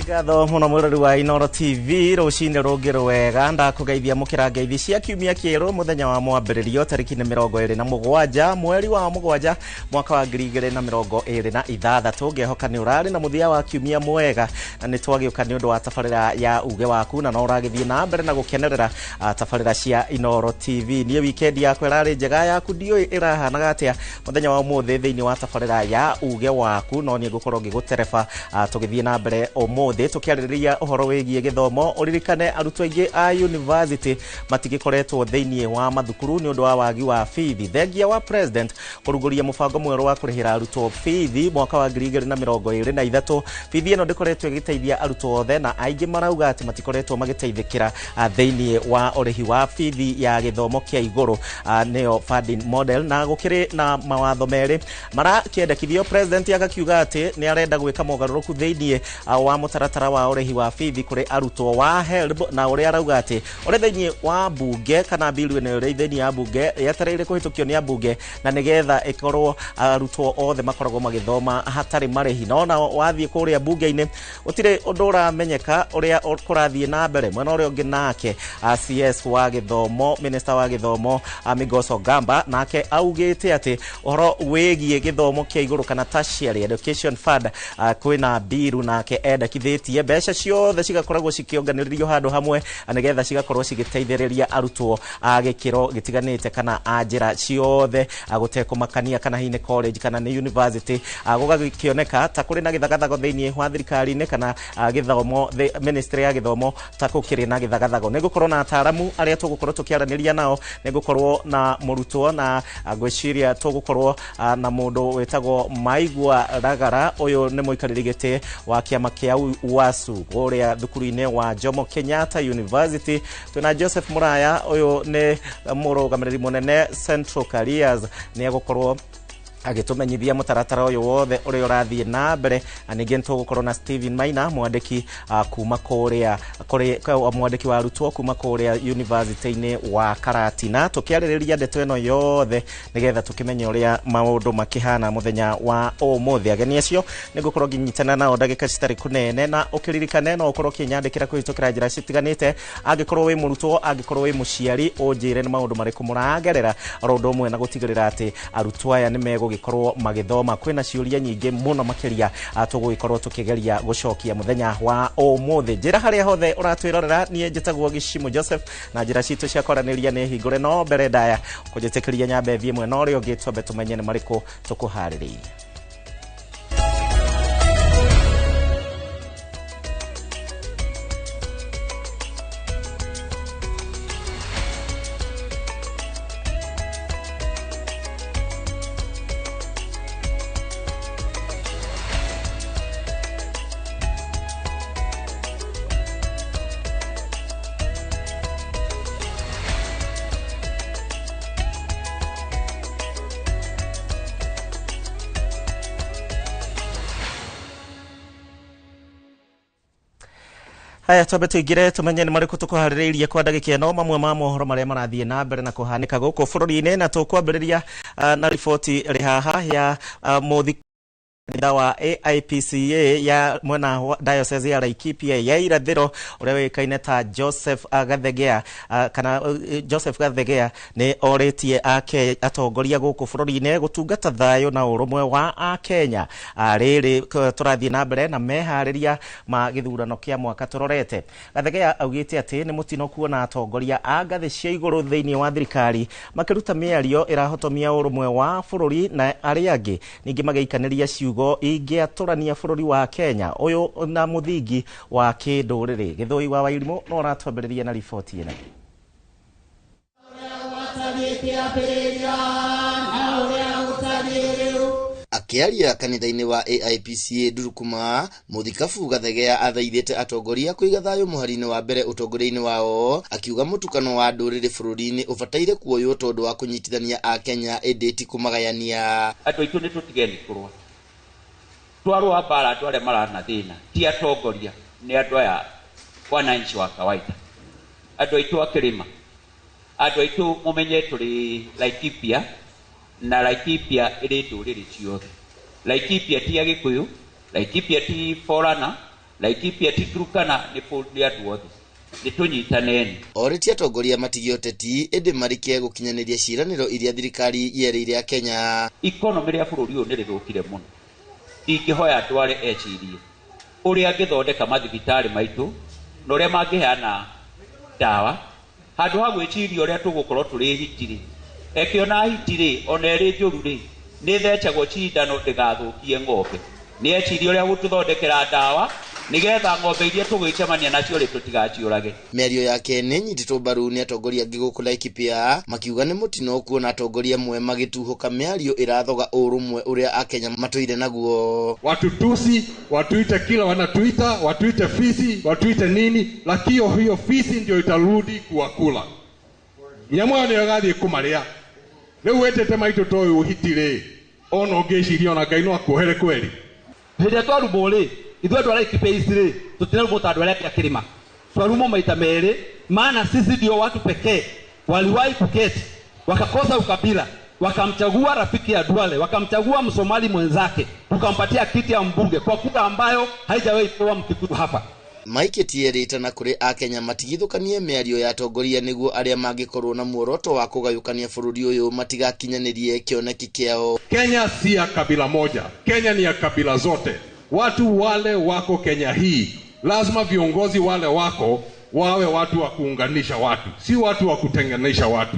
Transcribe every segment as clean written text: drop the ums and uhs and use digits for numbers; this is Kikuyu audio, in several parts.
Ngatho muno mwirori wa Inooro TV, rucinĩ rũngĩ rwega. Ndakũgeithia mũkĩra ngeithi cia kiumia kĩerũ, mũthenya wa mwambĩrĩrio, tarĩki nĩ 27 mweri wa 7 mwaka wa 2026. Ngehoka nĩ ũrarĩ na mũthia wa kiumia mwega na nĩ twagĩũka nĩ ũndũ wa tabarĩra ya uge waku, na no ũragĩthiĩ na mbere na gũkenerera tabarĩra cia Inooro TV. Niĩ weekend yakwa ĩrarĩ njega, yaku ndiũĩ ĩrahanaga atĩa mũthenya wa ũmũthĩ thĩinĩ wa tabarĩra ya uge waku, no niĩ ngũkorwo ngĩgũtereba tũgĩthiĩ na mbere ũmũthĩ tũkĩarĩrĩria ũhoro wĩgiĩ gĩthomo. Ũririkane arutwo aingĩ a university matigĩkoretwo thĩinĩ wa mathukuru nĩ ũndũ wa wagi wa bithi, thengia wa president kũrugũria mũbango mwerũ wa kũrĩhĩra arutwo bithi mwaka wa 2023. Bithi ĩno ndĩkoretwo ĩgĩteithia arutwo othe, na aingĩ marauga atĩ matikoretwo magĩteithĩkĩra thĩinĩ wa ũrĩhi wa bithi ya gĩthomo kĩa igũrũ, nĩyo funding model. Na gũkĩrĩ na mawatho merĩ marakĩendekithio, president agakiuga atĩ nĩ arenda gwĩka mogarũrũku thĩinĩ wa mũtaratara wa ũrĩhi wa bithi kũrĩ arutwo wa HELB, na ũrĩa arauga atĩ ũrĩ thĩinĩ wa mbunge, kana bill ĩno ĩrĩ thĩinĩ ya mbunge, yetereire kũhĩtũkio nĩ ambunge na nĩgetha ĩkorwo arutwo othe makoragwo magĩthoma hatarĩ marĩhi. No na wathiĩ kũrĩa mbunge-inĩ gũtirĩ ũndũ ũramenyeka ũrĩa kũrathiĩ na mbere. Mwena ũrĩa ũngĩ nake CS wa gĩthomo, minister wa gĩthomo, Migos Ogamba, nake augĩte atĩ ũhoro wĩgiĩ gĩthomo kĩa igũrũ kana tertiary education fund, kwĩna biru, nake endekithĩtie mbeca ciothe cigakoragwo cikĩonganĩrĩrio handũ hamwe nĩgetha cigakorwo cigĩteithĩrĩria arutwo a gĩkĩro gĩtiganĩte kana a njĩra ciothe, gũtekũmakania kana hihi nĩ college kana nĩ university. Gũgakĩoneka ta kũrĩ na gĩthagathago thĩinĩ wa thirikari-inĩ kana gĩthomo, ministry ya gĩthomo, ta gũkĩrĩ na gĩthagathago. Nĩ ngũkorwo na ataaramu arĩa tũgũkorwo tũkĩaranĩria nao, nĩ ngũkorwo na mũrutwo na ngwĩciria tũgũkorwo na mũndũ wĩtagwo Maigua Ragara. Ũyũ nĩ mũikarĩri gĩtĩ wa kĩama kĩa UASU kũrĩa thukuru-inĩ wa Jomo Kenyatta University. Twĩna Joseph Muraya, ũyũ nĩ mũrũgamĩrĩri mũnene Central Careers, nĩ egũkorwo agĩtũmenyithia mũtaratara ũyũ wothe ũrĩa ũrathiĩ na mbere. Na ningĩ nĩtũgũkorwo na Steven Maina, mwandĩki kuma kũrĩa kũrĩ mwandĩki wa arutwo kuma kũrĩa university-inĩ wa Karatina, tũkĩarĩrĩria ndeto ĩno yothe nĩgetha tũkĩmenye ũrĩa maũndũ makĩhana mũthenya wa ũmũthĩ. Ageni acio nĩngũkorwo ngĩnyitana nao ndagĩka citarĩ kũnene, na ũkĩririkane no ũkorwo ũkĩnyandĩkĩra kũhĩtũkĩra njĩra citiganĩte, angĩkorwo wĩ mũrutwo, angĩkorwo wĩ mũciari, ũnjĩre nĩ maũndũ marĩkũ mũragerera, oro ũndũ ũmwe na gũtigĩrĩra atĩ arutwo aya nĩ megũgĩkorwo magĩthoma. Kwĩna ciũria nyingĩ mũno makĩria tũgũgĩkorwo tũkĩgeria gũcokia mũthenya wa ũmũthĩ. Njĩra harĩa hothe ũratwĩrorera, niĩ njĩtagwo Gĩcimũ Joseph, na njĩra citũ cia kwaranĩria nĩ hingũre, no mbere ndaya kũnjĩtĩkĩria nyambe thiĩ mwena ũrĩa ũngĩ twambe tũmenye nĩ marĩkũ tũkũharĩrĩirie. Haya, twambe tũingĩre tũmenye nĩ marĩkũ tũkũharĩrĩirie kwa ndagĩka ĩno, mamwe ma mohoro marĩa marathiĩ na mbere na kũhanĩka gũkũ bũrũri-inĩ. Na tũkwambĩrĩria na riboti ĩrĩ haha ya mũthi kanitha wa AIPCA ya mwena wa diocese ya Laikipia ya irathĩro, ũrĩa ũĩkaine ta Joseph Gathegea, kana Joseph Gathegea, nĩ orĩtie ake atongoria gũkũ bũrũri-inĩ gũtungata thayũ na ũrũmwe wa Akenya rĩrĩ tũrathiĩ na mbere na meharĩria ma gĩthurano kĩa mwaka tũrorete. Gathegea augĩte atĩ nĩ mũtino kuona atongoria a ngathĩ cia igũrũ thĩinĩ wa thirikari makĩruta mĩario ĩrahotomia ũrũmwe wa bũrũri na arĩa angĩ ningĩ magĩikanĩria ciugo ingĩatũrania bũrũri wa Kenya ũyũ na mũthingi wa kĩndũrĩrĩ. Gĩthũi wa Wairimũ no ũratwambĩrĩria na riboti ĩno. Akĩaria kanitha-inĩ wa AIPCA Ndurukuma, Mũthikabu Gathegea athaithĩte atongoria kũiga thayũ mũhari-inĩ wa mbere ũtongoria-inĩ wao, akiuga mũtukano wa ndũrĩrĩ bũrũri-inĩ ũbataire kuoywo tondũ wa kũnyitithania Akenya ĩndĩ ti kũmagayania. Andũ aitũ nĩ tũtigeni kũrũa, twarũa mbara andũ arĩa marana thĩna ti atongoria, nĩ andũ aya wananchi wa kawaida, andũ aitũ a kĩrĩma, andũ aitũ mũmenye tũrĩ Laikipia, na Laikipia ĩrĩ ndũrĩrĩ ciothe. Laikipia ti Agĩkũyũ, Laikipia ti Borana, Laikipia ti Turkana nĩ andũ othe nĩ tũnyitaneni. Orĩtie atongoria matige ũteti ĩndĩ marĩkie gũkinyanĩria ciĩranĩro iria thirikari yerĩire Akenya. Economy rĩa bũrũri ũyũ nĩ rĩthũkire mũno. Ingĩhoya ndware ecirie ũrĩa angĩthondeka mathibitarĩ maitũ na ũrĩa mangĩheana ndawa handũ ha gwĩciria ũrĩa tũgũkorwo tũrĩ hiti-rĩ. Ekiona hiti-rĩ, ona ĩrĩ njũru-rĩ, nĩ ĩthecagwo cindano ndĩgathũkie ng'ombe. Nĩ ecirie ũrĩa gũtũthondekera ndawa nĩgetha ng'ombe iria tũgwĩcemania nacio rĩ tũtigaciũrage. Mĩario yake nĩ nyitĩtwo mbaru nĩ atongoria angĩ gũkũ Laikipia makiuga nĩ mũtino kuona atongoria amwe magĩtuhũka mĩario ĩrathoga ũrũmwe ũrĩa Akenya matũire naguo. Watutusi, watuite kila wanatuita, watuite fisi, watuite nini, lakini hiyo fisi ndio itarudi kuwakula. Nyamu ĩyo nĩyo ĩgathiĩ kũmarĩa. Rĩu wĩtĩte maitũ ta ũyũ hiti rĩ, ona ũngĩciria ona Ngai no akuohere kweri. Hĩndĩ ĩrĩa twarumwo rĩ, ithuĩ andũ a Laikipia East rĩ, tũtinarumwo ta andũ arĩa angĩ a kĩrĩma. Twarumwo maita merĩ, maana sisi ndio watu pekee waliwahi kuketi wakakosa ukabila, wakamchagua rafiki ya Duale, wakamchagua Msomali mwenzake, tukampatia kiti ya mbunge kwa kura ambayo haijawahi pewa Mkikuyu hapa. Mike tierĩte na kũrĩ Akenya matigithũkanie mĩario ya atongoria nĩguo arĩa mangĩkorwo na muoroto wa kũgayũkania bũrũri ũyũ matigakinyanĩrie kĩoneki kĩao. Kenya si ya kabila moja, Kenya ni ya kabila zote. Watu wale wako Kenya hii, lazima viongozi wale wako wawe watu wa kuunganisha watu, si watu wa kutenganisha watu.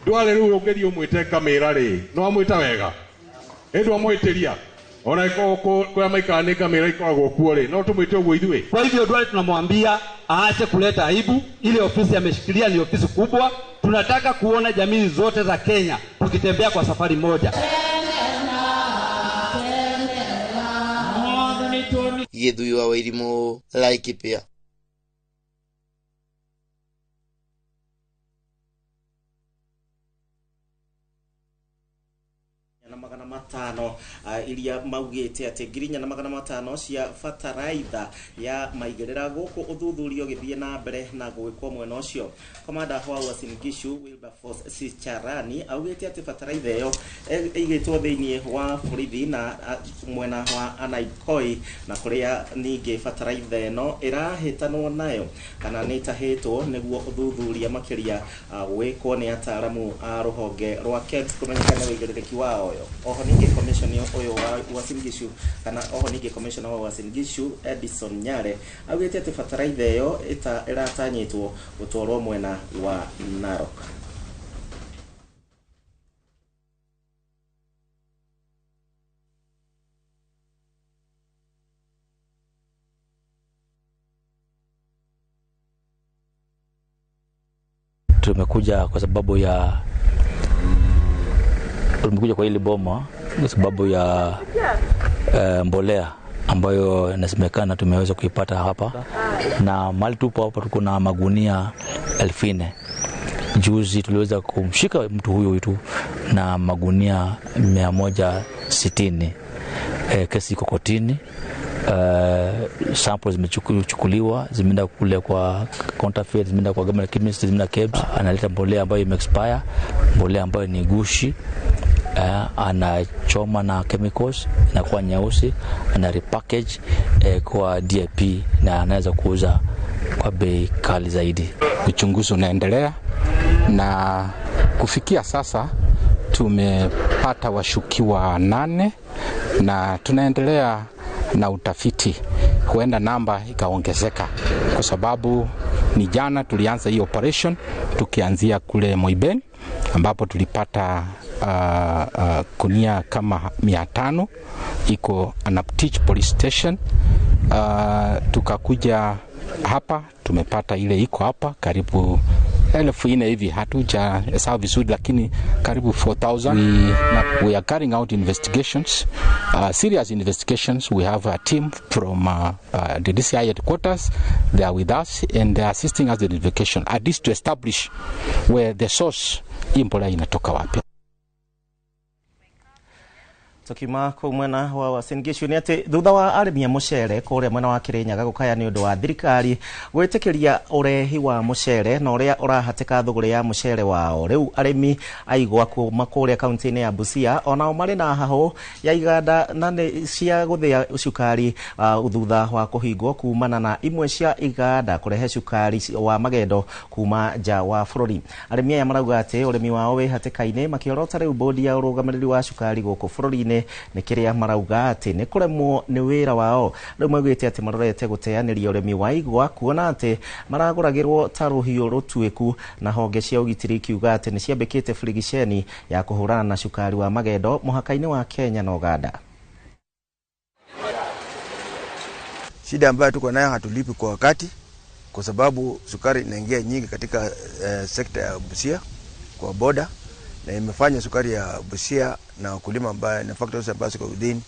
Duale rĩu ũngĩthiĩ ũmwĩte ngamĩra rĩ, no amwĩta wega? Ĩ ndwamwĩtĩria? Ona kũrĩa maikaraga nĩ ngamĩra ikoragwo kuo rĩ, no tũmwĩte ũguo ithuĩ? Kwa hivyo Duale tunamwambia aache kuleta aibu. Ile ofisi ameshikilia ni ofisi kubwa. Tunataka kuona jamii zote za Kenya tukitembea kwa safari moja. Gĩthuyi wa Wairimu, Laikipia. Na magana matano iria maugĩte atĩ 4,500 cia bataraitha ya maigĩrĩra gũkũ ũthuthuria ũgĩthiĩ na mbere na gwĩkwo mwena ũcio. Komanda wa Uasin Gishu Wilberforce Sicharani augĩte atĩ bataraitha ĩyo ĩigĩtwo thĩinĩ wa borithi na mwena wa Anaikoi, na kũrĩa ningĩ bataraitha ĩno ĩrahĩtanwo nayo kana nĩ ĩtahĩtwo nĩguo ũthuthuria makĩria gwĩkwo nĩ ataaramu a rũhonge rwa KEBS kũmenyekana ũigĩrĩrĩki wao. Oho ningĩ commission ũyũ wa Uasin Gishu kana oho ningĩ commissioner wa Uasin Gishu Edison Nyare augĩte atĩ bataraitha ĩyo ĩratanyĩtwo gũtwarwo mwena wa Narok. Tumekuja kwa sababu ya tumekuja kwa hili boma kwa sababu ya mbolea ambayo inasemekana tumeweza kuipata hapa, na mahali tupo hapa tuko na magunia 4,000. Juzi tuliweza kumshika mtu huyu tu na magunia 160. Kesi iko kotini. Samples zimechukuliwa, zimeenda kule kwa counterfeit, zimeenda kwa government chemist, zimeenda KEBS. Analeta mbolea ambayo ime-expire, mbolea ambayo ni gushi. Anachoma na chemicals inakuwa nyeusi, ana repackage kwa DAP na anaweza kuuza kwa bei kali zaidi. Uchunguzi unaendelea na kufikia sasa tumepata washukiwa 8 na tunaendelea na utafiti. Huenda namba ikaongezeka kwa sababu ni jana tulianza hii operation tukianzia kule Moiben ambapo tulipata kunia kama 500 iko Anaptich Police Station. Tukakuja hapa tumepata ile iko hapa karibu 4,000 hivi, hatuja hesabu vizuri lakini karibu 4,000. We are carrying out investigations, serious investigations. We have a team from the DCI headquarters. They are with us and they are assisting us in the investigation, at least to establish where the source hii mbolea inatoka wapi. Tukima kuu mwena wa Uasin Gishu ni ati thutha wa arĩmi a mũcere kũrĩa mwena wa Kirinyaga gũkaya nĩ ũndũ wa thirikari gwĩtĩkĩria ũrehi wa mũcere na ũrĩa ũrahatĩka thũgũrĩ ya mũcere wao. Rĩu arĩmi aigwa kuma kũrĩa kaunti-inĩ ya Busia onao marĩ na hahũ ya iganda na nĩ cia gũthĩa cukari thutha wa kũhingwo kumana na imwe cia iganda kũrehe cukari wa magendo kuma nja wa bũrũri. Arĩmi aya marauga atĩ ũrĩmi wao wĩ hatĩka-inĩ makĩorota rĩu bodi ya ũrũgamĩrĩri wa cukari gũkũ bũrũri-inĩ nĩ kĩrĩa marauga atĩ nĩ kũremwo nĩ wĩra wao. Rĩu maugĩte atĩ marorete gũteanĩria ũrĩmi wa igwa kuona atĩ maragũragĩrwo ta rũhiũ rũtuĩku, na honge cia ũgitĩri ikiuga atĩ nĩ ciambĩkĩte birigiceni ya kũhũrana na cukari wa magendo mũhaka-inĩ wa Kenya na Uganda. Shida ambayo tuko nayo, hatulipi kwa wakati kwa sababu sukari inaingia nyingi katika sekta ya Busia kwa boda, na imefanya sukari ya Busia na wakulima ambaye na factories ambazo ziko within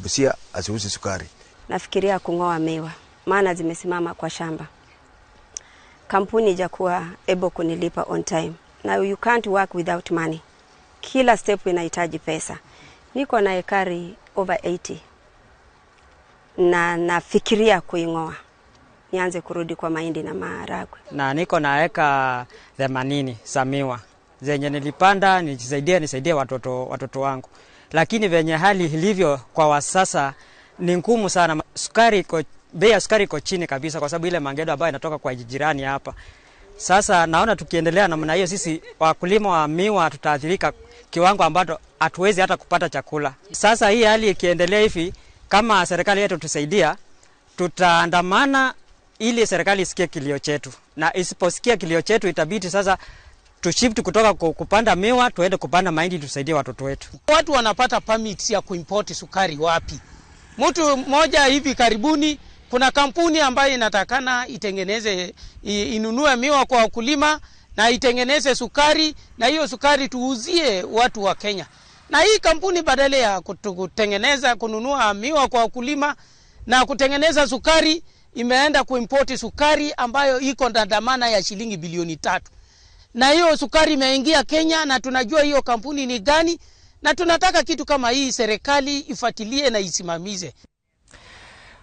Busia asiuze sukari. Nafikiria kung'oa miwa maana zimesimama kwa shamba. Kampuni ijakuwa able kunilipa on time. Now you can't work without money. Kila step inahitaji pesa. Niko na ekari over 80 na nafikiria kuing'oa nianze kurudi kwa mahindi na maharagwe. Na niko na eka 80 za miwa zenye nilipanda nisaidie watoto wangu, lakini venye hali ilivyo kwa sasa ni ngumu sana. Sukari iko, bei ya sukari iko chini kabisa kwa sababu ile magendo ambayo inatoka kwa jirani hapa. Sasa naona tukiendelea namna hiyo, sisi wakulima wa miwa tutaathirika kiwango ambacho hatuwezi hata kupata chakula. Sasa hii hali ikiendelea hivi, kama serikali yetu tusaidia, tutaandamana ili serikali isikie kilio chetu, na isiposikia kilio chetu itabidi sasa tushift kutoka kupanda miwa tuende kupanda mahindi tusaidie watoto wetu. Watu wanapata permits ya kuimport sukari wapi? Mtu mmoja hivi karibuni, kuna kampuni ambayo inatakana itengeneze, inunue miwa kwa wakulima na itengeneze sukari, na hiyo sukari tuuzie watu wa Kenya. Na hii kampuni badala ya kutengeneza, kununua miwa kwa wakulima na kutengeneza sukari, imeenda kuimport sukari ambayo iko na dhamana ya shilingi bilioni 3. Na hiyo sukari imeingia Kenya na tunajua hiyo kampuni ni gani, na tunataka kitu kama hii serikali ifuatilie na isimamize.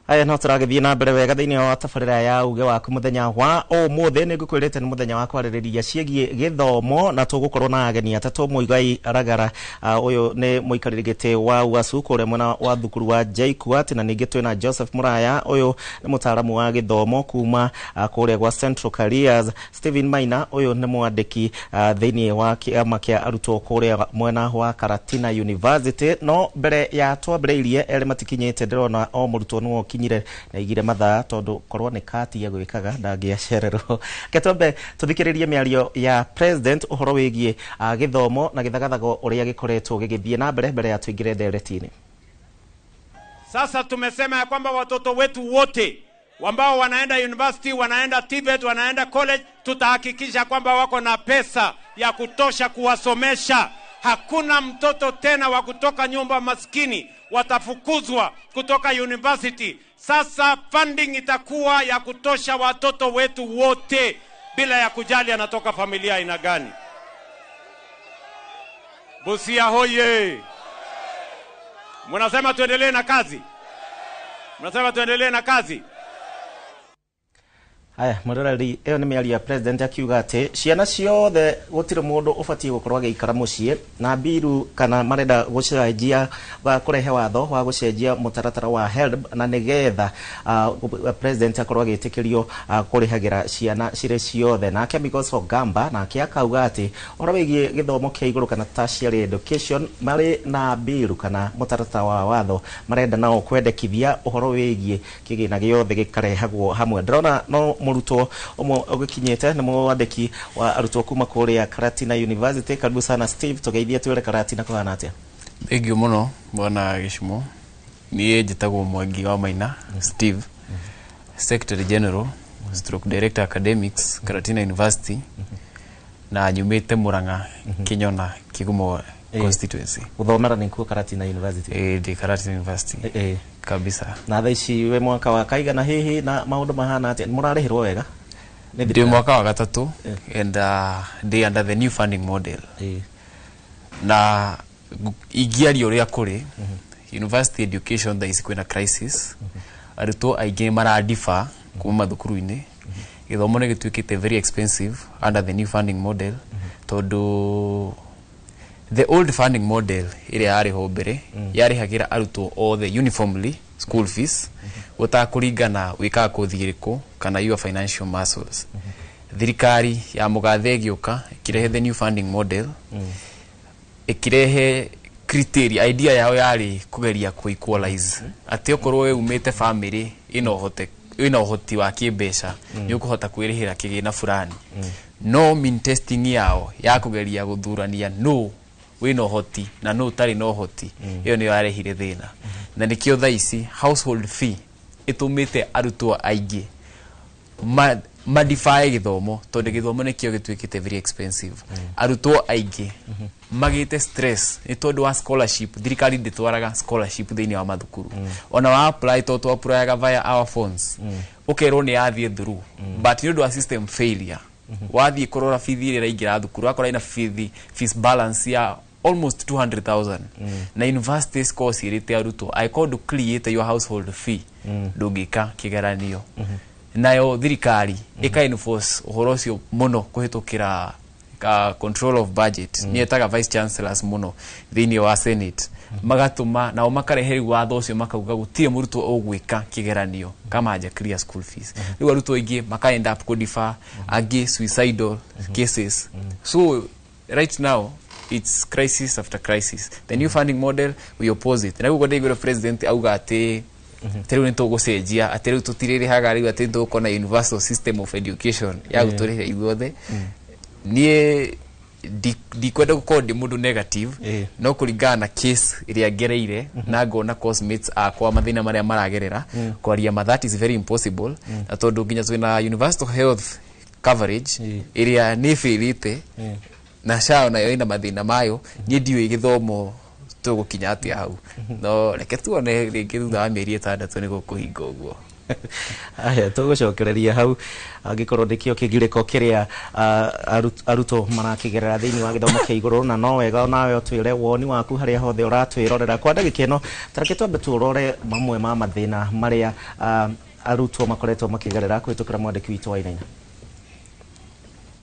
Aya, no tũragĩthiĩ na mbere wega thĩinĩ wa tabarĩra ya uge waku mũthenya wa ũmũthĩ. Nĩ ngũkwĩrĩte nĩ mũthenya wa kwarĩrĩria ciĩgiĩ gĩthomo, na tũgũkorwo na ageni atatũ. Muigai Ragara, ũyũ nĩ mũikarĩri gĩtĩ wa UASU kũrĩa mwena wa thukuru wa JKUAT, na ningĩ twĩna Joseph Muraya, ũyũ nĩ mũtaaramu wa gĩthomo kuma kũrĩa gwa Central Careers. Stephen Maina, ũyũ nĩ mwandĩki thĩinĩ wa kĩama kĩa arutwo kũrĩa mwena wa Karatina University. No mbere ya twambĩrĩirie erĩ matikinyĩte, ndĩrona o mũrutwo nĩwe ũkinyire na igire mathaa tondu korwo nĩ kati ya gwĩkaga ndangĩacererwo. Reke twambe tũthikĩrĩrie mĩario ya president ũhoro wĩgiĩ gĩthomo na gĩthagathago ũrĩa gĩkoretwo gĩgĩthiĩ na mbere mbere ya tũingĩre ndereti-inĩ. Sasa tumesema ya kwamba watoto wetu wote ambao wanaenda university, wanaenda TVET, wanaenda college, tutahakikisha kwamba wako na pesa ya kutosha kuwasomesha. Hakuna mtoto tena wa kutoka nyumba maskini watafukuzwa kutoka university. Sasa funding itakuwa ya kutosha watoto wetu wote bila ya kujali anatoka familia aina gani. Busia hoye! Mnasema tuendelee na kazi? Mnasema tuendelee na kazi? Aya, mwĩroreri, ĩyo nĩ mĩario ya president akiuga atĩ ciana ciothe gũtirĩ mũndũ ũbatiĩ gũkorwo agĩikara mũciĩ, na mbiru kana marenda gũcenjia kũrehe watho wa gũcenjia mũtaratara wa HELB, na nĩgetha president akorwo agĩtĩkĩrio kũrĩhagĩra ciana cirĩ ciothe. Nake Migos Ogamba nake akauga atĩ ũhoro wĩgiĩ gĩthomo kĩa igũrũ kana tertiary education marĩ na mbiru kana mũtaratara wa watho marenda nao kwendekithia ũhoro wĩgiĩ kĩgĩna gĩothe gĩkarehagwo hamwe. Ndĩrona no mũrutwo ũmwe ũgĩkinyĩte nĩ mwandĩki wa arutwo kuma kũrĩa Karatina University. Karibu sana Steve, tũgeithie twĩre Karatina kũhana atĩa? Thank you mũno bwana Gĩcumo. Niĩ njĩtagwo Mwangi wa Maina Steve, Secretary General stroke Director Academics, Karatina University, na nyumĩte Murang'a, Kinyona, Kigumo constituency. Gũthomera nĩkuo Karatina University? Ĩĩ, ndĩ Karatina University kabisa. Na thaa ici wĩ mwaka wa kaigana hihi, na maũndũ mahana atĩa? Mũrarĩhĩrwo wega? Ndĩ mwaka wa gatatũ and ndĩ under the new funding model. Na Ingĩaria ũrĩa kũrĩ, university education thaa ici kwĩna crisis. Arutwo aingĩ maradifa kuma mathukuru-inĩ. Gĩthomo nĩ gĩtuĩkĩte very expensive under the new funding model, tondũ the old funding model ĩrĩa yarĩ ho mbere yarĩhagĩra arutwo othe uniformly school fees, gũtakũringana wĩkaga kothi ĩrĩkũ kana your financial muscles. Thirikari ya mũgathe ĩgĩũka ĩkĩrehe the new funding model, ĩkĩrehe criteria. Idea yao yarĩ kũgeria kũ equalize atĩ okorwo we umĩte family ĩna ũhote ĩna ũhoti wa kĩmbeca, nĩ ũkũhota kwĩrĩhĩra kĩgĩna fulani. No mean testing yao ya kũgeria gũthurania no wĩna ũhoti na no ũtarĩ na ũhoti, ĩyo nĩyo yarehire thĩna, na nĩkĩo thaa ici household fee ĩtũmĩte arutwo aingĩ madifae gĩthomo, tondũ gĩthomo nĩkĩo gĩtuĩkĩte very expensive. Arutwo aingĩ magĩte stress nĩ tondũ wa scholarship. Thirikari ndĩtwaraga scholarship thĩinĩ wa mathukuru. Ona wa apply, to twapplyga via our phones, ũkerwo nĩ yathiĩ through, but nĩ ũndũ wa system failure, wathiĩ kũrora bithi ĩrĩa ĩraingĩra thukuru, wakora ina bithi fees balance ya almost 200,000, na university course ĩrĩte arutwo angĩkorwo ndũ your household fee, ndũngĩka kĩgeranio. Nayo thirikari ĩka enforce ũhoro ũcio mũno kũhĩtũkĩra control of budget. Nĩ etaga vice chancellors mũno thĩinĩ wa senate, magatũma nao makarehe rĩu watho ũcio, makauga gũtirĩ mũrutwo ũgwĩka kĩgeranio kama haja clear school fees. Rĩu arutwo aingĩ maka end up kũdefer, angĩ suicidal cases. So right now it's crisis after crisis. The new funding model, we oppose it. Na guo ndaiguire president auga atĩ atĩ rĩu nĩ tũgũcenjia, atĩ rĩu tũtirĩrĩhaga, rĩu atĩ nĩ na universal system of education ya gũtũrĩhĩra ithuothe. Niĩ ndikwenda gũkorwo ndĩ mũndũ negative, no kũringana na case ĩrĩa ngereire na ngona coursemates akwa mathĩna marĩa maragerera, kwaria ma, that is very impossible. Na tondũ nginya twĩna universal health coverage ĩrĩa nĩ ĩbĩrĩte, na SHA nayo ĩna mathĩna mayo, niĩ ndiũĩ gĩthomo tũgũkinya atĩa hau. No reke tuone rĩngĩ thutha wa mĩeri 6 nĩ gũkũhinga ũguo. Aya, tũgũcokereria hau angĩkorwo nĩkĩo kĩgirĩko kĩrĩa arutwo marakĩgerera thĩinĩ wa gĩthomo kĩa igũrũ. Na no wega nawe ũtwĩre woni waku harĩa hothe ũratwĩrorera kwa ndagĩka ĩno. Tareke twambe tũrore mamwe ma mathĩna marĩa arutwo makoretwo makĩgerera kũhĩtũkĩra mwandĩki witũ wa Inaina.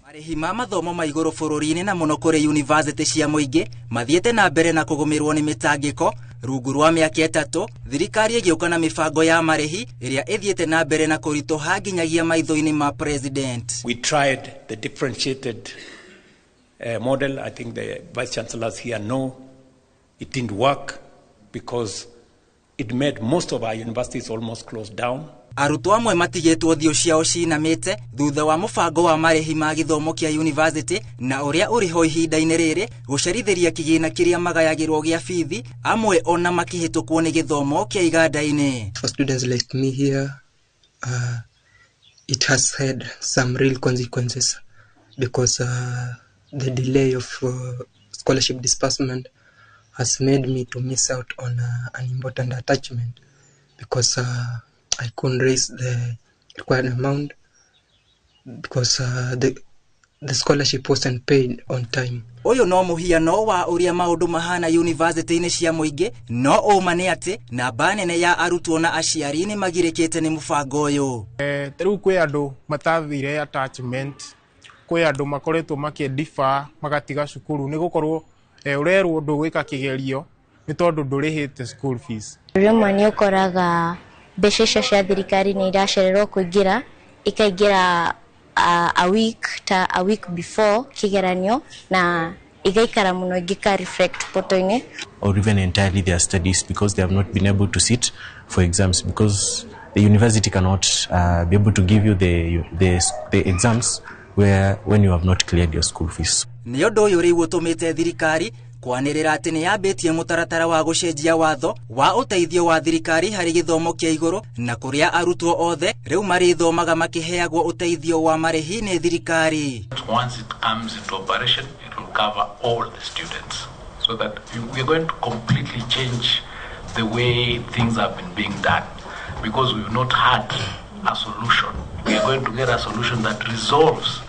Marĩhi ma mathomo ma igũrũ bũrũri-inĩ na mũno kũrĩ yunivasĩtĩ cia mũingĩ mathiĩte na mbere na kũgũmĩrwo nĩ mĩtangĩko. Rungu rwa mĩaka 3, thirikari ĩgĩũka na mĩbango ya marĩhi ĩrĩa ĩthiĩte na mbere na kũritũha nginyagia maitho-inĩ ma president. We tried the differentiated model. I think the vice chancellors here know it didn't work because it made most of our universities almost close down. Arutwo amwe matigĩtwo thiũ ciao cinamĩte thutha wa mũbango wa marĩhi ma gĩthomo kĩa yunivasĩtĩ na ũrĩa ũrĩ ho ihinda-inĩ rĩrĩ gũcerithĩria kĩgĩna kĩrĩa magayagĩrwo gĩa bithi, amwe ona makĩhĩtũkwo nĩ gĩthomo kĩa iganda-inĩ. For students like me here, it has had some real consequences because the delay of scholarship disbursement has made me to miss out on an important attachment because I couldn't raise the required amount because the scholarship wasn't paid on time. Ũyũ no mũhiano wa ũrĩa maũndũ mahana yunivasĩtĩ-inĩ cia mũingĩ, no ũma nĩ atĩ namba nene ya arutwo na aciari nĩ magirĩkĩte nĩ mũbango ũyũ. Rĩu kwĩ andũ matathire attachment, kwĩ andũ makoretwo makĩdefer magatiga cukuru nĩ gũkorwo ũrerwo ndũgwĩka kĩgerio nĩ tondũ ndũrĩhĩte school fees. Rĩmwe nĩ ũkoraga mbeca icio cia thirikari nĩ iracererwo kũingĩra, ikaingĩra a week ta a week before kĩgeranio na igaikara mũno ingĩka reflect portal-inĩ. Or even entirely their studies because they have not been able to sit for exams, because the university cannot be able to give you the exams where when you have not cleared your school fees. Nĩ ũndũ ũyũ rĩu ũtũmĩte thirikari kwanĩrĩra atĩ nĩ yambĩtie mũtaratara wa gũcenjia watho wa ũteithio wa thirikari harĩ gĩthomo kĩa igũrũ, na kũrĩa arutwo othe rĩu marĩthomaga makĩheagwo ũteithio wa marĩhi nĩ thirikari. Once it comes into operation, it will cover all the students, so that we are going to completely change the way things have been being done, because we've not had a solution. We are going to get a solution that resolves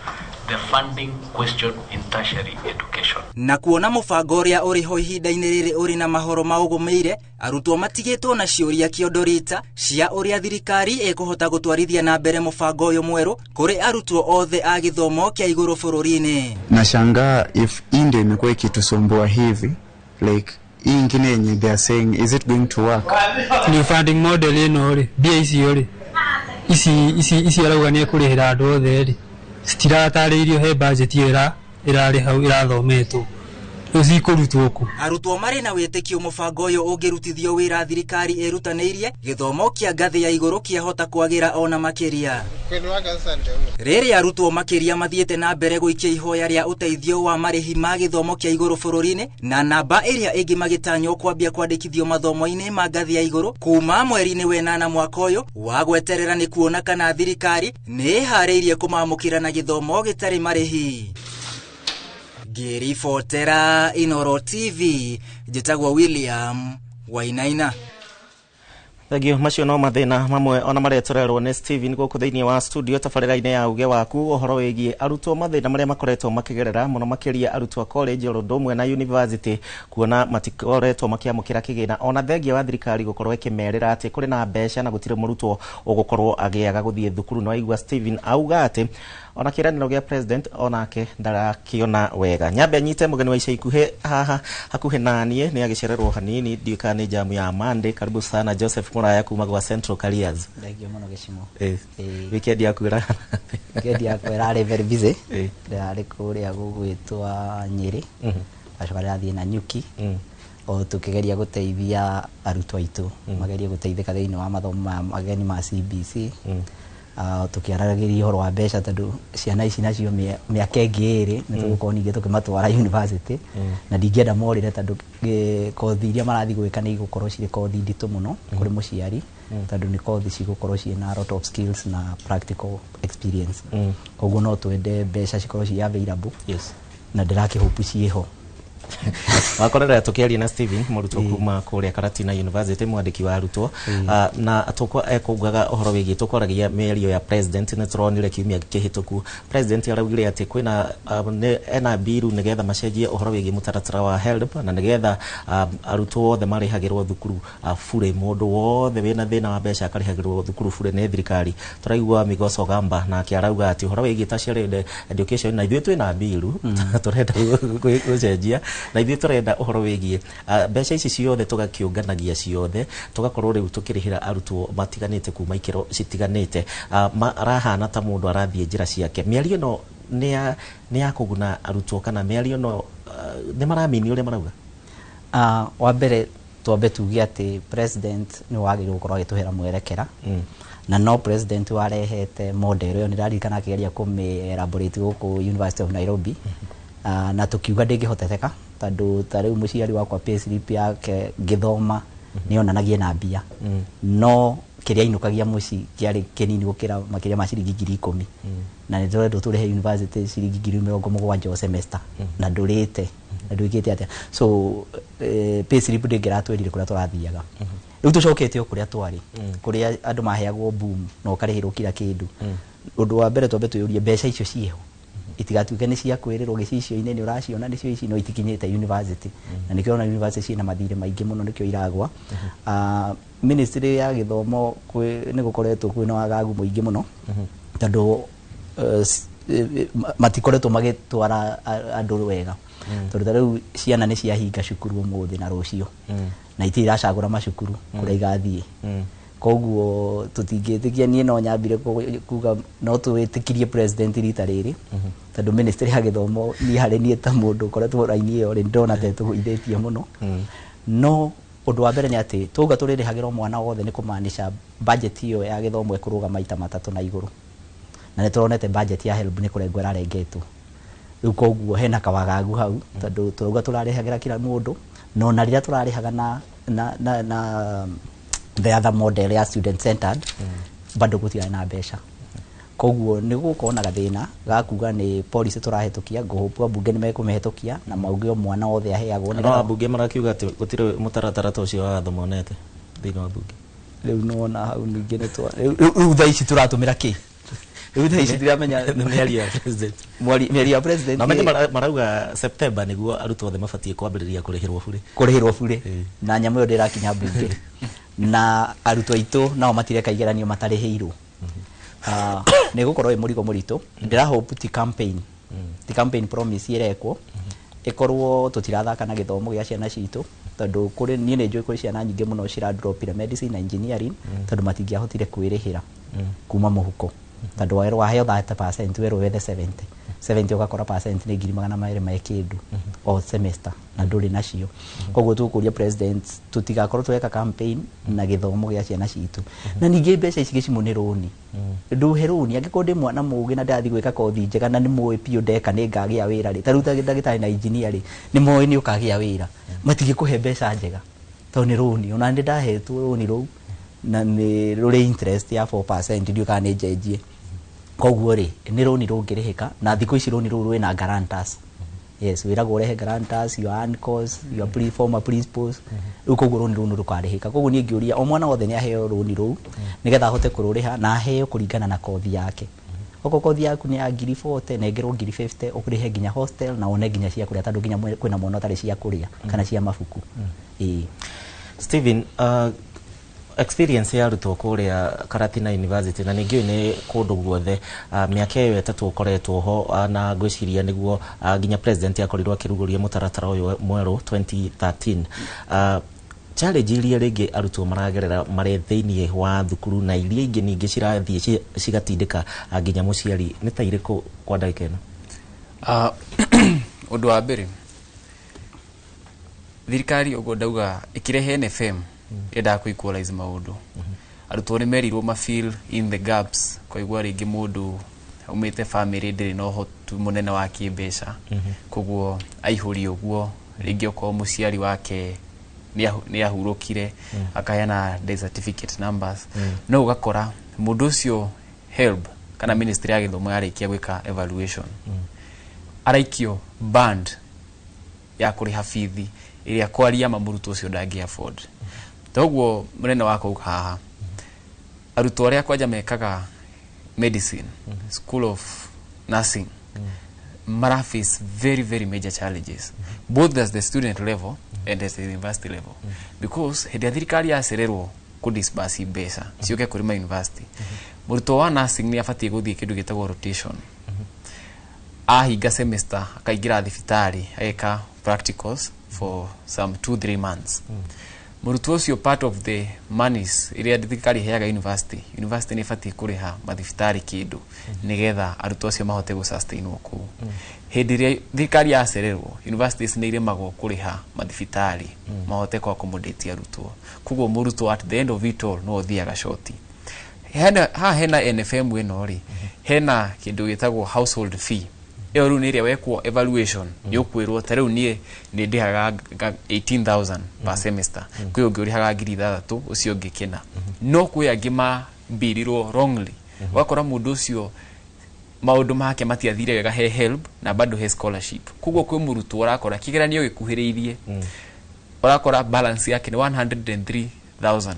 the funding question in tertiary education. Na kuona mũbango ũrĩa ũrĩ ho ihinda-inĩ rĩrĩ ũrĩ na mahoro maũgũmĩire, arutwo matigĩtwo na ciũria kĩondorita cia ũrĩa thirikari ĩkũhota gũtwarithia na mbere mũbango ũyũ mwerũ kũrĩ arutwo othe a gĩthomo kĩa igũrũ bũrũri-inĩ. Nashangaa if hii ndio imekuwa ikitusumbua hivi, like hii ingine yenye they are saying, is it going to work? New funding model ĩno rĩ, mbia icio rĩ, ici ici ici arauga nĩ ekũrĩhĩra andũ othe rĩ, citiratarĩirio he budget ĩyo ĩrarĩ hau ĩrathometwo, rĩu cikũrutwo kũ? Arutwo marĩ na wĩtĩkio mũbango ũyũ ũngĩrutithio wĩra thirikari ĩrutanĩirie, gĩthomo kĩa ngathĩ ya igũrũ kĩahota kwagĩra ona makĩria. Rĩrĩa arutwo makĩria mathiĩte na mbere gũikia ihoya rĩa ũteithio wa marĩhi ma gĩthomo kĩa igũrũ bũrũri-inĩ, na namba ĩrĩa ĩngĩ magĩtanywo kwambia kwandĩkithio mathomo-inĩ ma ngathĩ ya igũrũ kuma mweri-inĩ wenana mwaka ũyũ wa gweterera nĩ kuona kana thirikari nĩ ĩharĩirie kũmamũkĩra na gĩthomo gĩtarĩ marĩhi. Ngĩribotera Inooro TV, njĩtagwo William Wainaina. Thengio. Macio no mathĩna mamwe ona marĩa tũrerwo nĩ Steven gũkũ thĩinĩ wa studio tabarĩra-inĩ ya uge waku, ũhoro wĩgiĩ arutwo, mathĩna marĩa makoretwo makĩgerera mũno makĩria arutwo a college oro ũndũ ũmwe na university, kuona matikoretwo makĩamũkĩra kĩgĩna ona thengia wa thirikari gũkorwo ĩkĩmerĩra atĩ kũrĩ na mbeca na gũtirĩ mũrutwo ũgũkorwo agĩaga gũthiĩ thukuru. No aigua Steven auga atĩ ona kĩĩranĩro gĩa president onake ndarakĩona wega. Nyambe nyite mũgeni wa ica ikuhĩ haha hakuhĩ naniĩ, nĩ agĩcererwo hanini, ndiũĩ kana nĩ jamu ya Monday. Karibu sana Joseph Muraya kuma gwa Central Careers. Thengio mũno Gĩcimo. Weekend yaku ĩrahana? Weekend yakwa ĩrarĩ very busy. Ndĩrarĩ kũrĩa gũgwĩtwo Nyĩrĩ, ngacoka ndĩrathiĩ Nanyuki, o tukĩgeria gũteithia arutwo aitũ magerie gũteithĩka thĩinĩ wa mathomo maya mageni ma CBC, tukiaragĩria ũhoro wa mbeca, tondũ ciana ici nacio mĩaka ĩngĩ ĩrĩ nĩ tũgũkorwo ningĩ tũkĩmatwara university, na ndingĩenda morĩre tondũ kothi iria marathiĩ gwĩka nĩ igũkorwo cirĩ kothi nditũ mũno kũrĩ mũciari, tondũ nĩ kothi cigũkorwo ciĩna a lot of skills na practical experience. Koguo no twende mbeca cikorwo ciĩ available, na ndĩrakĩhope ciĩho. Wakorera tukiaria na Steven, mũrutwo kuma kũrĩa Karatina University, mwandĩki wa arutwo, na tukwa ekugaga ũhoro wĩgiĩ tũkwaragia mĩario ya president. Nĩ tũronire kiumia kĩhĩtũku president araugire atĩ kwĩna ena biru nĩgetha macenjie ũhoro wĩgiĩ mũtaratara wa HELB, na nĩgetha arutwo othe marĩhagĩrwo thukuru bure, mũndũ wothe wĩna thĩna wa mbeca akarĩhagĩrwo thukuru bure nĩ thirikari. Tũraigua Migoso Gamba nake arauga atĩ ũhoro wĩgiĩ tertiary education na ithuĩ twĩna biru tũrenda gũcenjia, na ithuĩ tũrenda ũhoro wĩgiĩ mbeca ici ciothe tũgakĩũnganagia ciothe, tũgakorwo rĩu tũkĩrĩhĩra arutwo matiganĩte kuma ikĩro citiganĩte. Marahana ta mũndũ arathiĩ njĩra ciake. Mĩario ĩno nĩ ya kũguna arutwo, kana mĩario ĩno nĩ maramini ũrĩa marauga? Wa mbere twambe tuge atĩ president nĩ wagĩrĩirwo gũkorwo agĩtũhera mwerekera, na no president warehete model ĩyo. Nĩndaririkana akĩgeria kũmĩ elaborate gũkũ University of Nairobi, na tukiuga ndĩngĩhoteteka, tondũ ta rĩu mũciari wakwa payslip yake ngĩthoma nĩyonanagia na mbia, no kĩrĩa ainũkagia mũciĩ kĩarĩ kĩnini gũkĩra makĩria ma ciringi 10,000, na nĩ tũrendwo tũrĩhe university ciringi 70,000 o semester, na ndũrĩte na ndwĩkĩte atĩa. So payslip ndĩngĩratwĩrire kũrĩa tũrathiaga. Rĩu tũcokete o kũrĩa twarĩ, kũrĩa andũ maheagwo boom na ũkarĩhĩrwo kila kĩndũ. Ũndũ wa mbere twambe twĩyũrie mbeca icio ciĩho, itigatuĩke nĩ cia kwĩrĩrwo gĩcicio-inĩ nĩ ũraciona nĩcio ici, no itikinyĩte university, na nĩkĩo ona university ciĩna mathirĩ maingĩ mũno, nĩkĩo iragwa. Ministry ya gĩthomo nĩ gũkoretwo kwĩna wagagu mũingĩ mũno, tondũ matikoretwo magĩtwara andũ wega, tondũ ta rĩu ciana nĩ ciahinga cukuru ũmũthĩ na rũciũ, na itirĩ iracagũra macukuru kũrĩa igathiĩ. Koguo tũtingĩtĩkia, niĩ no nyambire kuga no twĩtĩkirie president rita rĩrĩ, tondũ ministry ya gĩthomo niĩ harĩ niĩ ta mũndũ ũkoretwo raini ĩyo rĩ, ndĩrona ta ĩtũgũithĩtie mũno. No ũndũ wa mbere nĩ atĩ twauga tũrĩrĩhagĩra mwana wothe, nĩ kũmaanisha budget ĩyo ya gĩthomo ĩkũrũga maita matatũ na igũrũ, na nĩ tũronete budget ya HELB nĩ kũrengwo ĩrarengetwo rĩu. Koguo hena kawagagu hau, tondũ tũrauga tũrarĩhagĩra kila mũndũ, no na rĩrĩa tũrarĩhaga na the other model ya student centered, bado gũtirarĩ na mbeca. Koguo nĩ gũkorwo na gathĩna ga kuga nĩ policy tũrahĩtũkia, ngũhũpua mbunge nĩ mekũmĩhĩtũkia na mauge o mwana wothe aheagwo. No ambunge marakiuga atĩ gũtirĩ mũtaratara ta ũcio wa watho monete thĩinĩ wa mbunge. Rĩu nĩwona hau ningĩ nĩ rĩu thaa ici tũratũmĩra kĩ? Rĩu thaa ici ndiramenya. Nĩ mĩario ya president. Mĩario ya president. Na menye marauga September nĩguo arutwo othe mabatiĩ kwambĩrĩria kũrĩhĩrwo bure. Kũrĩhĩrwo bure, na nyamũ ĩyo ndĩrakinya mbunge, na arutwo aitũ nao matireka igeranio matarĩhĩirwo. Ah, nĩ gũkorwo ĩ mũrigo mũritũ. Ndĩra hope ti campaign, ti campaign promise ĩrekwo, ĩkorwo tũtirathaka na gĩthomo gĩa ciana citũ, tondũ kũrĩ niĩ nĩ njũĩ kũrĩ ciana nyingĩ mũno ciradropire medicine na engineering tondũ matingĩahotire kwĩrĩhĩra kuma mũhuko, tondũ werwo waheo 30%, werwo wethe 70 70, ũgakora percent nĩ 200,000 me kĩndũ o semester na ndũrĩ nacio. Koguo tũkũria president tũtigakorwo tũreka campaign na gĩthomo gĩa ciana citũ. Na ningĩ mbeca ici gĩcimo nĩ rũni, ndũhe rũni angĩkorwo ndĩ mwana mũgĩ na ndathiĩ gwĩka kothi njega na nĩ mũĩ biũ ndeka nĩ ngagĩa wĩra rĩ, ta rĩu ta ndagĩtarĩ na engineer rĩ, nĩ moĩ nĩ ũkagĩa wĩra, matingĩkũhe mbeca njega tondũ nĩ rũni. Ona nĩ ndahetwo rũni rũu na nĩ rũrĩ interest ya 4%, ndiũĩ kana nĩ njenjie. Koguo rĩ, nĩ rũni rũngĩrĩhĩka, na thikũ ici rũni rũu rwĩna guarantors. Yes, wĩragwo ũrehe guarantors, your uncles, your former principals. Rĩu koguo rũni rũu nĩ rũkarĩhĩka. Koguo niĩ ngĩũria o mwana wothe nĩ aheo rũni rũu nĩgetha ahote kũrũrĩha, na aheo kũringana na kothi yake. Okorwo kothi yaku nĩ ya ngiri 40, nengerwo ngiri 50, ũkũrĩhe nginya hostel na wone nginya cia kũrĩa, tondũ nginya kwĩna mwana ũtarĩ cia kũrĩa kana cia mabuku. Ĩĩ. Stephen, experience ya arutwo kũrĩa Karatina University, na ningĩ nĩ kũndũ guothe, mĩaka ĩyo 3 ũkoretwo ho, na ngwĩciria nĩguo nginya president akorirwo akĩrugũria mũtaratara ũyũ mwerũ 2013, challenge iria rĩngĩ arutwo maragerera marĩ thĩinĩ wa thukuru na iria ingĩ ningĩ cirathiĩ cigatindĩka nginya mũciari nĩ ta irĩkũ kwa ndagĩka ĩno? Ũndũ wa mbere, thirikari ũguo ndauga ĩkĩrehe NFM yendaga kũ equalize maũndũ. Arutwo nĩ merirwo ma fill in the gaps, kwaigua rĩngĩ mũndũ aumĩte family ndĩrĩ na ũhotu mũnene wa kĩmbeca, koguo aihũrie ũguo, rĩngĩ okorwo mũciari wake nĩ ahurũkire, akaheana death certificate numbers. No ũgakora mũndũ ũcio, HELB kana ministry ya gĩthomo yarĩkia gwĩka evaluation, araikio band ya kũrĩha bithi ĩrĩa kwaria ma mũrutwo ũcio ndangĩ afford. Toguo mũnene wakwa uga haha, arutwo arĩa kwanja mekaga medicine, school of nursing, mara face very very major challenges both as the student level and as the university level, because hĩndĩ ya thirikari yacererwo kũ disburse mbeca ciũke kũrĩ ma university, mũrutwo wa nursing nĩ abatiĩ gũthiĩ kĩndũ gĩtagwo rotation. Ahinga semester akaingĩra thibitarĩ ageka practicals for some 2-3 months. Mũrutwo ũcio, part of the monies iria thirikari ĩheaga university, university nĩ ĩbatiĩ kũrĩha mathibitarĩ kĩndũ nĩgetha arutwo acio mahote gũ sustain kũu. Hĩndĩ ĩrĩa thirikari yacererwo, universities nĩ iremagwo kũrĩha mathibitarĩ mahote kũ accommodate arutwo, koguo mũrutwo at the end of it all no ũthiaga short. Hena haha hena NFM ĩno rĩ, hena kĩndũ gĩtagwo household fee. Ĩyo rĩu nĩ ĩrĩa wekwo evaluation nĩ ũkwĩrwo ta rĩu niĩ nĩ ndĩhaga 18,000 per semester, kwĩ ũngĩ ũrĩhaga 6,000, ũcio ũngĩ kĩna. No kwĩ angĩ mambirirwo wrongly, ũgakora mũndũ ũcio maũndũ make matiathire wega he HELB na bado he scholarship. Koguo kwĩ mũrutwo ũrakora kĩgeranio gĩkuhĩrĩirie, ũrakora balance yake nĩ 103,000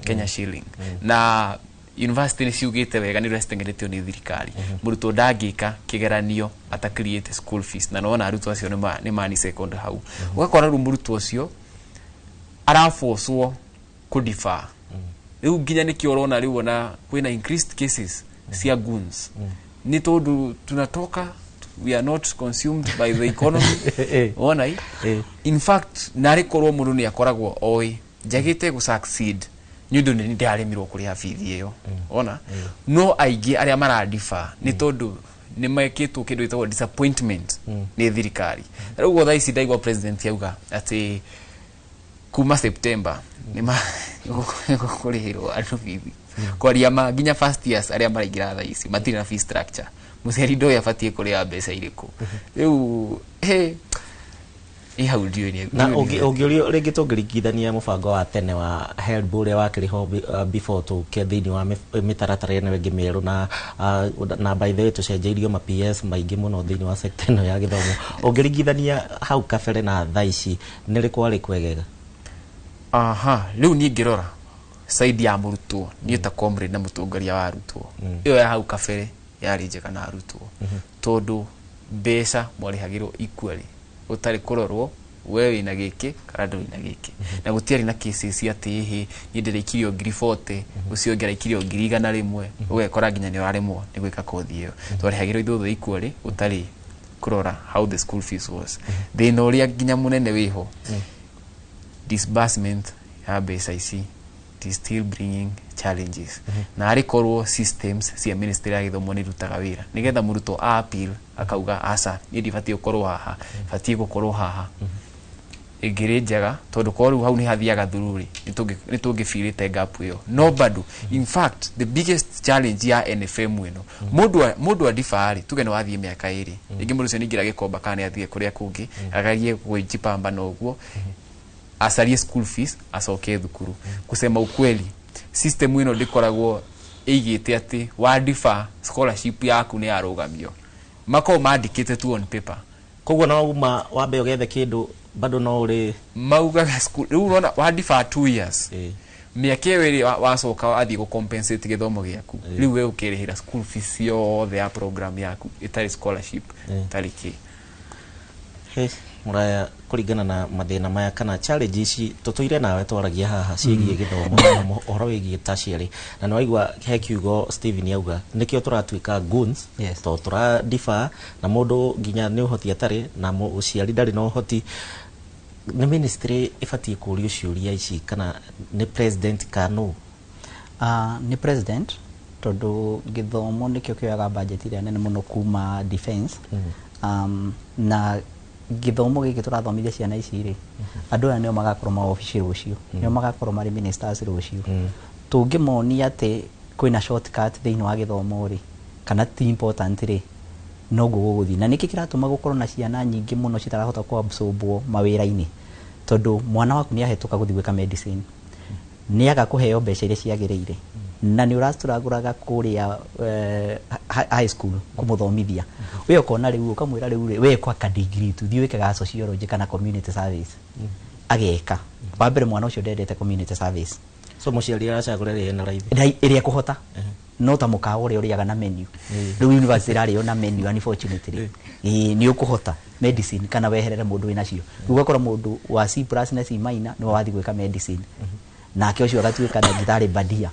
Kenya shilling, na university nĩ ciugĩte wega nĩ ũrĩa citengeretio nĩ thirikari, mũrutwo ndangĩka kĩgeranio atakiriĩte school fees, na nona arutwo acio nĩ mani second hau. Ũgakora rĩu mũrutwo ũcio arabocwo kũdefer. Rĩu nginya nĩkĩo ũrona rĩu ona kwĩna increased cases cia goons, nĩ tondũ tunatoka, we are not consumed by the economy. Wona i in fact narĩ korwo mũndũ nĩ akoragwo oĩ njagĩte gũ succeed nĩ ũndũ nĩ ndĩraremirwo kũrĩha bithi ĩyo. Ona no aingĩ arĩa maradiba nĩ tondũ nĩ mekĩtwo kĩndũ gĩtagwo disappointment nĩ thirikari. Rĩu ũguo thaa ici ndaigua president auga atĩ kuma September nĩ kũrĩhĩrwo andũ bithi, kwaria ma nginya first years arĩa maraingĩra thaa ici matirĩ na fee structure, mũciari ndoĩ abatiĩ kũrĩha mbeca irĩkũ. Rĩu he ĩ hau ndiũĩ Na ũngĩũrio rĩngĩ, tũngĩringithania mũbango wa tene wa HELB ũrĩa wakĩrĩ ho before tũke thĩinĩ wa mĩtaratara ĩno ĩngĩ mĩerũ, na by the way tũcenjeirio ma PS maingĩ mũno thĩinĩ wa sector ĩno ya gĩthomo, ũngĩringithania hau kabere na thaa ici, nĩ rĩ kwarĩ kwegega? Aha, rĩu niĩ ngĩrora side ya mũrutwo, niĩ ta comrade na mũtongoria wa arutwo, ĩyo ya hau kabere Yarĩ njega na arutwo, tondũ mbeca mwarĩhagĩrwo equally, ũtarĩ kũrorwo we wĩna gĩkĩ kana ndũrĩ na gĩkĩ, na gũtiarĩ na cases atĩ ĩhĩ, niĩ ndĩraikirio ngiri 40, ũcio ũngĩ araikirio 100,000, ũgekora nginya nĩ ũraremwo nĩ gwĩka kothi ĩyo. Twarĩhagĩrwo ithuothe equally, ũtarĩ kũrora how the school fees was. Thĩna ũrĩa nginya mũnene wĩho, disbursement ya mbeca ici, it is still bringing challenges, na arĩ korwo systems cia ministry ya gĩthomo nĩ irutaga wĩra nĩgetha mũrutwo a appeal akauga, "Aca, niĩ ndibatiĩ gũkorwo haha, batiĩ gũkorwo haha," ĩngĩrĩ njega, tondũ korwo rĩu hau nĩ hathiaga through rĩ, nĩ tũngĩbirĩte gap ĩyo. No bado, in fact, the biggest challenge ya NFM ĩno, mũndũ a defer rĩ, tuge nĩ wathiĩ mĩaka 2, rĩngĩ mũndũ ũcio nĩingĩra gĩkomba kana nĩ athiĩ kũrĩa kũngĩ agarie gwĩjipamba na ũguo acarie school fees acoke thukuru. Kusema ukweli, system ĩno ndĩkoragwo ĩigĩte atĩ wa defer scholarship yaku nĩ yarũgamio. Makoragwo mandĩkĩte tu on paper. Koguo no uma wambe ũgethe kĩndũ, bado no ũrĩ Maugaga school rĩu ũrona wa defer 2 years, mĩaka ĩyo ĩrĩ wacoka wathiĩ gũ compensate gĩthomo gĩaku, rĩu we ũkerĩhĩra school fees yothe ya program yaku, ĩtarĩ scholarship, ĩtarĩ kĩ. He mũraya, kũringana na mathĩna maya kana challenge ici tũtũire nawe twaragia haha ciĩgiĩ gĩthomo na ũhoro wĩgiĩ tertiary, na nĩ waigua he kiugo Steven auga nĩkĩo tũratuĩka goons, tondũ tũra defer na mũndũ nginya nĩ ũhoti atarĩ na mũciari ndarĩ na ũhoti. Nĩ ministry ĩbatiĩ kũrio ciũria ici kana nĩ president kana nũ? Nĩ president, tondũ gĩthomo nĩkĩo kĩoyaga budget ĩrĩa nene mũno kuma defense. Na gĩthomo gĩkĩ tũrathomithia ciana ici rĩ, andũ aya nĩo magakorwo maobici rũciũ, nĩo magakorwo marĩ ministers rũciũ. Tũngĩmonia atĩ kwĩna shortcut thĩinĩ wa gĩthomo rĩ, kana ti important rĩ, noguo gũgũthiĩ. Na nĩkĩ kĩratũma gũkorwo na ciana nyingĩ mũno citarahota kũ-absorbwo mawĩra-inĩ? Tondũ mwana waku nĩ ahĩtũka gũthiĩ gwĩka medicine, nĩ aga kũheo mbeca iria ciagĩrĩire, na nĩ ũracitũragũraga kũrĩa high school kũmũthomithia. We ũkona rĩu ũkamwĩra, "Rĩu rĩ, we kwa ka degree tu, thiĩ wĩke ga sociology kana community service." Ageka wa mbere, mwana ũcio ndendete community service. So mũciari aracagũra ĩrĩa ĩna raithi. Ĩrĩa ekũhota, no ta mũkawa ũrĩa ũrĩaga na menu. Rĩu university ĩrarĩo na menu, unfortunately. Ĩĩ, nĩ ũkũhota medicine kana weherere mũndũ wĩnacio. Rĩu ũgakora mũndũ wa C plus na C minor nĩwe wathiĩ gwĩka medicine, nake ũcio agatuĩka ndagĩtarĩ bandia,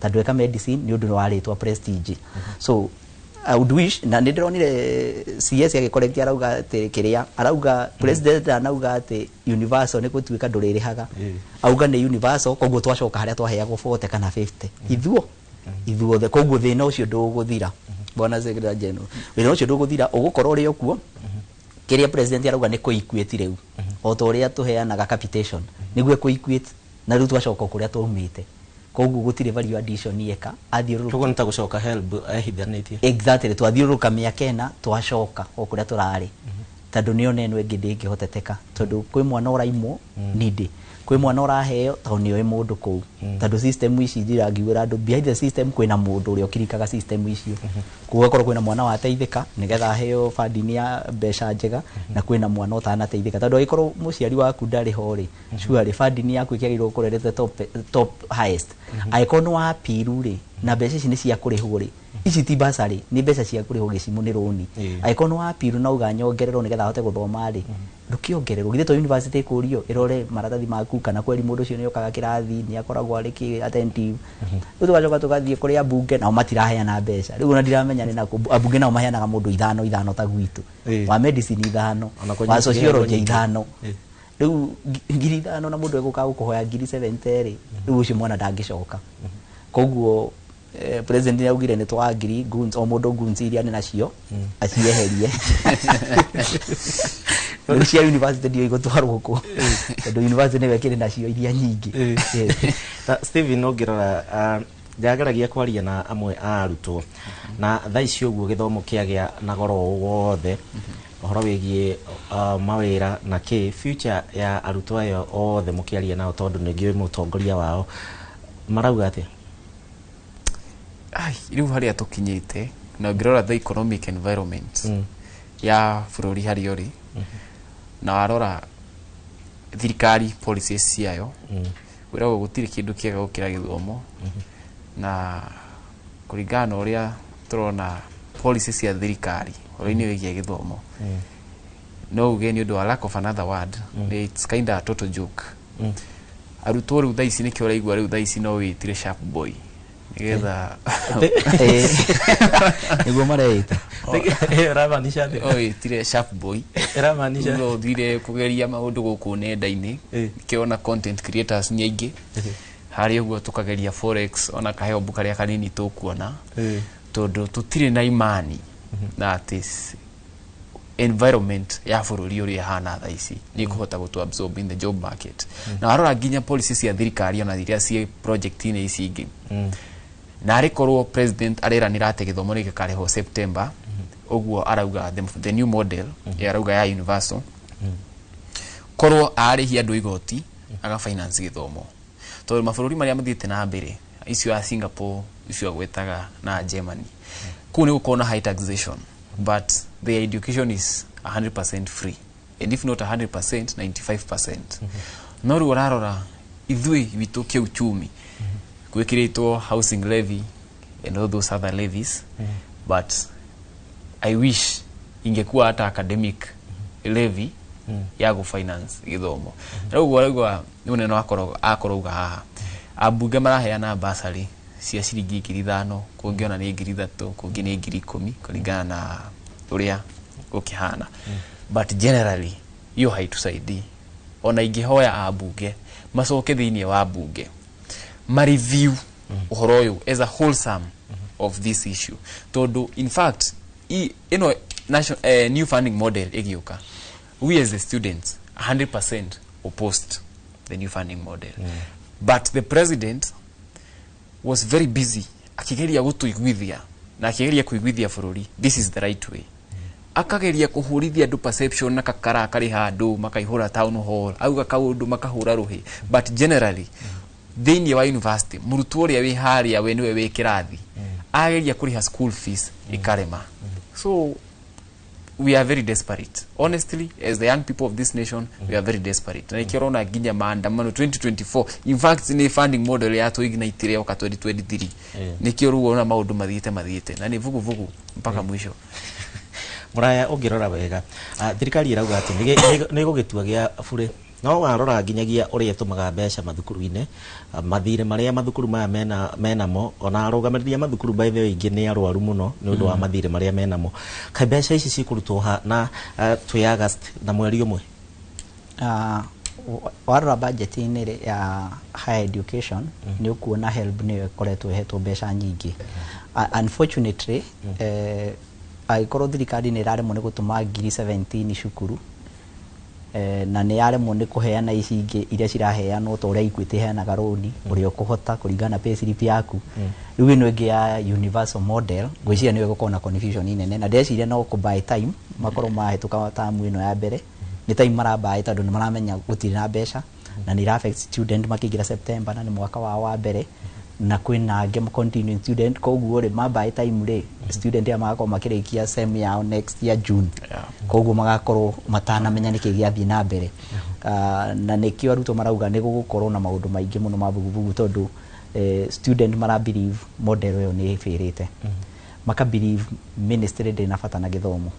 tondũ eka medicine nĩ ũndũ wa rĩtwa prestige. So I would wish, na nĩ ndĩronire CS agĩcorrect, arauga atĩ kĩrĩa arauga president anauga atĩ universal nĩ gũtuĩka ndũrĩrĩhaga, auga nĩ universal. Koguo twacoka harĩa twaheagwo 40 kana 50 ithuothe. Koguo thĩna ũcio ndũgũthira, bwana secretary general, thĩna ũcio ndũgũthira, ũgũkorwo ũrĩ o kuo. Kĩrĩa president arauga nĩ kũ-equate rĩu, o ta ũrĩa tũheanaga capitation, nĩguo kũ-equate, na rĩu twacoka o kũrĩa twaumĩte. Koguo gũtirĩ value addition eka athiũrũrũka. Koguo nĩ ta gũcoka HELB ehithanĩtie. Exactly, twathiũrũrũka mĩaka 4, twacoka o kũrĩa tũrarĩ, tondũ nĩ ona ĩno ĩngĩ ndĩngĩhoteteka, tondũ kwĩ mwana ũraimwo nindĩ, kwĩ mwana ũraheo tondũ nĩoĩ mũndũ kũu, tondũ system ici njira ngiuĩra andũ, behind the system kwĩna mũndũ ũrĩa ũkirikaga system icio. Gũgakorwo kwĩna mwana wateithĩka nĩgetha aheo funding ya mbeca njega, na kwĩna mwana ũtanateithĩka, tondũ angĩkorwo mũciari waku ndarĩ ho rĩ, surely funding yaku ĩkĩagĩrĩirwo gũkorwo ĩrĩ the top highest. Angĩkorwo nĩ wa apiru rĩ, na mbeca ici nĩ cia kũrĩhwo rĩ, ici ti basarĩ, nĩ mbeca cia kũrĩhwo gĩcimu, nĩ rũni. Angĩkorwo nĩ wa apiru na uga nyongererwo nĩgetha ahote gũthoma rĩ, ndũkĩongererwo. Githĩ to university ĩkũrio ĩrore maratathi maku kana kweri mũndũ ũcio nĩ okaga kĩrathi, nĩ akoragwo arĩ kĩ attentive? Rĩu tũgacoka tũgathiĩ kũrĩ ambunge, nao matiraheana mbeca. Rĩu ona ndiramenya nĩ nakũ. Ambunge nao maheanaga mũndũ ithano ithano, ta gwitũ wa medicine ithano, Ona kwenyu wa sociology nyingĩ. ithano. Rĩu 5,000, na mũndũ egũka gũkũhoya 70,000 rĩ, rĩu ũcio mwana ndangĩcoka. Koguo president nĩ augire nĩ twa ngiri goons, o mũndũ goons iria nĩ nacio acieherie. Rĩu cia university ndio igũtwarwo kũ, tondũ university nĩwe ĩkĩrĩ nacio iria nyingĩ. Yes. Ta Steven, ũngĩrora, ndageragia kwaria na amwe a arutwo, na thaa ici ũguo gĩthomo kĩagĩa na goro ũũ wothe, ũhoro wĩgiĩ mawĩra na kĩ, future ya arutwo ayo othe mũkĩaria nao, tondũ nĩngĩũĩ mũtongoria wao, marauga atĩa? Ai, rĩu harĩa tũkinyĩte na ũngĩrora the economic environment ya bũrũri harĩa ũrĩ, na warora thirikari policies ciayo, wĩragwo gũtirĩ kĩndũ kĩega gũkĩra gĩthomo, na kũringana na ũrĩa tũrona Policy cia thirikari ũhoro-inĩ wĩgiĩ gĩthomo, no uge nĩ ũndũ wa lack of another word, it's kind of a total joke. Arutwo rĩu thaa ici, nĩkĩo ũraigua rĩu thaa ici no wĩtire sharp boy nĩgetha Nĩguo mareita. Ĩramaanisha atĩa? No wĩtire sharp boy. Ĩramaanisha? No ũthire kũgeria maũndũ gũkũ nenda-inĩ, nĩkĩo ona content creators nĩ aingĩ harĩ ũguo, tũkageria forex ona kaheo karĩa kanini tũkuona, tondũ tũtirĩ na imani na atĩ environment ya bũrũri ũrĩa ĩhana thaa ici nĩ ĩkũhota gũtũ absorb in the job market. Na warora nginya policy cia thirikari ona iria ciĩ project-inĩ ici ingĩ, na arĩ korwo president areranĩra atĩ gĩthomo nĩ gĩkarĩhwo September ũguo arauga, the new model ĩyo arauga ya universal, korwo arĩhia andũ igoti aga finance gĩthomo, tondũ mabũrũri marĩa mathiĩte na mbere icio ya Singapore, icio agwetaga na Germany, kũu nĩ gũkorwo na high taxation, but their education is 100% free, and if not 100%, 95%. No rĩu ũrarora ithuĩ witũ kĩuchumi gwĩkĩrĩtwo housing levy and all those other levies, but I wish ingekuwa hata academic levy ya gũfinance gĩthomo. Rĩu ũguo araigua nĩ mũnene akorauga haha ambunge maraheana basarĩ cia ciringi 5,000, kũngĩ ona nĩ 3,000, kũngĩ nĩ 10,000, kũringana na ũrĩa gũkĩhana, but generally hiyo haitusaidii. Ona ingĩhoya ambunge macoke thĩinĩ wa bunge mareview ũhoro ũyũ as a wholesome of this issue, tondũ in fact ĩno new funding model ĩgĩũka, we as the students 100% opposed the new funding model, but the president was very busy akigeria gũtũiguithia na akigeria kũiguithia bũrũri this is the right way, akageria kũhũrithia andũ perception na kakara akarĩha andũ makaihũra town hall, auga kaũndũ makahũra rũhĩ. But generally thĩinĩ wa university, mũrutwo ũrĩa wĩ harĩa we nĩwe wĩ kĩrathi ageria kũrĩha school fees ĩkarema. So we are very desperate, honestly. As the young people of this nation, we are very desperate, na ikĩo ũrona nginya maandamano 2024. In fact, nĩ funding model ya tũignitire oka 2023. Nĩkĩo rĩu ũrona maũndũ mathiĩte na nĩ vuguvugu mpaka mwisho. Mũraya, ũngĩrora wega, thirikari ĩrauga atĩ nĩ gũgĩtua gĩa burĩ, no warora nginyagia ũrĩa ĩtũmaga mbeca mathukuru-inĩ, mathirĩ marĩa mathukuru maya mena menamo, ona arũgamĩrĩri a mathukuru, by the way, ingĩ nĩ arwaru mũno nĩ ũndũ wa mathirĩ marĩa menamo. Kaĩ mbeca ici cikũrutwo ha na twĩ August na mweri ũmwe? Warora budget-inĩ rĩ ya higher education, nĩ ũkuona HELB nĩyo ĩkoretwo ĩhetwo mbeca nyingĩ. Unfortunately, angĩkorwo thirikari nĩ ĩraremwo nĩ gũtũma 17,000 cukuru, na nĩ yaremwo nĩ kũheana ici ingĩ iria ciraheanwo ta ũrĩa Equity ĩheanaga rũni ũrĩa ũkũhota kũringana na payslip yaku, rĩu ĩno ĩngĩ ya universal model ngwĩciria nĩyo ĩgũkorwo na confusion nene, na ndĩreciria no kũ buy time makorwo mahĩtũka tamu ĩno ya mbere. Nĩ time marabuy tondũ nĩ maramenya gũtirĩ na mbeca na nĩ ira affect student makĩingĩra September na nĩ mwaka wao wa mbere, na kwĩna angĩ continuing student. Koguo rĩ, mabuy time rĩ, student aya magakorwo makĩrĩkia sem yao next year June, koguo magakorwo matanamenya nĩkĩ gĩathiĩ na mbere. Na nĩkĩo arutwo marauga nĩ gũgũkorwo na maũndũ maingĩ mũno ma vuguvugu, tondũ student mara believe model ĩyo nĩ ĩbĩrĩte, maka believe ministry ndĩrĩ na bata na gĩthomo,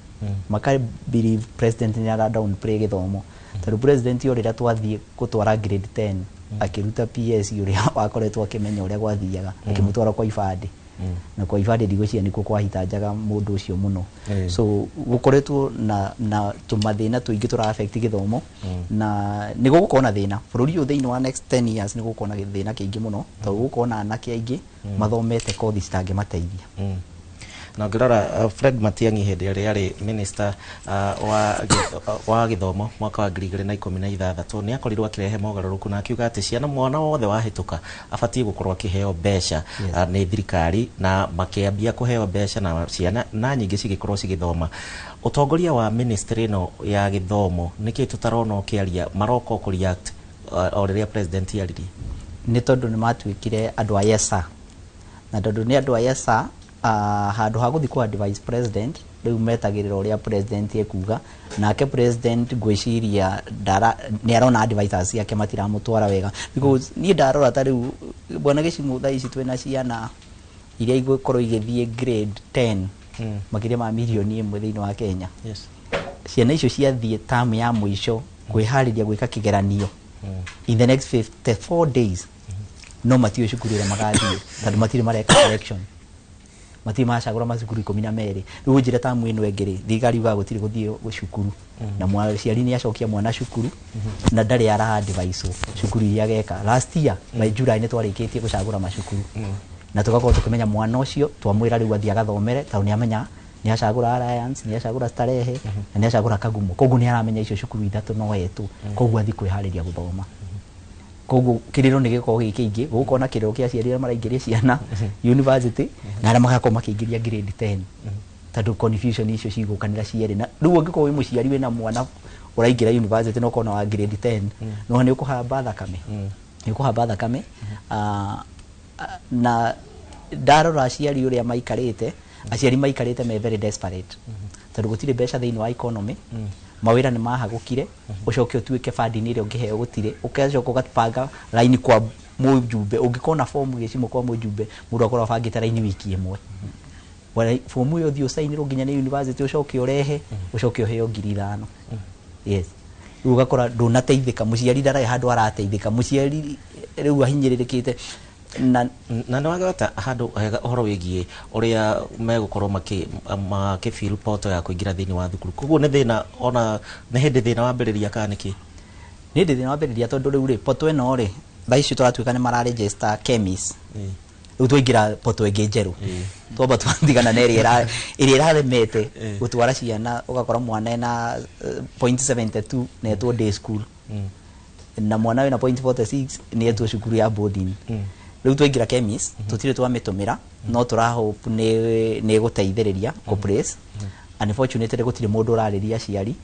maka believe president nĩ ara downplay gĩthomo, tondũ president o rĩrĩa twathiĩ gũtwara grade 10 akĩruta PS ũrĩa wakoretwo akĩmenya ũrĩa gwathiaga, akĩmũtwara kwa ibandĩ, na kwa ibandĩ ndigwĩciria nĩkuo kwahitanjaga mũndũ ũcio mũno. So gũkoretwo na tũmathĩna tũingĩ tũra affect gĩthomo, na nĩ gũgũkorwo na thĩna bũrũri ũyũ thĩinĩ wa next 10 years. Nĩ gũgũkorwo na thĩna kĩingĩ mũno tondũ gũgũkorwo na anake aingĩ mathomete kothi citangĩmateithia. Na ũngĩrora Fred Matiang'i hĩndĩ ĩrĩa arĩ minister wa gĩthomo mwaka wa 2016, nĩ akorirwo akĩrehe mogarũrũku na akiuga atĩ ciana, mwana wothe wahĩtũka abatiĩ gũkorwo akĩheo mbeca nĩ thirikari, na makĩambia kũheo mbeca na ciana na nyingĩ cigĩkorwo cigĩthoma. Ũtongoria wa ministry ĩno ya gĩthomo, nĩkĩ tũtarona ũkĩaria? Maroka kũ react o rĩrĩa president aririe. Nĩ tondũ nĩ matuĩkire andũ a yesa, na tondũ nĩ andũ a yesa, handũ ha gũthiĩ kwa vice president, rĩu metagĩrĩra ũrĩa president ekuga. Nake president ngwĩciria nĩ arona advisors ciake matiramũtwara wega, because niĩ ndarora ta rĩu bwana Gĩcimũ, thaa ici twĩna ciana iria igũkorwo igĩthiĩ grade 10. Makĩria ma 1 million thĩinĩ wa Kenya. Ciana icio ciathiĩ tamu ya mũico kwĩharĩria gwĩka kĩgeranio in the next 54 days, no matiũĩ cukuru ĩrĩa magathiĩ tondũ matirĩ mareka selection, matirĩ maracagũra macukuru 12. Rĩu ũnjĩre tamu ĩno ĩngĩ rĩ, thirikari yugaga gũtirĩ gũthiĩ cukuru na mũciari nĩ acokia mwana cukuru na ndarĩ ara advice cukuru iria ageka. Last year by July nĩ twarĩkĩtie gũcagũra macukuru na tũgakorwo tũkĩmenya mwana ũcio twamwĩra rĩu athiĩ agathomere, tondũ nĩ amenya nĩ acagũra Alliance, nĩ acagũra Starehe na nĩ acagũra Kagumo, koguo nĩ aramenya icio cukuru ithatũ no etwo, koguo athiĩ kwĩharĩria gũthoma. Koguo kĩrĩro nĩ gĩkoragwo gĩ kĩingĩ, gũgũkorwo na kĩrĩro kĩa aciari arĩa maraingĩria ciana university na arĩa magakorwo makĩingĩria grade 10, tondũ confusion icio cigũkanĩra cierĩ. Na rĩu ũngĩkorwo wĩ mũciari wĩna mwana ũraingĩra university na ũkona wa grade 10, no nĩ ũkũhamba thakame, nĩ ũkũhamba thakame. Na ndarora aciari ũrĩa maikarĩte, aciari maikarĩte me very desperate tondũ gũtirĩ mbeca thĩinĩ wa economy, mawĩra nĩ mahagũkire, ũcoke ũtuĩke funding ĩrĩa ũngĩheo gũtirĩ, ũgacoka ũgabanga raini kwa mũjumbe. Ũngĩkona fomu gĩcimo kwa mũjumbe, mũndũ akorwo abangĩte raini wiki ĩmwe. Fomu ĩyo ũthiĩ ũcainĩrwo nginya nĩ university, ũcoke ũrehe, ũcoke ũheo 5,000. Yes, rĩu ũgakora ndũnateithĩka, mũciari ndarĩ handũ arateithĩka, mũciari rĩu ahinyĩrĩrĩkĩte na Na nĩ wagweta handũ hega ũhoro wĩgiĩ ũrĩa megũkorwo makĩ fill portal ya kũingĩra thĩinĩ wa thukuru, koguo nĩ thĩna, ona nĩ hĩndĩ thĩna wambĩrĩria kana nĩkĩ? Nĩ hĩndĩ thĩna wambĩrĩria, tondũ rĩu rĩ, portal ĩno rĩ, thaa ici tũratuĩka nĩ mara register KEMIS, rĩu twaingĩra portal ĩngĩ njerũ, twamba twatigana na ĩrĩa ĩraremete gũtwara ciana, ũgakora mwana ena 0.72 na etwo day school, na mwana wĩna 0.46 nĩ etwo cukuru ya boarding. Rĩu twaingĩra KEMIS, tũtirĩ twamĩtũmĩra, no tũra hope nĩ ĩgũteithĩrĩria kũ place. Unfortunately gũtirĩ mũndũ ũrarĩria aciari.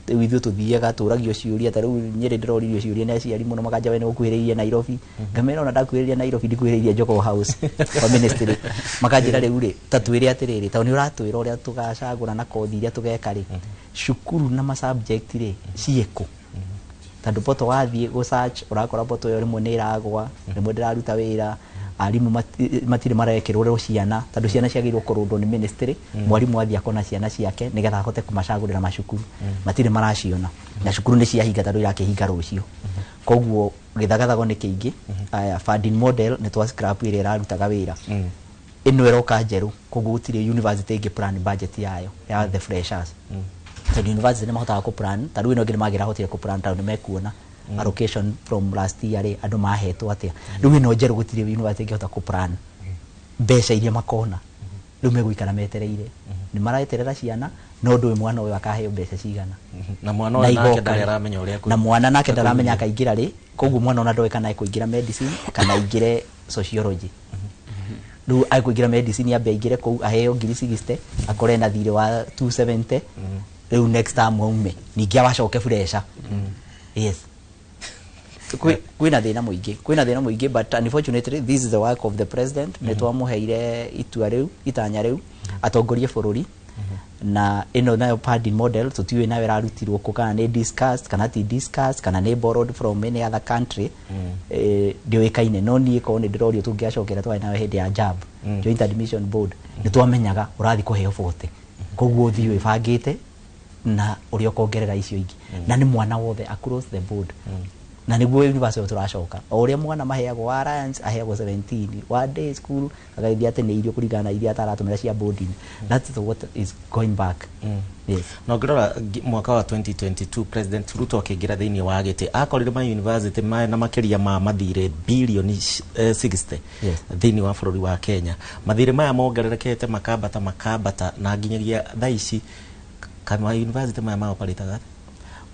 Rĩu ithuĩ tũthiaga tũragio ciũria, ta rĩu Nyĩrĩ ndĩroririo ciũria nĩ aciari mũno, makanja we nĩ ũkuhĩrĩirie Nairobi, ngamera ona ndakuhĩrĩria Nairobi ndikuhĩrĩirie Jogoo House kwa ministry. Makanjĩra rĩu rĩ, ta twĩre atĩrĩrĩ, tondũ nĩ ũratwĩra ũrĩa tũgacagũra na kothi iria tũgeka rĩ, cukuru na ma subject rĩ ciĩkũ? Tondũ portal wathiĩ gũ search ũrakora portal ĩyo rĩmwe nĩ ĩragwa, rĩmwe ndĩraruta wĩra, arimũ matirĩ marekĩrwo ciana, tondũ ciana ciagĩrĩirwo kũrũndwo nĩ ministry. Mwarimũ athiĩ akona ciana ciake nĩgetha ahote kũmacagũrĩra macukuru, matirĩ maraciona, na cukuru nĩ ciahinga tondũ irakĩhinga rũciũ, koguo gĩthagathago nĩ kĩingĩ. Aya, funding model nĩ twa scrap ĩrĩa ĩrarutaga wĩra, ĩno ĩroka njerũ, koguo gũtirĩ university ĩngĩ plan budget yayo ya the freshers, tondũ university nĩ mahotaga kũ plan. Ta rĩu ĩno ĩngĩ nĩ mangĩrahotire kũ plan tondũ nĩ mekuona allocation from last year rĩ, andũ mahetwo atĩa. Rĩu ĩno njerũ gũtirĩ university ĩngĩhota kũ plan mbeca iria makona. Rĩu megũikara metereire, nĩ mareterera ciana, no ndũĩ mwana ũyũ akaheo mbeca cigana. Na mwana ũyũ nake ndarĩ aramenya ũrĩa na mwana nake ndaramenya akaingĩra rĩ, koguo mwana ona ndoĩ kana ekũingĩra medicine kana aingĩre sociology. Rĩu ekũingĩra medicine, ambe aingĩre kũu aheo 60,000, akore na thirĩ wa 270. Rĩu next time aume ningĩ awacoke fresher. Yes, kwĩna thĩna mũingĩ, kwĩna thĩna mũingĩ, but unfortunately this is the work of the president. Nĩ twamũheire itua rĩu, itanya rĩu atongorie bũrũri, na ĩno nayo funding model tũtiũĩ nayo ĩrarutirwo kũ, kana nĩ discussed kana ti discussed, kana nĩ borrowed from any other country, ndĩũĩkaine. No niĩ korwo nĩ ndĩrorio, tũngĩacokera twarĩ nayo hĩndĩ ya JAB, Joint Admission Board, nĩ twamenyaga ũrathiĩ kũheo 40, koguo ũthiĩ wĩbangĩte na ũrĩa ũkongerera icio ingĩ, na nĩ mwana wothe across the board. Na nĩguo university tũracoka o ũrĩa mwana maheagwo, wa Alliance aheagwo 17, wa day school agagĩthiĩ atĩ nĩ irio kũringana na iria ataratũmĩra cia boarding. That's what is going back. Yes. Na ũngĩrora mwaka wa 2022 President Ruto akĩingĩra thĩinĩ wa gĩtĩ, akorire ma university na makĩria ma mathirĩ bilioni 60 thĩinĩ wa bũrũri wa Kenya. Mathirĩ maya mongererekete makambata makambata na nginyagia thaa ici kama university maya maoparĩtaga atĩa?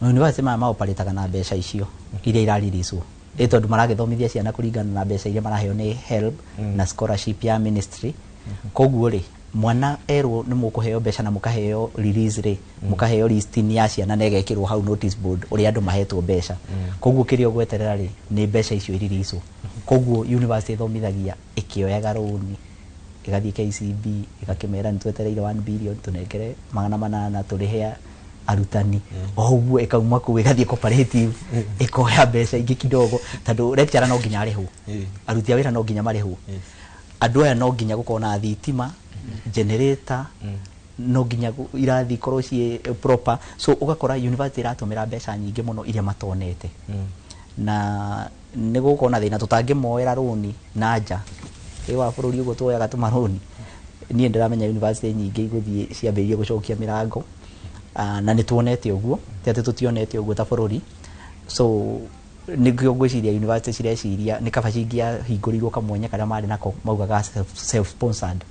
University maya maoparĩtaga na mbeca icio iria iraririswo, ĩ tondũ maragĩthomithia ciana kũringana na mbeca iria maraheo nĩ HELB na scholarship ya ministry. Koguo rĩ, mwana erwo nĩ mũkũheo mbeca na mũkaheo release rĩ, mũkaheo listing ya ciana na ĩgekĩrwo hau notice board ũrĩa andũ mahetwo mbeca, koguo kĩrĩa ũgweterera rĩ, nĩ mbeca icio iririswo. Koguo university ĩthomithagia ĩkĩoyaga rũni, ĩgathiĩ KCB ĩgakĩmera nĩ twetereire 1 billion, tũnengere 800 tũrĩhe arutani. O ũguo ĩkauma kũu ĩgathiĩ cooperative ĩkoya mbeca ingĩ kidogo, tondũ lecturer no nginya arĩhwo, aruti a wĩra no nginya marĩhwo, andũ aya no nginya gũkorwo na thitima, generator. No nginya irathi ikorwo ciĩ proper, so ũgakora university ĩratũmĩra mbeca nyingĩ mũno iria matonete, na nĩ gũkorwo na thĩna tũtangĩmoera rũni na nja ĩ wa bũrũri ũguo tuoyaga tũmarũni. Niĩ ndĩramenya university nyingĩ igũthiĩ ciambĩrĩrie gũcokia mĩrango. Na nĩ tuonete ũguo, ti atĩ tũtionete ũguo ta bũrũri. So nĩkĩo ngwĩciria university cireciria nĩ kaba cingĩahingũrĩirwo kamwanya karĩa marĩ nako maugaga self sponsored,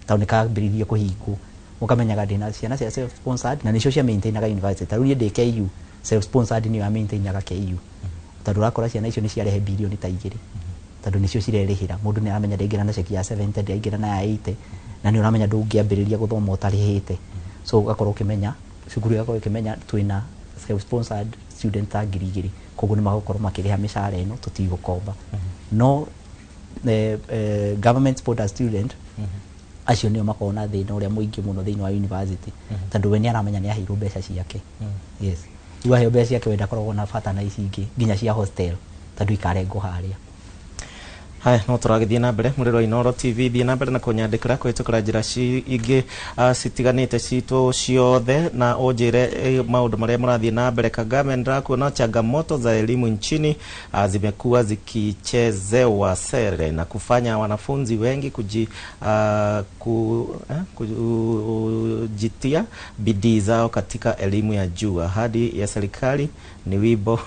tondũ nĩ kambĩrĩirie kũhingwo, ũkamenyaga ndĩna ciana cia self sponsored na nĩcio cia maintainaga university. Ta rĩu niĩ ndĩ KU, self sponsored nĩyo ya maintainaga KU, tondũ ũrakora ciana icio nĩ ciarehe birioni ta 2, tondũ nĩcio cirerĩhĩra. Mũndũ nĩ aramenya ndaingĩra na ceki ya 70, ndaingĩra na ya 80, na nĩ ũramenya ndũngĩambĩrĩria gũthoma ũtarĩhĩte. So ũgakorwo ũkĩmenya cukuru ĩgakorwo ĩkĩmenya twĩna self sponsored student ta 2000, koguo nĩ magũkorwo makĩrĩha mĩcara ĩno, tũtigũkomba. No government sponsored student acio nĩo makoragwo na thĩna ũrĩa mũingĩ mũno thĩinĩ wa university, tondũ we nĩ aramenya nĩ aheirwo mbeca ciake. Yes, rĩu aheo mbeca ciake, we ndakoragwo na bata na ici ingĩ nginya cia hostel, tondũ ikarengwo harĩa. Haya, no tũragĩthiĩ na mbere mũrĩro Inooro TV. Thiĩ na mbere na kũnyandĩkĩra kũhĩtũkĩra njĩra ingĩ citiganĩte citũ ciothe na ũnjĩre maũndũ marĩa mũrathiĩ na mbere. Kagame, ndĩrakuona changamoto za elimu nchini zimekuwa zikichezewa sere na kufanya wanafunzi wengi kujitia bidii zao katika elimu ya juu. Ahadi ya serikali ni wimbo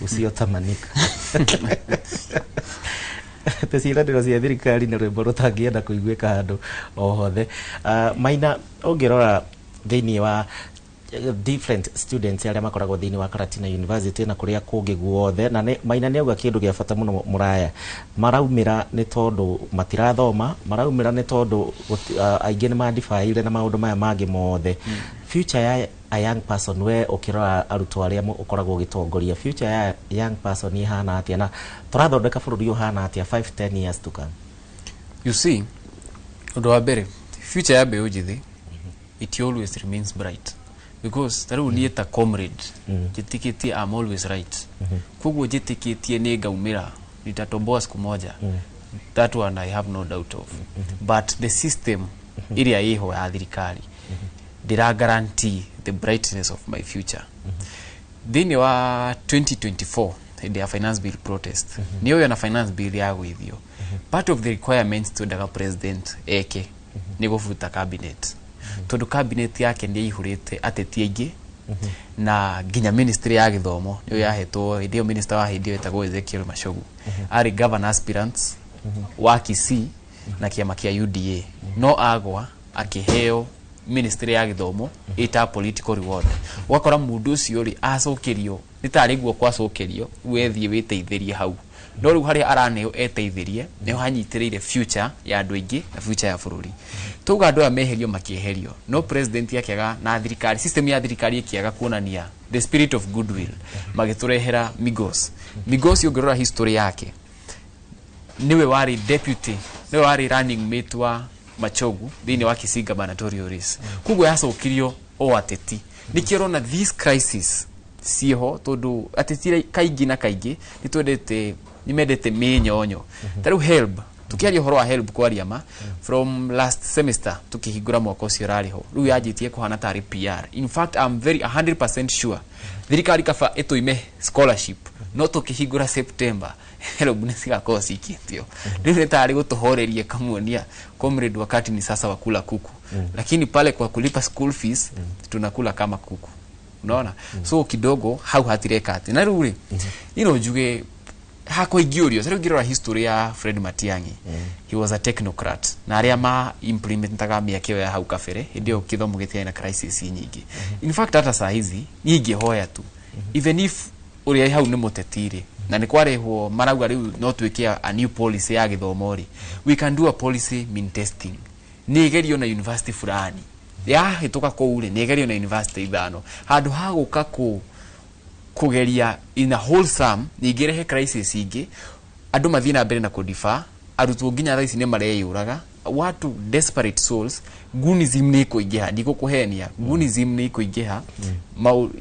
usiotamanika. Ciĩranĩro cia thirikari nĩ rwĩmbo rũtangĩenda kũiguĩka handũ o hothe. Maina, ũngĩrora thĩinĩ wa different students arĩa makoragwo thĩinĩ wa Karatina University na kũrĩa kũngĩ guothe, na Maina nĩ auga kĩndũ gĩa bata mũno mũraya, maraumĩra nĩ tondũ matirathoma, maraumĩra nĩ tondũ aingĩ nĩ mandibaire na maũndũ maya mangĩ mothe. Future ya a young person, we ũkĩrora arutwo arĩa ũkoragwo ũgĩtongoria, future ya young person ihana atĩa, na tũrathondeka bũrũri ũhana atĩa 5 10 years to come? You see, ũndũ wa mbere, future ya mbeũ njĩthĩ, it always remains bright, because ta rĩu niĩ ta comrade njĩtĩkĩtie I'm always right. Koguo njĩtĩkĩtie nĩ ngaumĩra, nitatomboa siku moja. That one I have no doubt of. But the system ĩrĩa ĩho ya thirikari ndĩra guarantee the brightness of my future. Thĩinĩ wa 2024, hĩndĩ ya finance bill protest, nĩ ũyũ na finance bill ya gwĩthio, part of the requirements twendaga president eke nĩ gũbuta cabinet, tondũ cabinet yake nĩ ĩihũrĩte ateti aingĩ, na nginya ministry ya gĩthomo nĩyo yahetwo hĩndĩ ĩyo. Minister wa hĩndĩ ĩyo etagwo Ezekiel Machogu, arĩ governor aspirants wa Kisii na kĩama kĩa UDA, no agwa akĩheo ministry ya gĩthomo ĩta political reward. Ũgakora mũndũ ũcio rĩ, acokerio nĩ tarĩ guoko acokerio, wethiĩ wĩteithĩrie hau. No rĩu harĩa araneo eteithĩrie nĩho hanyitĩrĩire future ya andũ aingĩ na future ya bũrũri. Tuga andũ aya meherio, makĩeherio, no president akĩaga na thirikari, system ya thirikari ĩkĩaga kuonania the spirit of goodwill, magĩtũrehera Migos. Migos, ũngĩrora history yake, niwe warĩ deputy, niwe warĩ running mate wa Machogu thĩinĩ wa Kisii gubernatorial race. Koguo yacokirio o ateti. Nĩkĩo ũrona this crisis ciĩho, tondũ ateti kaingĩ na kaingĩ nĩ twendete, nĩ mendete mĩnyonyo. Ta rĩu HELB, tukiaria ũhoro wa HELB, kwaria ma, from last semester tukĩhingũra mwaka ũcio ũrarĩ ho, rĩu yanjĩtie kũhana tarĩ PR. In fact, I'm very 100% sure thirikari kaba ĩtũime scholarship, no tũkĩhingũra September HELB nĩ cigakorwo cikĩtio. Rĩu nĩ tarĩ gũtũhoreria kamuonia, comrade, wakati ni sasa wa kula kuku, lakini pale kwa kulipa school fees tunakula kama kuku, unaona? So kidogo hau hatireka atĩ na rĩu rĩ, ino njuge hakwa ingĩũrio. Ta rĩu ngĩrora history ya Fred Matiang'i, he was a technocrat, na arĩa ma implementaga mĩaka ĩyo ya hau kabere, hĩndĩ ĩyo kĩthomo gĩtiarĩ na crisis nyingĩ. In fact, hata saa hizi niĩ ingĩhoya tu, even if ũrĩa hau nĩ mũteti rĩ, na nĩ kwarehwo marauga rĩu no twĩke a new policy ya gĩthomo rĩ, we can do a policy mean testing, nĩ ĩgerio na university fulani, yahĩtũka kũu rĩ, nĩ ĩgerio na university ithano, handũ ha gũka kũ kugeria in a wholesome ningĩ rehe crisis ingĩ, andũ mathiĩ na mbere na kũdifa arutwo nginya thaa ici nĩ mareyũraga, watu desperate souls. Gunism nĩ ĩkũingĩha, ndigũkũhenia, gunism nĩ ĩkũingĩha.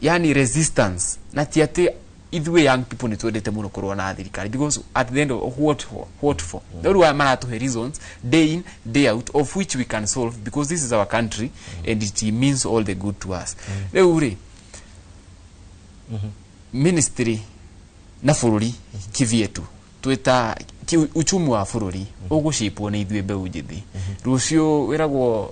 Yani resistance, na ti atĩ Ithuĩ young people nĩ twendete mũno kũrũa na thirikari, because at the end of what for? Rĩu aya maratũhe reasons day in, day out, of which we can solve, because this is our country and it means all the good to us. Rĩu rĩ, ministry na bũrũri kivyetu, twĩta uchumi wa bũrũri ũgũcipwo nĩ ithuĩ mbeũ njĩthĩ. Rũciũ wĩragwo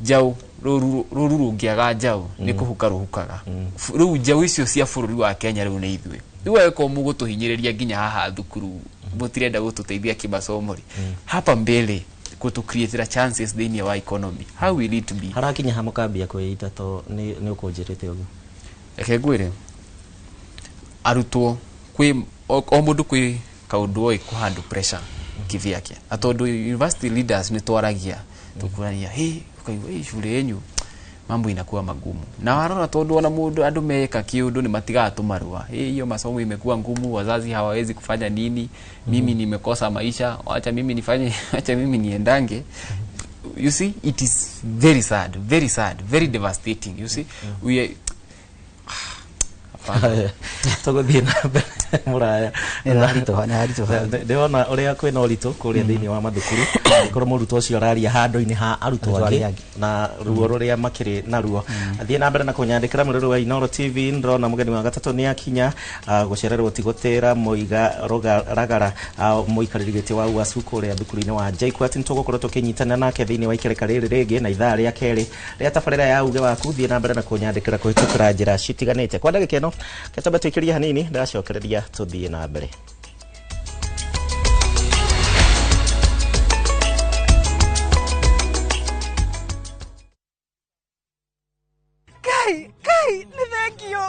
njaũ, rũru rũngĩaga njaũ nĩ kũhuka rũhukaga. Rĩu njaũ icio cia bũrũri wa Kenya rĩu nĩ ithuĩ. Rĩu angĩkorwo mũgũtũhinyĩrĩria nginya haha thukuru, mũtirenda gũtũteithia kĩmasomo rĩ, hapa mbele gũtũ chances thĩinĩ wa economy, how will it be? Harakinya ha mũkambia kwĩita to nĩ ũkũnjĩrĩte ũguo. Reke ngwĩre, arutwo kwĩ o mũndũ kwĩ kaũndũ oĩ kũhandle pressure kivyake, na tondũ university leaders nĩ twaragia tukurania, hey, ukaigua hii shule yenyu mambo inakuwa magumu, na warora tondu ona mundu andu meka kiundu ni matigaga tumarua, hey, hiyo masomo imekuwa ngumu, wazazi hawawezi kufanya nini, mimi nimekosa maisha, acha mimi nifanye, acha mimi niendange. You see, it is very sad, very sad, very devastating. You see, we are tũgũthiĩ na mbere mũraya. Ndĩrona ũrĩa kwĩna ũritũ kũrĩa thĩinĩ wa mathukuru, angĩkorwo mũrutwo ũcio araria handũ-inĩ ha arutwo angĩ na ruo rũrĩa makĩrĩ naruo. Athiĩ na mbere na kũnyandĩkĩra mũrũrũ wa Inooro TV. Ndĩrona mũgeni wa gatatũ nĩ akinya, gũcererwo ti gũtĩra, Mũiga Ragara, mũikarĩri gĩtĩ wa UASU kũrĩa thukuru-inĩ wa JKUAT. Nĩ tũgũkorwo tũkĩnyitana nake thĩinĩ wa ikereka rĩrĩ rĩngĩ na ithaa rĩa kerĩ rĩa tabarĩra ya uge waku. Thiĩ na mbere na kũnyandĩkĩra kũhĩtũkĩra njĩra citiganĩte. Kwa ndagĩka ĩno ketamba twĩkĩrie hanini, ndacokereria tũthiĩ na mbere. Ngai, Ngai, nĩ thengio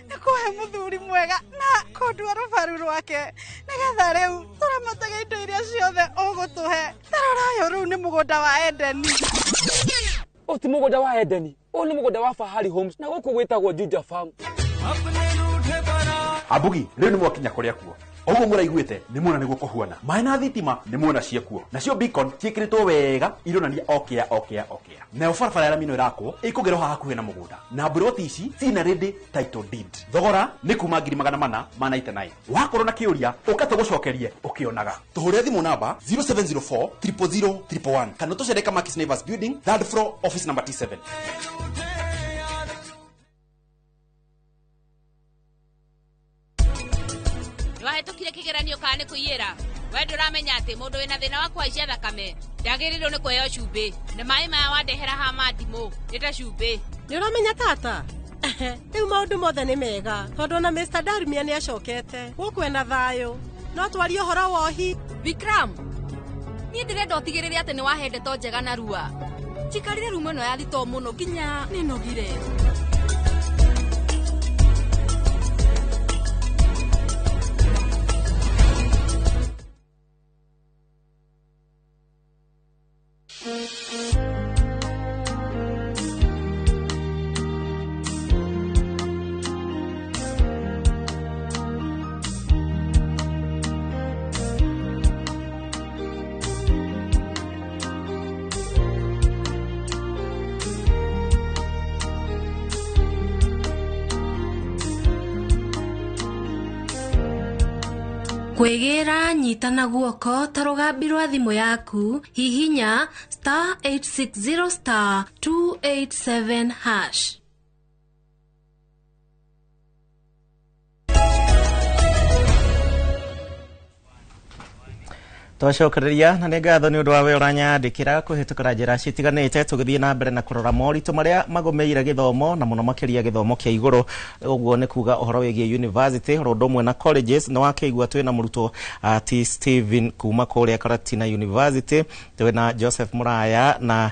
nĩ kũhe mũthuri mwega na kũndua rũbaru rwake, nĩgetha rĩu tũramatage indo iria ciothe ũgũtũhe. Tarora ũyũ rĩu nĩ mũgũnda wa Edeni. Ũyũ ti mũgũnda wa Edeni, ũyũ nĩ mũgũnda wa Fahari Homes, na gũkũ gwĩtagwo Juja Farm. Ambugi rĩu nĩ mwakinya kũrĩa kuo. Ũguo mũraiguĩte nĩ muona nĩguo kũhuana. Maĩ na thitima nĩ muona ciekuo. Nacio beacon ciĩkĩrĩtwo wega ironania okĩa okĩa okĩa. Nayo barabara ya rami ĩno ĩrakwo ĩkũgerwo haha hakuhĩ na mũgũnda. Na mburoti ici ciina ready title deed. Thogora nĩ kuma 499. Wakorwo na kĩũria ũka tũgũcokerie ũkĩonaga. Tũhũrĩre thimũ namba 0704 000 111 kana tũcere Kamakis Neighbors Building, third floor, office number T7. Wahĩtũkire kĩgeranio kana nĩ kũiyĩra? We ndũramenya atĩ mũndũ wĩna thĩna wa kũhaicia thakame ndagĩrĩirwo nĩ kũheo cumbĩ, na maĩ maya wandehera ha ma ndimũ nĩ ta cumbĩ. Nĩ ũramenya tata, rĩu maũndũ mothe nĩ mega tondũ ona Mr. Darmia nĩ acokete gũkũ ena thayũ. No twarie ũhoro wa ũhi. Vikram, niĩ ndĩrenda ũtigĩrĩre atĩ nĩ wahe ndeto njega narua. Njikarire rumu ĩno ya thitoo mũno nginya nĩnogire. Kwĩgĩra nyitana guoko ta rũgambi rwa thimũ yaku, hihinya star 860 star 287 hash. Twacokereria na nĩ ngatho nĩ ũndũ wa we ũranyandĩkĩra kũhĩtũkĩra njĩra citiganĩte. Tũgĩthiĩ na mbere na kũrora moritũ marĩa magũmĩire gĩthomo na mũno makĩria gĩthomo kĩa igũrũ, ũguo nĩ kuga ũhoro wĩgiĩ university oro ũndũ ũmwe na colleges. Nĩ wakĩigua twĩna mũrutwo T Steven kuma kũrĩa Karatina University, twĩna Joseph Muraya na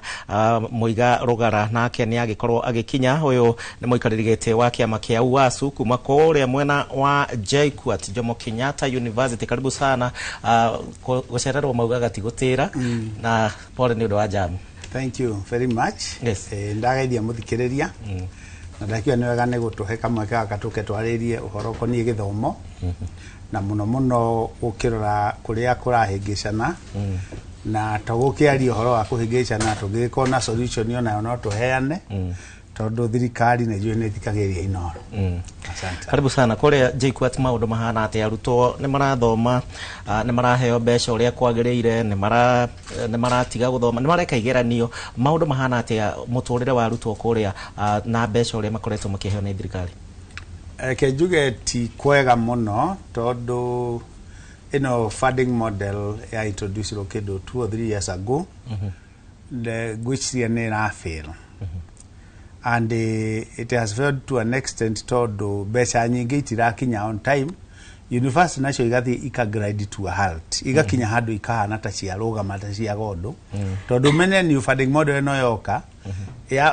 Mũiga Rũgara, nake nĩ agĩkorwo agĩkinya. Ũyũ nĩ mũikarĩri gĩtĩ wa kĩama kĩa UASU kuma kũrĩa mwena wa JKUAT, Jomo Kenyatta University. Karibu sana. Gũcererwo maugaga ti gũtĩra, na pole nĩ ũndũ wa jam. Thank you very much. Yes. Ndageithia mũthikĩrĩria na ndakiuga nĩ wega nĩ gũtũhe kamweke gaka tũke twarĩrie ũhoro ũkoniĩ gĩthomo, na mũno mũno gũkĩrora kũrĩa kũrahĩngĩcana, na to gũkĩaria ũhoro wa kũhĩngĩcana, tũngĩgĩkorwo na solution onayo no tũheane, Tondu thirikari nĩ njũĩ nĩ ĩthikagĩrĩria Inooro. Asante. Karibu sana. Kũrĩa JKUAT maũndũ mahana atĩa? Arutwo nĩ marathoma, nĩ maraheo mbeca ũrĩa kwagĩrĩire, nĩ maratiga gũthoma, nĩ mareka igeranio? Maũndũ mahana atĩa mũtũrĩre wa arutwo kũrĩa, na mbeca ũrĩa makoretwo makĩheo nĩ thirikari? Reke njuge ti kwega mũno, tondũ ĩno funding model ya introduce kĩndũ 2 or 3 years ago, ngwĩciria nĩ ĩrafail, and it has failed to an extent tondũ mbeca nyingĩ itirakinya on time. University nacio igathiĩ ikagrind to a halt, igakinya handũ ikahana ta ciarũgama, ta cia gondo, tondũ mene new funding model ĩno yoka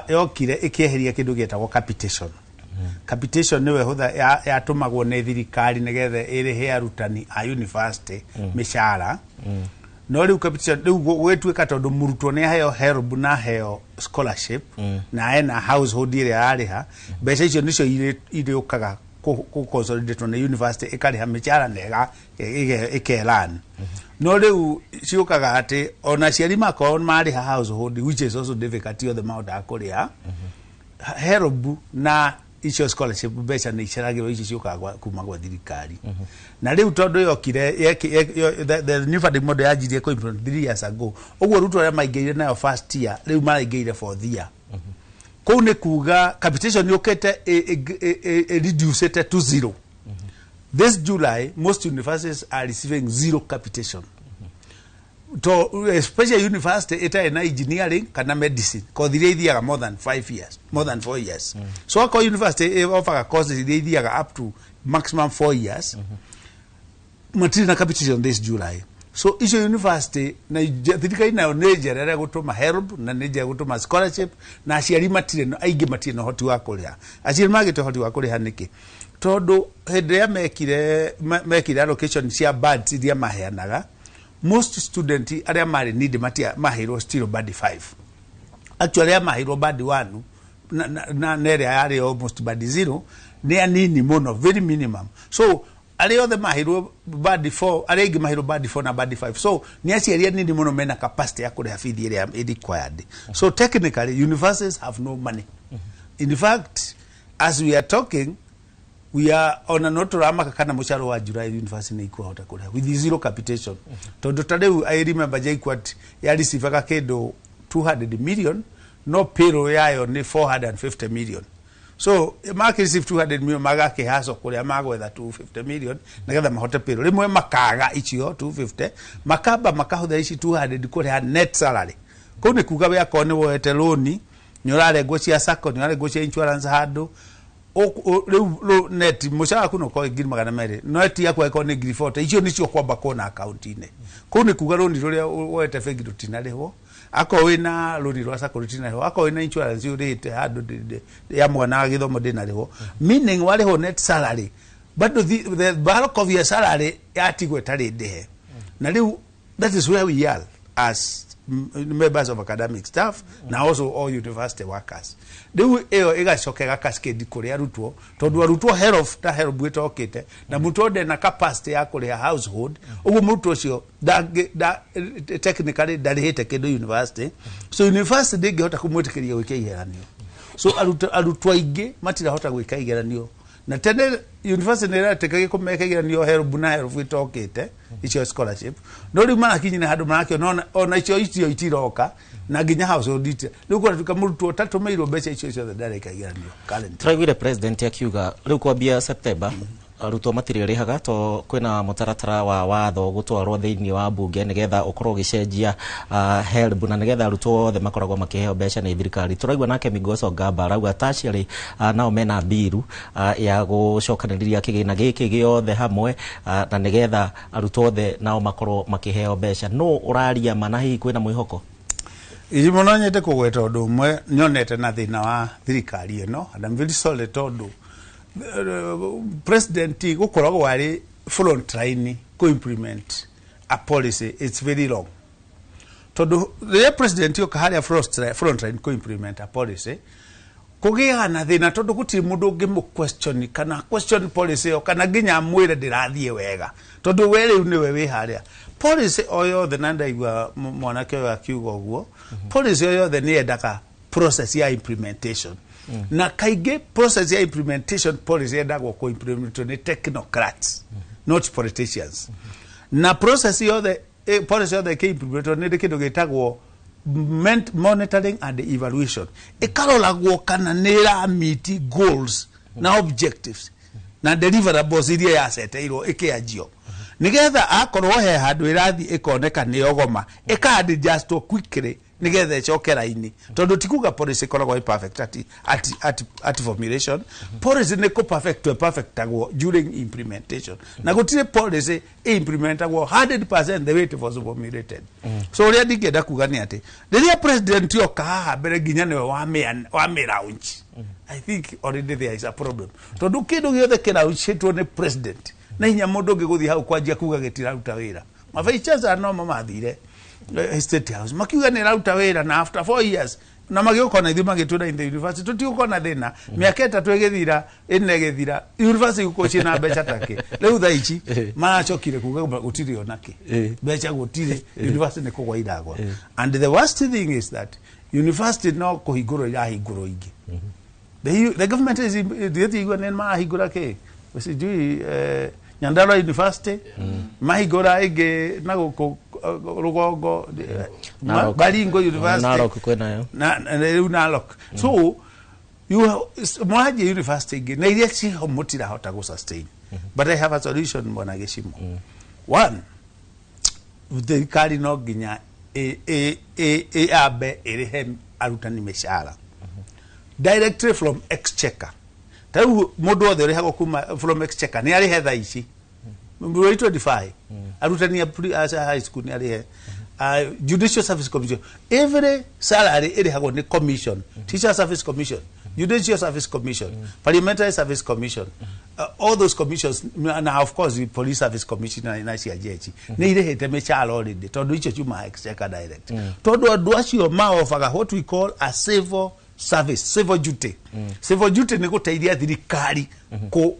yokire ĩkĩeheria kĩndũ gĩetagwo capitation. Capitation nĩwe hũtha yatũmagwo nĩ thirikari nĩgetha ĩrĩhe arutani a university mĩcara. No rĩu capitation rĩu gũgĩtuĩka tondũ mũrutwo nĩ aheo HELB na aheo scholarship na ena household ĩrĩa ararĩha, mbeca icio nĩcio irĩũkaga kũ consolidate nĩ university, ĩkarĩha mĩcara na ĩkeran. No rĩu ciũkaga atĩ ona aciari makorwo marĩha household, which is also difficult, ti othe mahotaga kũrĩha HELB na icio scholarship, mbeca nĩ iceragĩrwo ici ciũkaga kuma gwa thirikari. Na rĩu tondũ yokire the new funding model yanjirie kũ implement 3 years ago ũguo, arutwo arĩa maingĩrire nayo first year rĩu maraingĩrire fourth year. Kũu nĩ kuga capitation yũkĩte ĩ reducĩte to zero. This July most universities are receiving zero capitation, to especially university ĩtarĩ na engineering kana medicine, kothi iria ithiaga more than 5 years, more than 4 years. So akorwo university ĩoffaga courses iria ithiaga up to maximum 4 years, matirĩ na capitation this July. So icio university na thirikari nayo nĩ njerere gũtũma HELB na nĩ njerere gũtũma scholarship, na aciari matirĩ aingĩ matirĩ na ũhoti wa kũrĩha. Aciari magĩte ũhoti wa kũrĩha nĩkĩ? Tondũ hĩndĩ ĩrĩa mekire allocation cia buds iria maheanaga, most student arĩa marĩ need matia maheirwo still band 5. Actually, arĩa maheirwo band 1 na ĩrĩa yarĩ almost band 0 nĩ anini mũno, very minimum. So arĩa othe maheirwo band 4, arĩa aingĩ maheirwo band 4 na band 5. So nĩ aciari anini mũno mena capacity ya kũrĩha bithi ĩrĩa ĩ required. So technically universities have no money. In fact, as we are talking, we are ona no tũramaka kana mũcara wa July university nĩ ikuhota kũrĩha with zero capitation, tondũ ta rĩu I remember JKUAT yareceivaga kĩndũ 200 million, no payroll yayo nĩ 450 million. So makĩreceive 200 million, magakĩhaco kũrĩa magwetha 250 million nĩgetha mahote payroll. Rĩmwe makaga icio 250, makamba makahũthĩra ici 200 kũrĩha net salary. Kũu nĩ kuga we akorwo nĩ woete loni, nĩ ũrarengwo cia sacco, nĩ ũrarengwo cia insurance handũ, rĩu net mũcara waku no ũkorwo 200,000, net yaku angĩkorwo nĩ 40,000, icio nĩcio kwamba kuona akaunti-inĩ. Kũu nĩ kuga rũni rũrĩa woete bengi rũtinarĩhwo, akorwo wĩna rũni rwa sacco rũtinarĩhwo, akorwo wĩna insurance ũrĩhĩte handũ ya mwana wa gĩthomo ndĩnarĩhwo, meaning warĩhwo net salary, bado the bulk of your salary yatigwo ĩtarĩ ndĩhe. Na rĩu that is where we are as members of academic staff na also all university workers. Rĩu ĩyo ĩgacoka ĩgacascade kũrĩ arutwo, tondũ arutwo HELB ta HELB ĩtokĩte na mũrutwo ndena capacity ya kũrĩha household. Ũguo mũrutwo ũcio technically ndarĩhĩte kĩndũ university, so university ndĩngĩhota kũmwĩtĩkĩria gwĩka igeranio. So arutwo aingĩ matirahota gwĩka igeranio. Na tene university nĩ ĩretĩkagia kũmeka igeranio HELB na HELB ĩtokĩte icio scholarship, no rĩu marakinyire handũ marakĩona ona icio itiroka na nginya household itira. Rĩu kũratuĩka mũrutwo ũtatũmĩirwo mbeca icio ciothe ndareka igeranio currently. Tũraiguire president akiuga rĩu kwambia September arutwo matirĩrĩhaga, to kwĩna mũtaratara wa watho gũtwarwo thĩinĩ wa bunge nĩgetha ũkorwo ũgĩcenjia HELB na nĩgetha arutwo othe makoragwo makĩheo mbeca nĩ thirikari. Tũraigua nake Migoso Gamba arauga tertiary nao mena biru ya gũcokanĩrĩria kĩgĩna gĩkĩ gĩothe hamwe na nĩgetha arutwo othe nao makorwo makĩheo mbeca. No ũraria ma na hihi kwĩna mwĩhoko? Ĩ mũno nyende kũgweta ũndũ ũmwe nyonete na thĩna wa thirikari ĩno, and I'm very sorry, tondũ president gũkoragwo arĩ front line kũ implement a policy, it's very wrong, tondũ rĩrĩa president yoka harĩa front line kũ implement a policy, kũgĩaga na thĩna, tondũ gũtirĩ mũndũ ũngĩmũ question kana question policy ĩyo kana nginya amwĩre ndĩrathiĩ wega, tondũ we rĩu nĩwe wĩ harĩa. Policy o yothe, na ndaigua mwanake ũyũ akiuga ũguo, policy o yothe nĩ yendaga process ya implementation. Na kaingĩ process ya implementation, policy yendagwo kũ implementwo nĩ technocrats, not politicians. Na process yothe, policy yothe ĩkĩ-implementwo nĩ kĩndũ gĩtagwo monitoring and evaluation, ĩkaroragwo kana nĩ ĩra-meet goals na objectives na deliverables iria yaceteirwo ĩkĩanjio, nigetha akorwo he handũ ĩrathiĩ ĩkoneka nĩ yogoma, ĩka-adjustwo quickly nigetha ĩcoke raini, tondũ ti kuga policy ĩkoragwo ĩ perfect at formulation. Policy nĩ kũ perfect perfectagwo during implementation, na gũtirĩ policy implementagwo 100% the way it was formulated. So ũrĩa ndingĩenda kuga nĩ atĩ rĩrĩa president oka haha mbere nginya nĩwe wamĩ launch, I think already there is a problem, tondũ kĩndũ gĩothe kĩraunchĩtwo nĩ president na hinya mũndũ ũngĩ gũthiĩ hau kwanjia kuga gĩtiraruta wĩra. Ma vice chancellor no mamathire State House makiuga nĩ ĩraruta wĩra, na after 4 years na magĩũka na ithuĩ magĩtwĩra in the university tũtigũkorwo na thĩna. Mĩaka 3 ĩgĩthira, 4 ĩgĩthira, university gũkorwo ciĩna mbeca takĩ. Rĩu thaa ici maracokire kuga gũtirĩ onakĩ mbeca, gũtirĩ, university nĩ kũgwa iragwa. And the worst thing is that university no kũhingũrwo irahingũrwo ingĩ. The government is thiĩte igua nĩ marahingũra kĩ, sijui Nyandarua University, mahingũra ĩngĩ na gũkũ rũgongo Narok. Baringo University. Narok kwĩnayo. Na rĩu Narok. So you mwanjie university ingĩ na iria ciho mũtirahota gũ sustain. But I have a solution, bwana Gĩcimo. One, thirikari no nginya ĩambe ĩrĩhe arutani mĩcara directly from exchequer. Ta rĩu mũndũ wothe ũrĩhagwo kuma from exchequer nĩ arĩhe thaa ici mweri 25, arutani a high school nĩ arĩhe. Judicial Service Commission, every salary ĩrĩhagwo nĩ commission, Teacher Service Commission, Judicial Service Commission, Parliamentary Service Commission, all those commissions, na of course the Police Service Commission na cia jeshi nĩ irĩhĩte mĩcara already, tondũ icio ciumaga exchequer direct, tondũ andũ acio maobaga what we call a civil service, civil duty. Civil duty nĩ gũteithia thirikari ku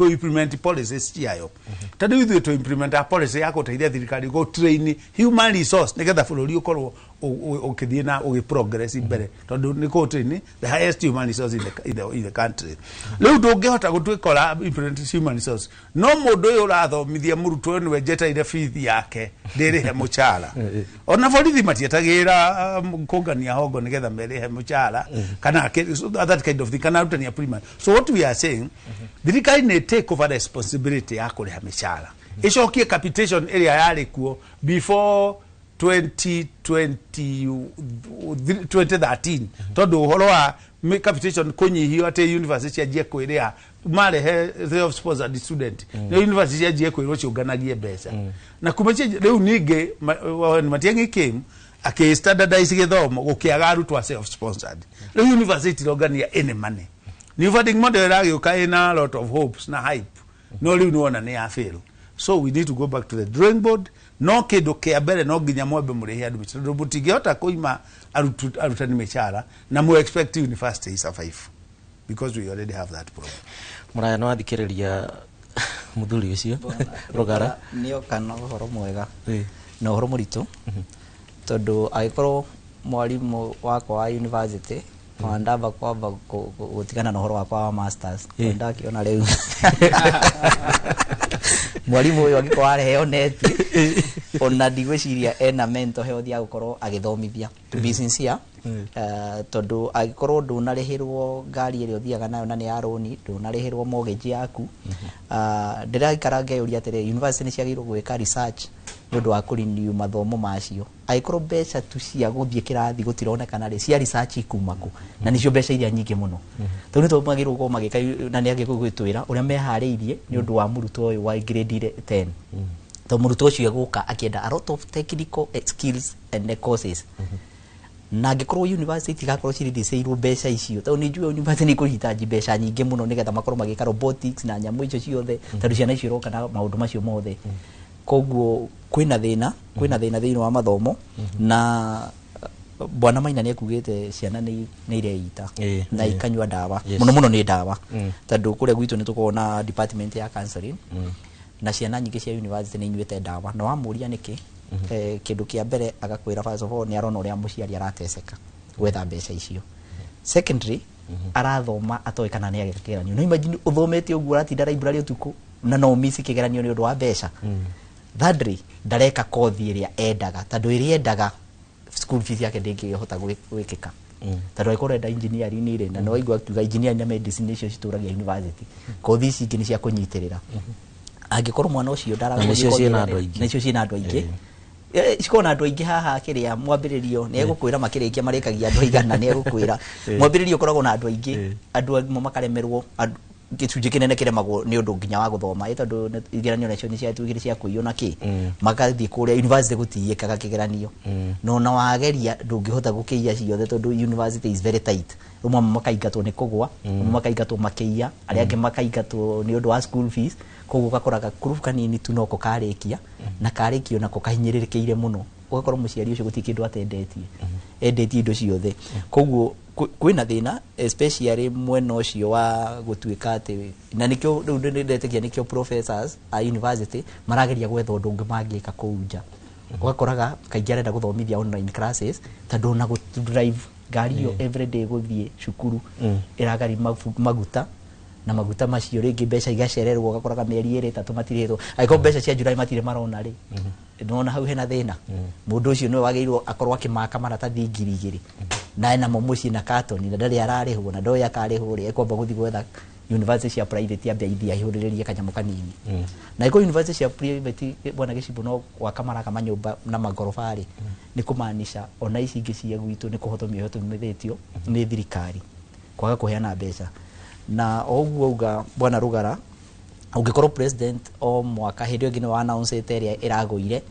implement policies ciayo. Ta rĩu ithuĩ tũ implement a policy ya gũteithia thirikari gũ train human resource nĩgetha bũrũri ũkorwo ũkĩthiĩ na ũgĩ progress mbere, tondũ nĩ kũ train the highest human resource in the country. Rĩu ndũngĩhota gũtuĩka ũra implement human resource no mũndũ ũyũ ũrathomithia mũrutwo ũyũ nĩwe njeteire bithi yake ndĩrĩhe mũcara. Ona borithi matietagĩra kũngania hongo nĩgetha merĩhe mũcara kana so that kind of thing, kana arutani a primary. So what we are saying, thirikari nĩ take over responsibility ya kũrĩha mĩcara, ĩcokie capitation ĩrĩa yarĩ kuo before 2020, 2013, tondũ ũhoro wa capitation kũnyihio atĩ university cianjie kwĩrĩha marehe self sponsored student, nĩ university cianjie kwĩrwo ciũnganagie mbeca na kuma rĩu ningĩ when Matiang'i came akĩ standardize gĩthomo, gũkĩaga arutwo a self sponsored. Rĩu university irongania any money. New funding model ĩragĩũka ĩna a lot of hopes na hype, no rĩu nĩwona nĩ ya fail. So we need to go back to the drawing board. No kĩndũ kĩa mbere, no nginya mwambe mũrĩhe andũ mĩcara, tondũ mũtingĩhota kũima arutani mĩcara na mu expect university survive, because we already have that problem. Mũraya, nĩ wathikĩrĩria mũthuri ũcio Rũgara? Nĩoka na ũhoro mwega na ũhoro mũritũ, tondũ angĩkorwo mwarimũ wakwa wa university ona ndamba kwamba gũtigana na ũhoro wakwa wa masters, tondũ ndakĩona rĩu mwarimũ ũyũ angĩkorwo areheo neti, ona ndigwĩciria ena mental health ya gũkorwo agĩthomithia, to be sincere. Tondũ angĩkorwo ndũnarĩhĩrwo ngari ĩrĩa ũthiaga nayo na nĩ ya rũni, ndũnarĩhĩrwo mortgage yaku, ndĩraikara ngeyũria atĩrĩ, university nĩ ciagĩrĩirwo gwĩka research nĩ ũndũ wa kũrenew mathomo macio. Angĩkorwo mbeca tu cia gũthiĩ kĩrathi gũtironekana rĩ, cia research ikuma kũ? Na nĩcio mbeca iria nyingĩ mũno. Tondũ nĩ twagĩrĩirwo gũkorwo magĩka na nĩ agĩrĩirwo gwĩtwĩra ũrĩa meharĩirie nĩ ũndũ wa mũrutwo ũyũ wa grade 10, tondũ mũrutwo ũcio egũka akĩenda a lot of technical skills and courses. Na angĩkorwo university itigakorwo cirindicĩirwo mbeca icio, tondũ nĩ njũĩ university nĩ ikũhitaji mbeca nyingĩ mũno nĩgetha makorwo magĩka robotics na nyamũ icio ciothe, tondũ ciana icio iroka na maũndũ macio mothe. Koguo kwĩna thĩna thĩinĩ wa mathomo. Na bwana Maina nĩ ekugĩte ciana nĩ ireita na ikanyua ndawa. Mũno mũno nĩ ndawa, tondũ kũrĩa gwitũ nĩ tũkoragwo na department ya counseling, na ciana nyingĩ cia university nĩ inyuĩte ndawa. Na wamũria nĩkĩ, kĩndũ kĩa mbere agakwĩra, first of all, nĩ arona ũrĩa mũciari arateceka gwetha mbeca icio. Secondly, arathoma atoĩ kana nĩ ageka kĩgeranio. No imagine ũthomete ũguo, ũratinda library ũtukũ na no ũmici kĩgeranio nĩ ũndũ wa mbeca. Thirdly, ndareka kothi ĩrĩa endaga, tondũ ĩrĩa endaga school fees yake ndĩngĩhota gwĩkĩka, tondũ angĩkorwo ũrenda engineering rĩ, na no waigua akiuga engineering na medicine nĩcio citũragia university, kothi ici ingĩ nĩ cia kũnyitĩrĩra. Angĩkorwo mwana ũcio Na nĩcio ciĩna andũ aingĩ. Nĩcio ciĩna andũ aingĩ. Cikoragwo na andũ aingĩ haha. Kĩrĩa mwambĩrĩrio nĩ egũkwĩra makĩrĩkia marĩkagia andũ aigana, nĩ egũkwĩra mwambĩrĩrio ũkoragwo na andũ aingĩ. Andũ amwe makaremerwo, gĩcunjĩ kĩnene kĩremagwo nĩ ũndũ nginya wa gũthoma, ĩ tondũ igeranio nacio nĩ ciatuĩkire cia kũiywo na kĩ, magathiĩ kũrĩa university gũtiyĩkaga kĩgeranio, no na wageria ndũngĩhota gũkĩiya ciothe tondũ university is very tight. Rĩu amwe makaingatwo nĩ kũgwa, amwe makaingatwo makĩiya, arĩa angĩ makaingatwo nĩ ũndũ wa school fees. Koguo ũgakora gakurubu kanini tu noko karĩkia, na karĩkio nako kahinyĩrĩrĩkĩire mũno. Ũgakora mũciari ũcio gũtirĩ kĩndũ atendetie, endetie indo ciothe. Koguo kwĩna thĩna, especially mwena ũcio wa gũtuĩka atĩ, na nĩkĩo rĩu ndĩretĩkia nĩkĩo professors a university marageria gwetha ũndũ ũngĩ mangĩka kũu nja. Ũgakoraga kaingĩ arenda gũthomithia online classes, tondũ ona gũ drive ngari ĩyo everyday gũthiĩ cukuru ĩragari maguta, na maguta macio rĩngĩ mbeca igacererwo. Ũgakoraga mĩeri 2 3 matirĩtwo. Angĩkorwo mbeca cia July matirĩ marona rĩ, nĩwona hau hena thĩna. Mũndũ ũcio nĩwe wagĩrĩirwo akorwo akĩmaka maratathi 2000 na ena mo mũciĩ na katoni, na ndarĩ ararĩhwo, na ndoĩ akarĩhwo rĩ. Ekwamba gũthiĩ gwetha university cia private, ambe aithie aihũrĩrĩrie kanyamũ kanini. Na ĩkorwo university cia private, bwana Gĩcimbo, no gwaka maraka manyũmba na magoroba rĩ, nĩ kũmaanisha ona ici ingĩ cia gwitũ nĩ kũhotomio ihotomithĩtio nĩ thirikari kwaga kũheana mbeca. Na o ũguo auga bwana Rugara, ũngĩkorwo president o mwaka hĩndĩ ĩyo ĩngĩ nĩwe announce ĩrĩa ĩragũire,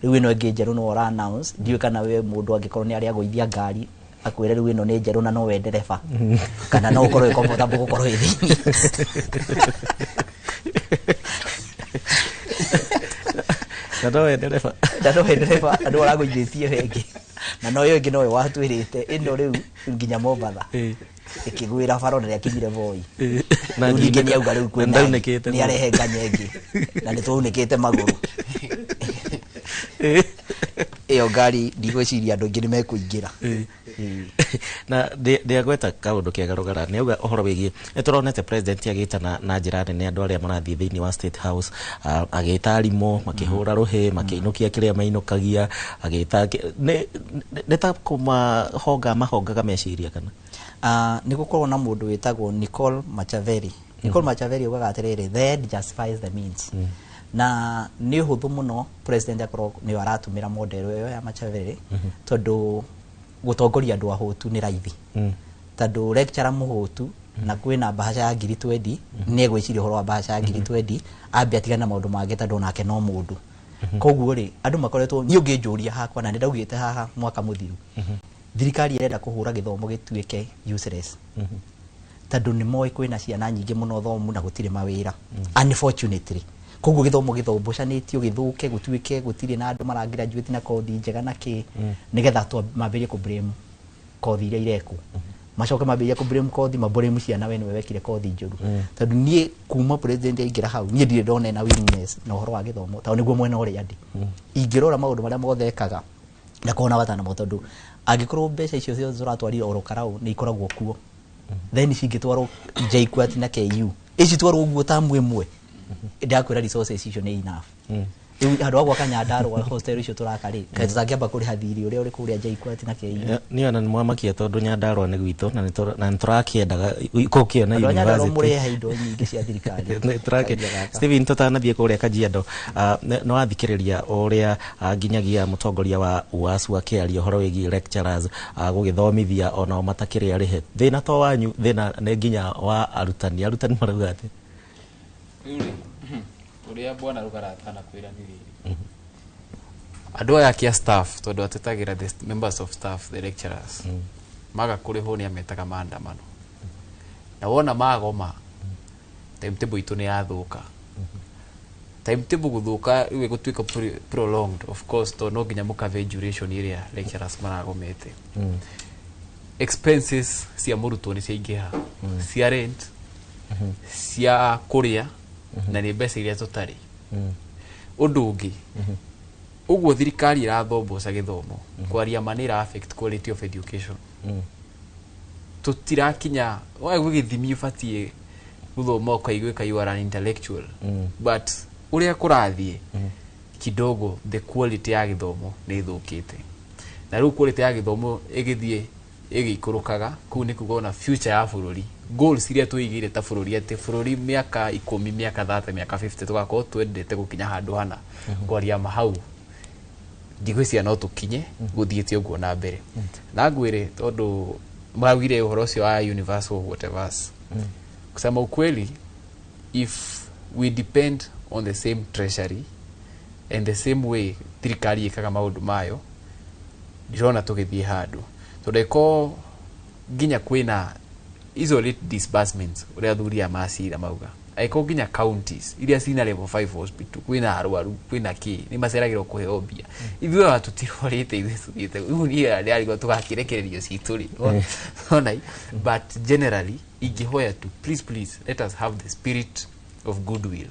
rĩu ĩno ĩngĩ njerũ nĩwe ũra announce. Ndiũĩ kana we mũndũ angĩkorwo nĩ arĩa agũithia ngari akwĩre rĩu ĩno nĩ njerũ na no we ndereba, kana no ũkorwo wĩ comfortable gũkorwo wĩ thĩinĩ. Na no we ndereba. Na no we ndereba, na nĩwe ũragũithĩtie ĩyo ĩngĩ, na no ĩyo ĩngĩ nowe watwĩrĩte ĩno rĩu nginya Mombatha ĩkĩgwĩra bara ona rĩakinyire Voi. Na Rĩu ningĩ nĩauga rĩu kwĩna ndaunĩkĩte. Nĩ arehe nganya ĩngĩ na nĩ twaunĩkĩte magũrũ. Ĩyo ngari ndigwĩciria andũ aingĩ nĩ mekũingĩra. Na ndĩagweta kaũndũ kega Rũgara, nĩ auga ũhoro wĩgiĩ nĩ tũronete president agĩtana na njĩra nene andũ arĩa marathiĩ thĩinĩ wa State House, agĩta arimũ makĩhũra rũhĩ makĩinũkia kĩrĩa mainũkagia, agĩta nĩ ta kũmahonga mahongaga meciria kana? Nĩ gũkorwo na mũndũ wĩtagwo Nicole Machiavelli. Nicole Machiavelli augaga atĩrĩrĩ, "The end justifies the means." Na nĩ ũhũthũ mũno president akorwo nĩyo aratũmĩra model ĩyo ya Machiavelli, tondũ gũtongoria andũ ahũtu nĩ raithi, tondũ lecturer mũhũtu na kwĩna mbahaca ya 20,000, nĩ egwĩciria ũhoro wa mbahaca ya 20,000, ambe atigane na maũndũ mangĩ, tondũ onake no mũndũ. Koguo rĩ, andũ makoretwo, niĩ ũngĩnjũria hakwa, na nĩ ndaugĩte haha mwaka mũthiru, thirikari ĩrenda kũhũra gĩthomo gĩtuĩke useless, tondũ nĩ moĩ kwĩna ciana nyingĩ mũno thomu na gũtirĩ mawĩra, unfortunately. Koguo gĩthomo gĩthombocanĩtio gĩthũke, gũtuĩke gũtirĩ na andũ mara graduate na kothi njega na kĩ, nĩgetha mambĩrĩrie kũ blame kothi iria irekwo, macoke mambĩrĩrie kũ blame kothi, ma blame ciana, we nĩwe wekire kothi njũru. Tondũ niĩ kuma president aingĩra hau, niĩ ndirĩ ndona ena willingness na ũhoro wa gĩthomo, tondũ nĩguo mwena ũrĩa ndĩ ingĩrora maũndũ marĩa mothe ekaga ndakorwo na bata namo, tondũ angĩkorwo mbeca icio ciothe tũratwarire oro karau nĩ ikoragwo kuo, then cingĩtwarwo JKUAT na KU icitwarwo ũguo tamu ĩmwe, ndakwĩra resources icio nĩ enough. Rĩu handũ ha gwaka Nyandarũa hostel icio tũraka rĩ, kaĩ tũtangĩamba kũrĩha thirĩ ũrĩa ũrĩ kũrĩa JKUAT na KU? Niĩ ona nĩ mwamakia tondũ Nyandarũa nĩ gwitũ na nĩ tũrakĩendaga gũkĩona Andũ a Nyandarũa university. Mũrehe indo nyingĩ cia thirikari. Nĩ Karia gaka. Steven, tũtanathiĩ kũrĩa Kajiado, nĩ wathikĩrĩria ũrĩa nginyagia mũtongoria wa UASU akĩaria ũhoro wĩgiĩ lecturers, gũgĩthomithia onao matakĩrĩ arĩhe. Thĩna to wanyu, thĩna nĩ nginya wa arutani. Arutani marauga atĩ Rĩu rĩ, ũrĩa bwana Rugara atanakwĩra nĩ rĩrĩ, andũ aya kia staff, tondũ atetagĩra the members of staff, the lecturers, maga kũrĩhwo nĩ ametaga maandamano, na wona magoma timetable itũ nĩ yathũka. Timetable gũthũka rĩu ĩgũtuĩka prolonged, of course, tondũ no nginya mũkave duration ĩrĩa lecturers maragomete. Expenses cia mũrutwo nĩ ciaingĩha, cia rent, cia kũrĩa, na nĩ mbeca iria tũtarĩ. Ũndũ ũngĩ, ũguo thirikari ĩrathomboca gĩthomo, kwaria ma nĩ ĩra affect quality of education. Tũtirakinya gwĩ gĩthimi ũbatiĩ gũthoma ũkaiguĩka you are an intellectual, but ũrĩa kũrathiĩ kidogo, the quality ya gĩthomo nĩ ĩthũkĩte, na rĩu quality ya gĩthomo ĩgĩthiĩ ĩgĩikũrũkaga, kũu nĩ kuga ona future ya bũrũri, goals iria twĩigĩire ta bũrũri, atĩ bũrũri mĩaka 10, mĩaka 30, mĩaka 50 tũgakorwo twendete gũkinya handũ hana, kwaria ma hau ndigwĩciria no tũkinye gũthiĩte ũguo na mbere. Na ngwĩre, tondũ maraugire ũhoro ũcio wa universal whatevers, kusema ukweli, if we depend on the same treasury and the same way thirikari ĩkaga maũndũ mayo, ndirona tũgĩthiĩ handũ, tondũ ĩko nginya kwĩna izo late disbursements ũrĩa athuri a macira mauga, angĩkorwo nginya counties iria cina level 5 hospital kwĩna arwaru, kwĩna kĩ, nĩ maceragĩrwo kũheo mbia, ithuĩ ona tũtirwarĩte, ithuĩ tũthiĩte rĩu niĩ ndĩrarigwo tũgakĩrekererio citũ rĩ ona. But generally ingĩhoya tu, please, please let us have the spirit of goodwill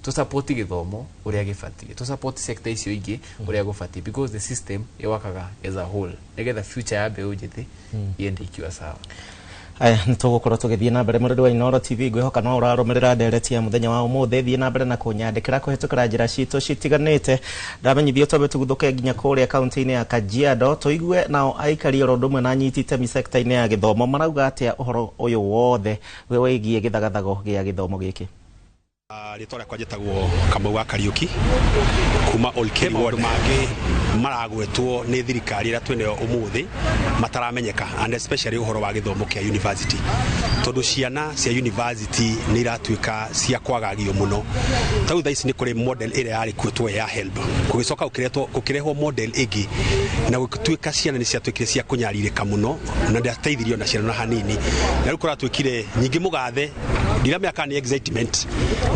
to support gĩthomo ũrĩa gĩbatiĩ, to support sector icio ingĩ ũrĩa gũbatiĩ, because the system ĩwakaga as a whole, nĩgetha future ya mbeũ njĩthĩ iende ikiwa sawa. Aya, nĩ tũgũkorwo tũgĩthiĩ na mbere. Mũrori wa Inooro TV, ngwĩhoka no ũrarũmĩrĩra ndereti ya mũthenya wa ũmũthĩ. Thiĩ na mbere na kũnyandĩkĩra kũhĩtũkĩra njĩra citũ citiganĩte. Ndamenyithio twambe tũguthũke nginya kũrĩa kaunti-inĩ ya Kajiado, tũigue nao aikari oro ũndũ ũmwe na anyiti itemi sekta-inĩ ya gĩthomo marauga atĩa ũhoro ũyũ wothe wĩgiĩ gĩthagathago gĩa gĩthomo gĩkĩ. Rĩtwa rĩakwa njĩtagwo Kamau wa Kariũki kuma Olkeri Ward. Mangĩ maragwetwo nĩ thirikari ĩrĩa twĩnayo ũmũthĩ mataramenyeka, and especially ũhoro wa gĩthomo kĩa university, tondũ ciana cia university nĩ iratuĩka cia kwagagio mũno. Tarĩu thaa ici nĩ kũrĩ model ĩrĩa yarĩ kuo tuoĩ ya HELB, gũgĩcoka gũkĩrehwo model ĩngĩ na gũtuĩka ciana nĩ ciatuĩkire cia kũnyarirĩka mũno na ndĩateithirio na ciana na hanini. Na rĩu kũratuĩkire nyingĩ mũgathe, ndiramenya kana nĩ excitement,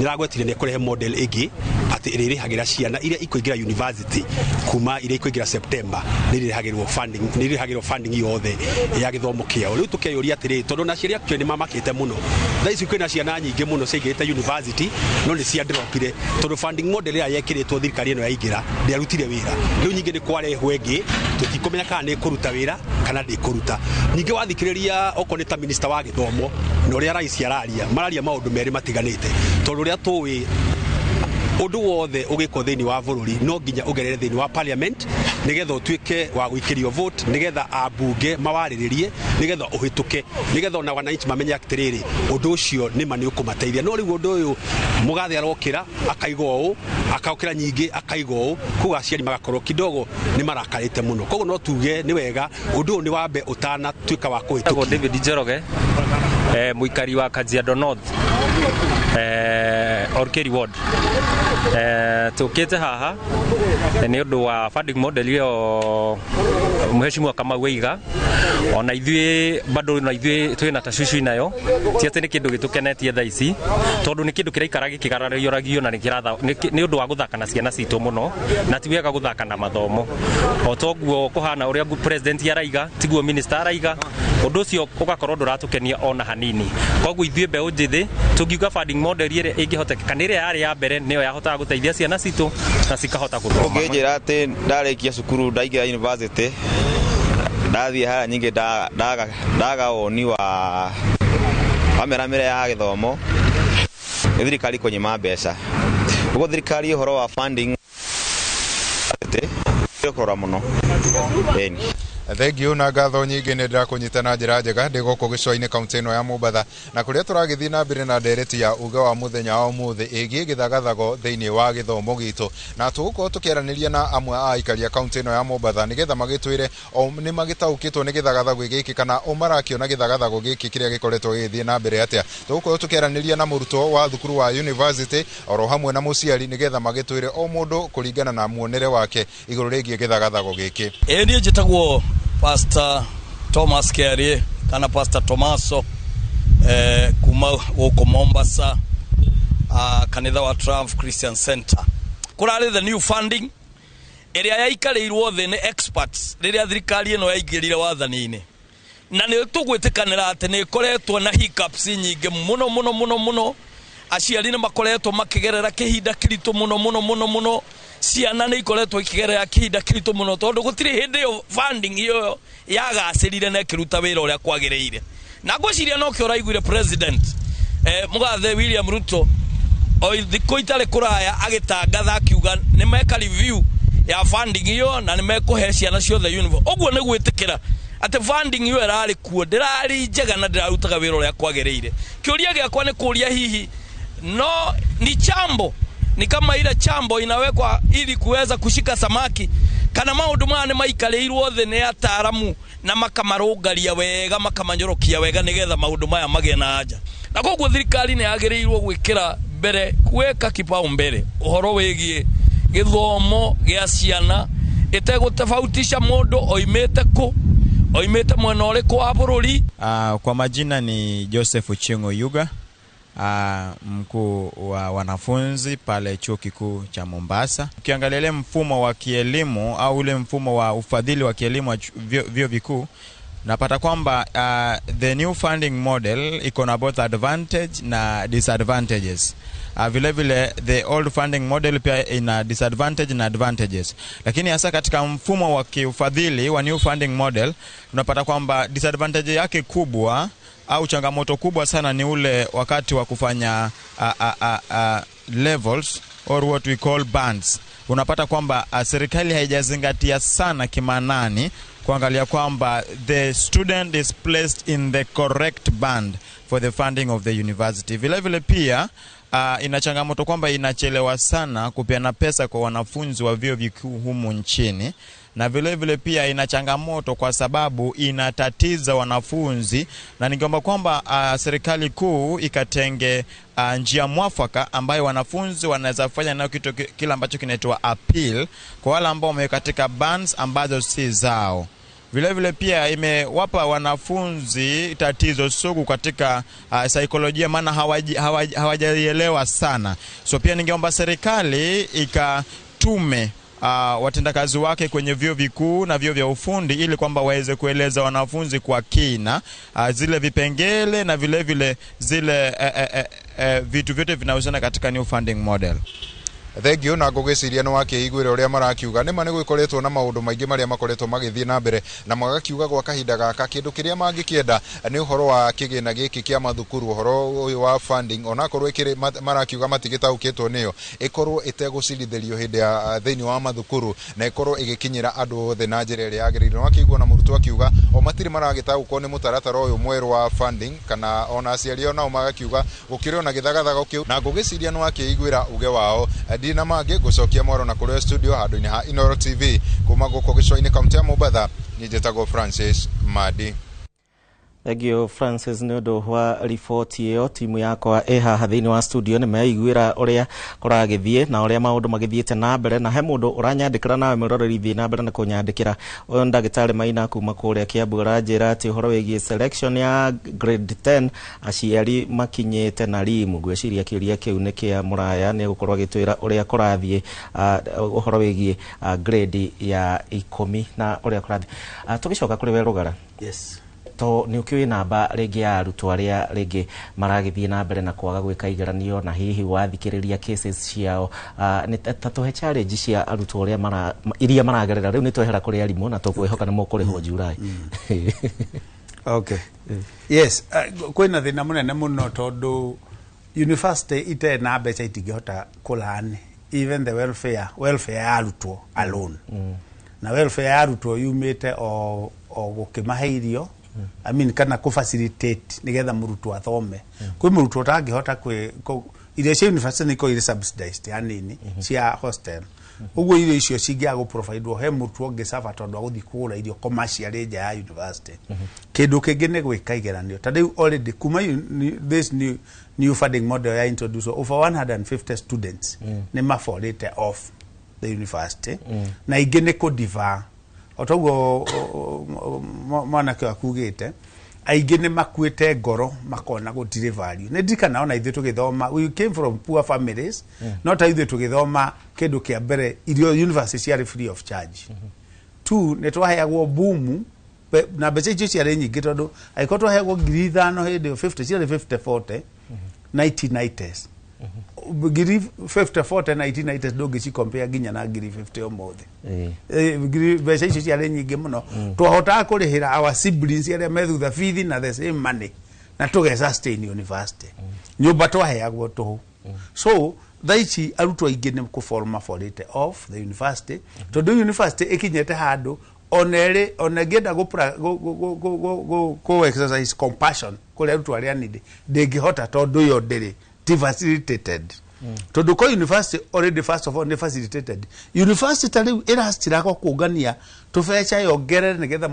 nĩragwetire nĩ kũrehe model ĩngĩ atĩ ĩrĩrĩhagĩra ciana iria ikũingĩra university kuma iria ikũingĩra September, nĩ irĩrĩhagĩrwo funding yothe ya gĩthomo kĩao. Rĩu tũkeyũria atĩrĩrĩ, tondũ na aciari akĩo nĩ mamakĩte mũno, thaa ici kwĩna ciana nyingĩ mũno ciaingĩrĩte university no nĩ cia dropire tondũ funding model ĩrĩa yekĩrĩtwo thirikari ĩno yaingĩra ndĩarutire wĩra. Rĩu nyingĩ nĩ kwarehwo ĩngĩ, tũtikũmenya kana nĩ ĩkũruta wĩra kana ndĩkũruta. Ningĩ wathikĩrĩria okorwo nĩ ta minister wa gĩthomo na ũrĩa rais araria, mararia maũndũ merĩ matiganĩte, tondũ ũrĩa tũĩ, ũndũ wothe ũgĩkwo thĩinĩ wa bũrũri no nginya ũgerere thĩinĩ wa parliament nĩgetha ũtuĩke wa gũikĩrio vote, nĩgetha ambunge mawarĩrĩrie, nĩgetha ũhĩtũke, nĩgetha ona wananchi mamenye atĩrĩrĩ, ũndũ ũcio nĩma nĩ ũkũmateithia. No rĩu ũndũ ũyũ mũgathe arokĩra akaiga ũũ, akokĩra nyingĩ akaiga ũũ, koguo aciari magakorwo kidogo nĩ marakarĩte mũno. Koguo no tuge nĩ wega ũndũ ũyũ nĩ wambe ũtanatuĩka wa kũhĩtũkio. David Njoroge, mũikari wa Kajiado North, Olkeri Ward. Tũkĩte haha nĩ ũndũ wa funding model ĩyo Mheshimiwa Kamau aiga, ona ithuĩ bado na ithuĩ twĩna tashwishi nayo. Ti atĩ nĩ kĩndũ gĩtũkenetie thaa ici, tondũ nĩ kĩndũ kĩraikara gĩkĩgararĩragio na nĩ ũndũ wa gũthaka na ciana citũ mũno, na ti wega gũthaka na mathomo. O toguo kũhana ũrĩa president araiga tiguo minister araiga, ũndũ ũcio ũgakorwo ndũratũkenia ona hanini. Koguo ithuĩ mbeũ njĩthĩ tũngiuga funding model ĩrĩa ĩngĩhotekeka nĩ ĩrĩa yarĩ ya mbere, nĩyo yahotaga gũteithia ciana citũ na cikahota gũthoma. Ũngĩnjĩra atĩ ndarĩkia cukuru, ndaingĩra university, ndathiĩ harĩa nyingĩ ndaga woni wa mĩramĩre ya gĩthomo, nĩ thirikari kũnyima mbeca. Ũguo thirikari ũhoro wa funding kũrora mũno, ĩni. Thengiũ na ngatho nyingĩ, nĩ ndĩrakũnyita na njĩra njega. Ndĩ gũkũ gĩcũa-inĩ, kaunti ĩno ya Mombatha, na kũrĩa tũragĩthiĩ na mbere na ndereti ya uge wa mũthenya wa ũmũthĩ ĩgiĩ gĩthagathago thĩinĩ wa gĩthomo gitũ, na tũgũkorwo tũkĩaranĩria na amwe a aikari a kaunti ĩno ya Mombatha nĩgetha magĩtwĩre o nĩ magĩtaũkĩtwo nĩ gĩthagathago gĩkĩ kana o marakĩona gĩthagathago gĩkĩ kĩrĩa gĩkoretwo gĩgĩthiĩ na mbere atĩa. Tũgũkorwo tũkĩaranĩria na mũrutwo wa thukuru wa university oro hamwe na mũciari nĩgetha magĩtwĩre o mũndũ kũringana na muonere wake igũrũ rĩgiĩ gĩthagathago gĩkĩ. Ĩĩ, niĩ njĩtagwo Pastor Thomas Kerie kana Pastor Tomaso, kuma gũkũ Mombasa, kanitha wa Triumph Christian Center. Kũrarĩ the new funding ĩrĩa yaikarĩirwo thĩ nĩ experts rĩrĩa thirikari ĩno yaingĩrire wathani-inĩ, na nĩ tũgwĩtĩkanĩra atĩ nĩ ĩkoretwo na hiccups nyingĩ mũno mũno mũno mũno. Aciari nĩ makoretwo makĩgerera kĩhinda kĩritũ mũno mũno mũno mũno, ciana nĩ ikoretwo ikĩgerera kĩhinda kĩritũ mũno, tondũ gũtirĩ hĩndĩ ĩyo funding ĩyo yagacĩrire na ĩkĩruta wĩra ũrĩa kwagĩrĩire. Na ngwĩciria nokĩo ũraiguire president mũgathe William Ruto o thikũ itarĩ kũraya agĩtangatha akiuga nĩ meka review ya funding ĩyo na nĩ mekũhe ciana ciothe uniform. Ũguo nĩ gwĩtĩkĩra atĩ funding ĩyo ĩrarĩ kuo ndĩrarĩ njega na ndĩrarutaga wĩra ũrĩa kwagĩrĩire. Kĩũria gĩakwa nĩ kũria, hihi no ni chambo, ni kama ile chambo inawekwa ili kuweza kushika samaki, kana maũndũ maya nĩ maikarĩirwo thĩ nĩ ataaramu na makamarũngaria wega, makamanyorokia wega, nĩgetha maũndũ maya magĩe na anja? Na koguo thirikari nĩ yagĩrĩirwo gwĩkĩra mbere, kuweka kipaumbele ũhoro wĩgiĩ gĩthomo gĩa ciana, ĩtegũtofautisha mũndũ oimĩte kũ, oimĩte mwena ũrĩkũ wa bũrũri. Kwa majina ni Joseph Uchengo Yuga, mkuu wa wanafunzi pale Chuo Kikuu cha Mombasa. Ukiangalia ile mfumo wa kielimu au ule mfumo wa ufadhili wa kielimu wa vyuo vikuu, napata kwamba the new funding model iko na both advantage na disadvantages. Vile vile the old funding model pia ina disadvantage na advantages, lakini hasa katika mfumo wa kiufadhili wa new funding model, tunapata kwamba disadvantage yake kubwa au changamoto kubwa sana ni ule wakati wa kufanya levels or what we call bands. Unapata kwamba serikali haijazingatia sana kimanani kuangalia kwamba the student is placed in the correct band for the funding of the university. Vile vile pia ina changamoto kwamba inachelewa sana kupeana pesa kwa wanafunzi wa vyuo vikuu humu nchini, na vile vile pia ina changamoto kwa sababu inatatiza wanafunzi, na ningeomba kwamba serikali kuu ikatenge njia mwafaka ambayo wanafunzi wanaweza fanya nayo kitu kile ambacho kinaitwa appeal kwa wale ambao wameweka katika bands ambazo si zao. Vile vile pia imewapa wanafunzi tatizo sugu katika saikolojia, maana hawajaielewa sana. So pia ningeomba serikali ikatume watendakazi wake kwenye vyuo vikuu na vyuo vya ufundi ili kwamba waweze kueleza wanafunzi kwa kina zile vipengele na vile vile zile vitu vyote vinahusiana katika new funding model. Thengio na ngũgĩciria nĩ wakĩiguĩra ũrĩa marakiuga. Nĩma nĩ gwĩkoretwo na maũndũ maingĩ marĩa makoretwo magĩthiĩ na mbere, na magakiuga gwa kahinda gaka kĩndũ kĩrĩa mangĩkĩenda nĩ ũhoro wa kĩgĩna gĩkĩ kĩa mathukuru, ũhoro ũyũ wa funding, onakorwo ĩkĩrĩ marakiuga matigĩtaũkĩtwo nĩyo, ĩkorwo ĩtegũcirithĩrio hĩndĩ ya thĩinĩ wa mathukuru na ĩkorwo ĩgĩkinyĩra andũ othe na njĩra ĩrĩa yagĩrĩire. Nĩ wakĩigua na mũrutwo akiuga o matirĩ maragĩtaũkwo nĩ mũtaratara ũyũ mwerũ wa funding, kana ona aciari o nao magakiuga gũkĩrĩ ona gĩthagathago kĩu, na ngũgĩciria nĩ wakĩiguĩra uge wao. Ndina mangĩ gũcokia mwaro na kũrĩa studio handũ-inĩ ha Inooro TV kuma gũkũ gĩcũa-inĩ kaunti ya Mombatha. Niĩ njĩtagwo Francis Madi. Thank you Francis nĩ ũndũ wa riboti ĩyo. Timu yakwa ĩ haha thĩinĩ wa studio nĩ meiguĩra ũrĩa kũragĩthiĩ na ũrĩa maũndũ magĩthiĩte na mbere, na he mũndũ ũranyandĩkĩra, nawe mwĩroreri thiĩ na mbere na kũnyandĩkĩra. Ũyũ nĩ ndagĩtarĩ Maina kuma kũrĩa Kiambu, aranjĩra atĩ ũhoro wĩgiĩ selection ya grade 10 aciari makinyĩte na rimu. Ngwĩciria kĩũria kĩu nĩ kĩa mũraya, nĩ gũkorwo agĩtwĩra ũrĩa kũrathiĩ ũhoro wĩgiĩ grade ya 10 na ũrĩa kũrathiĩ. Tũgĩcoka kũrĩ we Rũgara. Yes. To nĩ ũkĩũĩ namba rĩngĩ ya arutwo arĩa rĩngĩ maragĩthiĩ na mbere na kwaga gwĩka igeranio, na hihi wathikĩrĩria cases ciao, nĩ ta tũhe challenge cia arutwo arĩa iria maragerera rĩu. Nĩ twehera kũrĩ arimũ na tũkwĩhoka nĩ mũkũrĩhwo July. Okay. Yes, kwĩna thĩna mũnene mũno tondũ university itarĩ na mbeca itingĩhota kũrani even the welfare ya arutwo alone. Na welfare ya arutwo yumĩte o gũkĩmahe irio, I mean, kana kũ facilitate nigetha mũrutwo athome. Kwĩ mũrutwo ũtangĩhota irio cia university nĩ ikoragwo irĩ subsidized ya nini cia hostel. Ũguo irio icio cingĩaga gũ-providewo he mũrutwo ũngĩ suffer tondũ agũthiĩ kũgũra irio commercial nja ya university. Kĩndũ kĩngĩ nĩ gwĩka igeranio. Ta rĩu already kuma this new funding model ya introduce, over 150 students nĩ maborĩte off the university, na ingĩ nĩ kũ-defer. O toguo mwanake akugĩte, aingĩ nĩ makuĩte ngoro makona gũtirĩ value. Nĩ ndirikana ona ithuĩ tũgĩthoma, we came from poor families, no ta ithuĩ tũgĩthoma kĩndũ kĩa mbere irio university ciarĩ free of charge. Two, nĩ twaheagwo boom na mbeca icio ciarĩ nyingĩ tondũ angĩkorwo twaheagwo 5,000 hĩndĩ ĩyo 50 ciarĩ 50 40 1990s. Ngiri 50 40 1990 ndũngĩcicompare nginya na ngiri 50 ũmũthĩ. Mbeca icio ciarĩ nyingĩ mũno. Twahotaga kũrĩhĩra our siblings arĩa me thutha bithi na the same money na tũge sustain university. Nyũmba twaheagwo tũhũ. So thaa ici arutwo aingĩ nĩ kũforma maforĩte off the university, tondũ university ĩkinyĩte handũ ona ĩrĩ ona ĩngĩenda gũ exercise compassion kũrĩ arutwo arĩa nini, ndĩngĩhota tondũ yo ndĩrĩ ti facilitated, tondũ ko university already, first of all, nĩ facilitated university. Ta rĩu ĩrastruggle kũngania tũbeca yongerere nĩgetha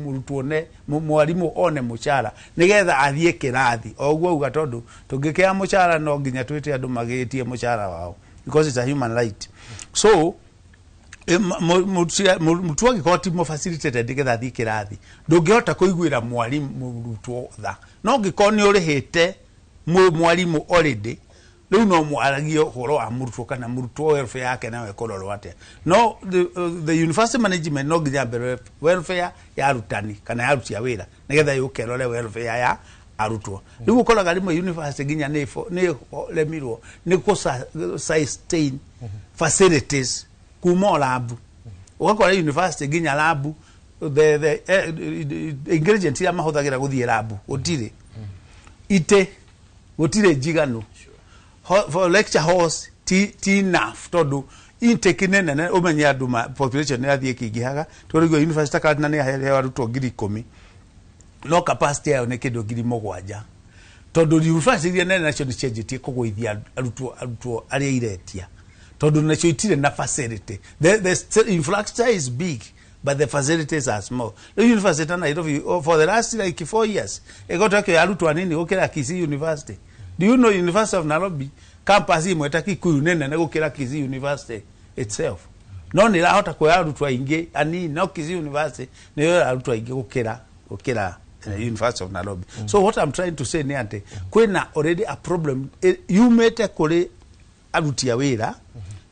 mũrutwo ne mwarimũ one mũcara nĩgetha athiĩ kĩrathi o ũguo auga, tondũ tũngĩkĩaga mũcara no nginya twĩte andũ magĩtie mũcara wao because it's a human right. So mũrutwo angĩkorwo ti mũ facilitated nĩgetha athiĩ kĩrathi, ndũngĩhota kũiguĩra mwarimũ mũrutwo tha. No ũngĩkorwo nĩ ũrĩhĩte mwarimũ already, rĩu no mwaragie ũhoro wa mũrutwo kana mũrutwo welfare yake nayo ĩkũrorwo atĩa. No the university management no nginya mbere welfare ya arutani kana ya aruti a wĩra nĩgetha yũke ĩrore welfare ya arutwo. Rĩu ũkoraga rĩmwe university nginya nĩ remirwo nĩ kũ sustain facilities kuma o lab. Ũgakora university nginya lab, the ingredient iria mahũthagĩra gũthiĩ lab gũtirĩ, itĩ gũtirĩ njiganu. For lecture halls ti enough tondũ intake nĩ nene. Ũmenye andũ population nĩ ĩrathiĩ ĩkĩingĩhaga. Tũrĩguo university ta Karatina nĩ yaheo arutwo 10,000, no capacity yayo nĩ kĩndũ 7,000, tondũ university iria nene nacio nĩ cianjĩtie kũgũithia arutwo arĩa iretia, tondũ nacio itirĩ na facility. The infrastructure is big but the facilities are small. Rĩu university ta Nairobi, oh, for the last like 4 years ĩgotwo ĩkĩoya arutwo anini gũkĩra Kisii University. Do you know University of Nairobi campus imwe ta Kikuyu nĩ nene gũkĩra Kisii University itself, no nĩ ĩrahota kuoya arutwo aingĩ anini, no Kisii University nĩ yoya arutwo aingĩ gũkĩra University of Nairobi. So what I'm trying to say nĩ atĩ kwĩna already a problem yumĩte kũrĩ aruti a wĩra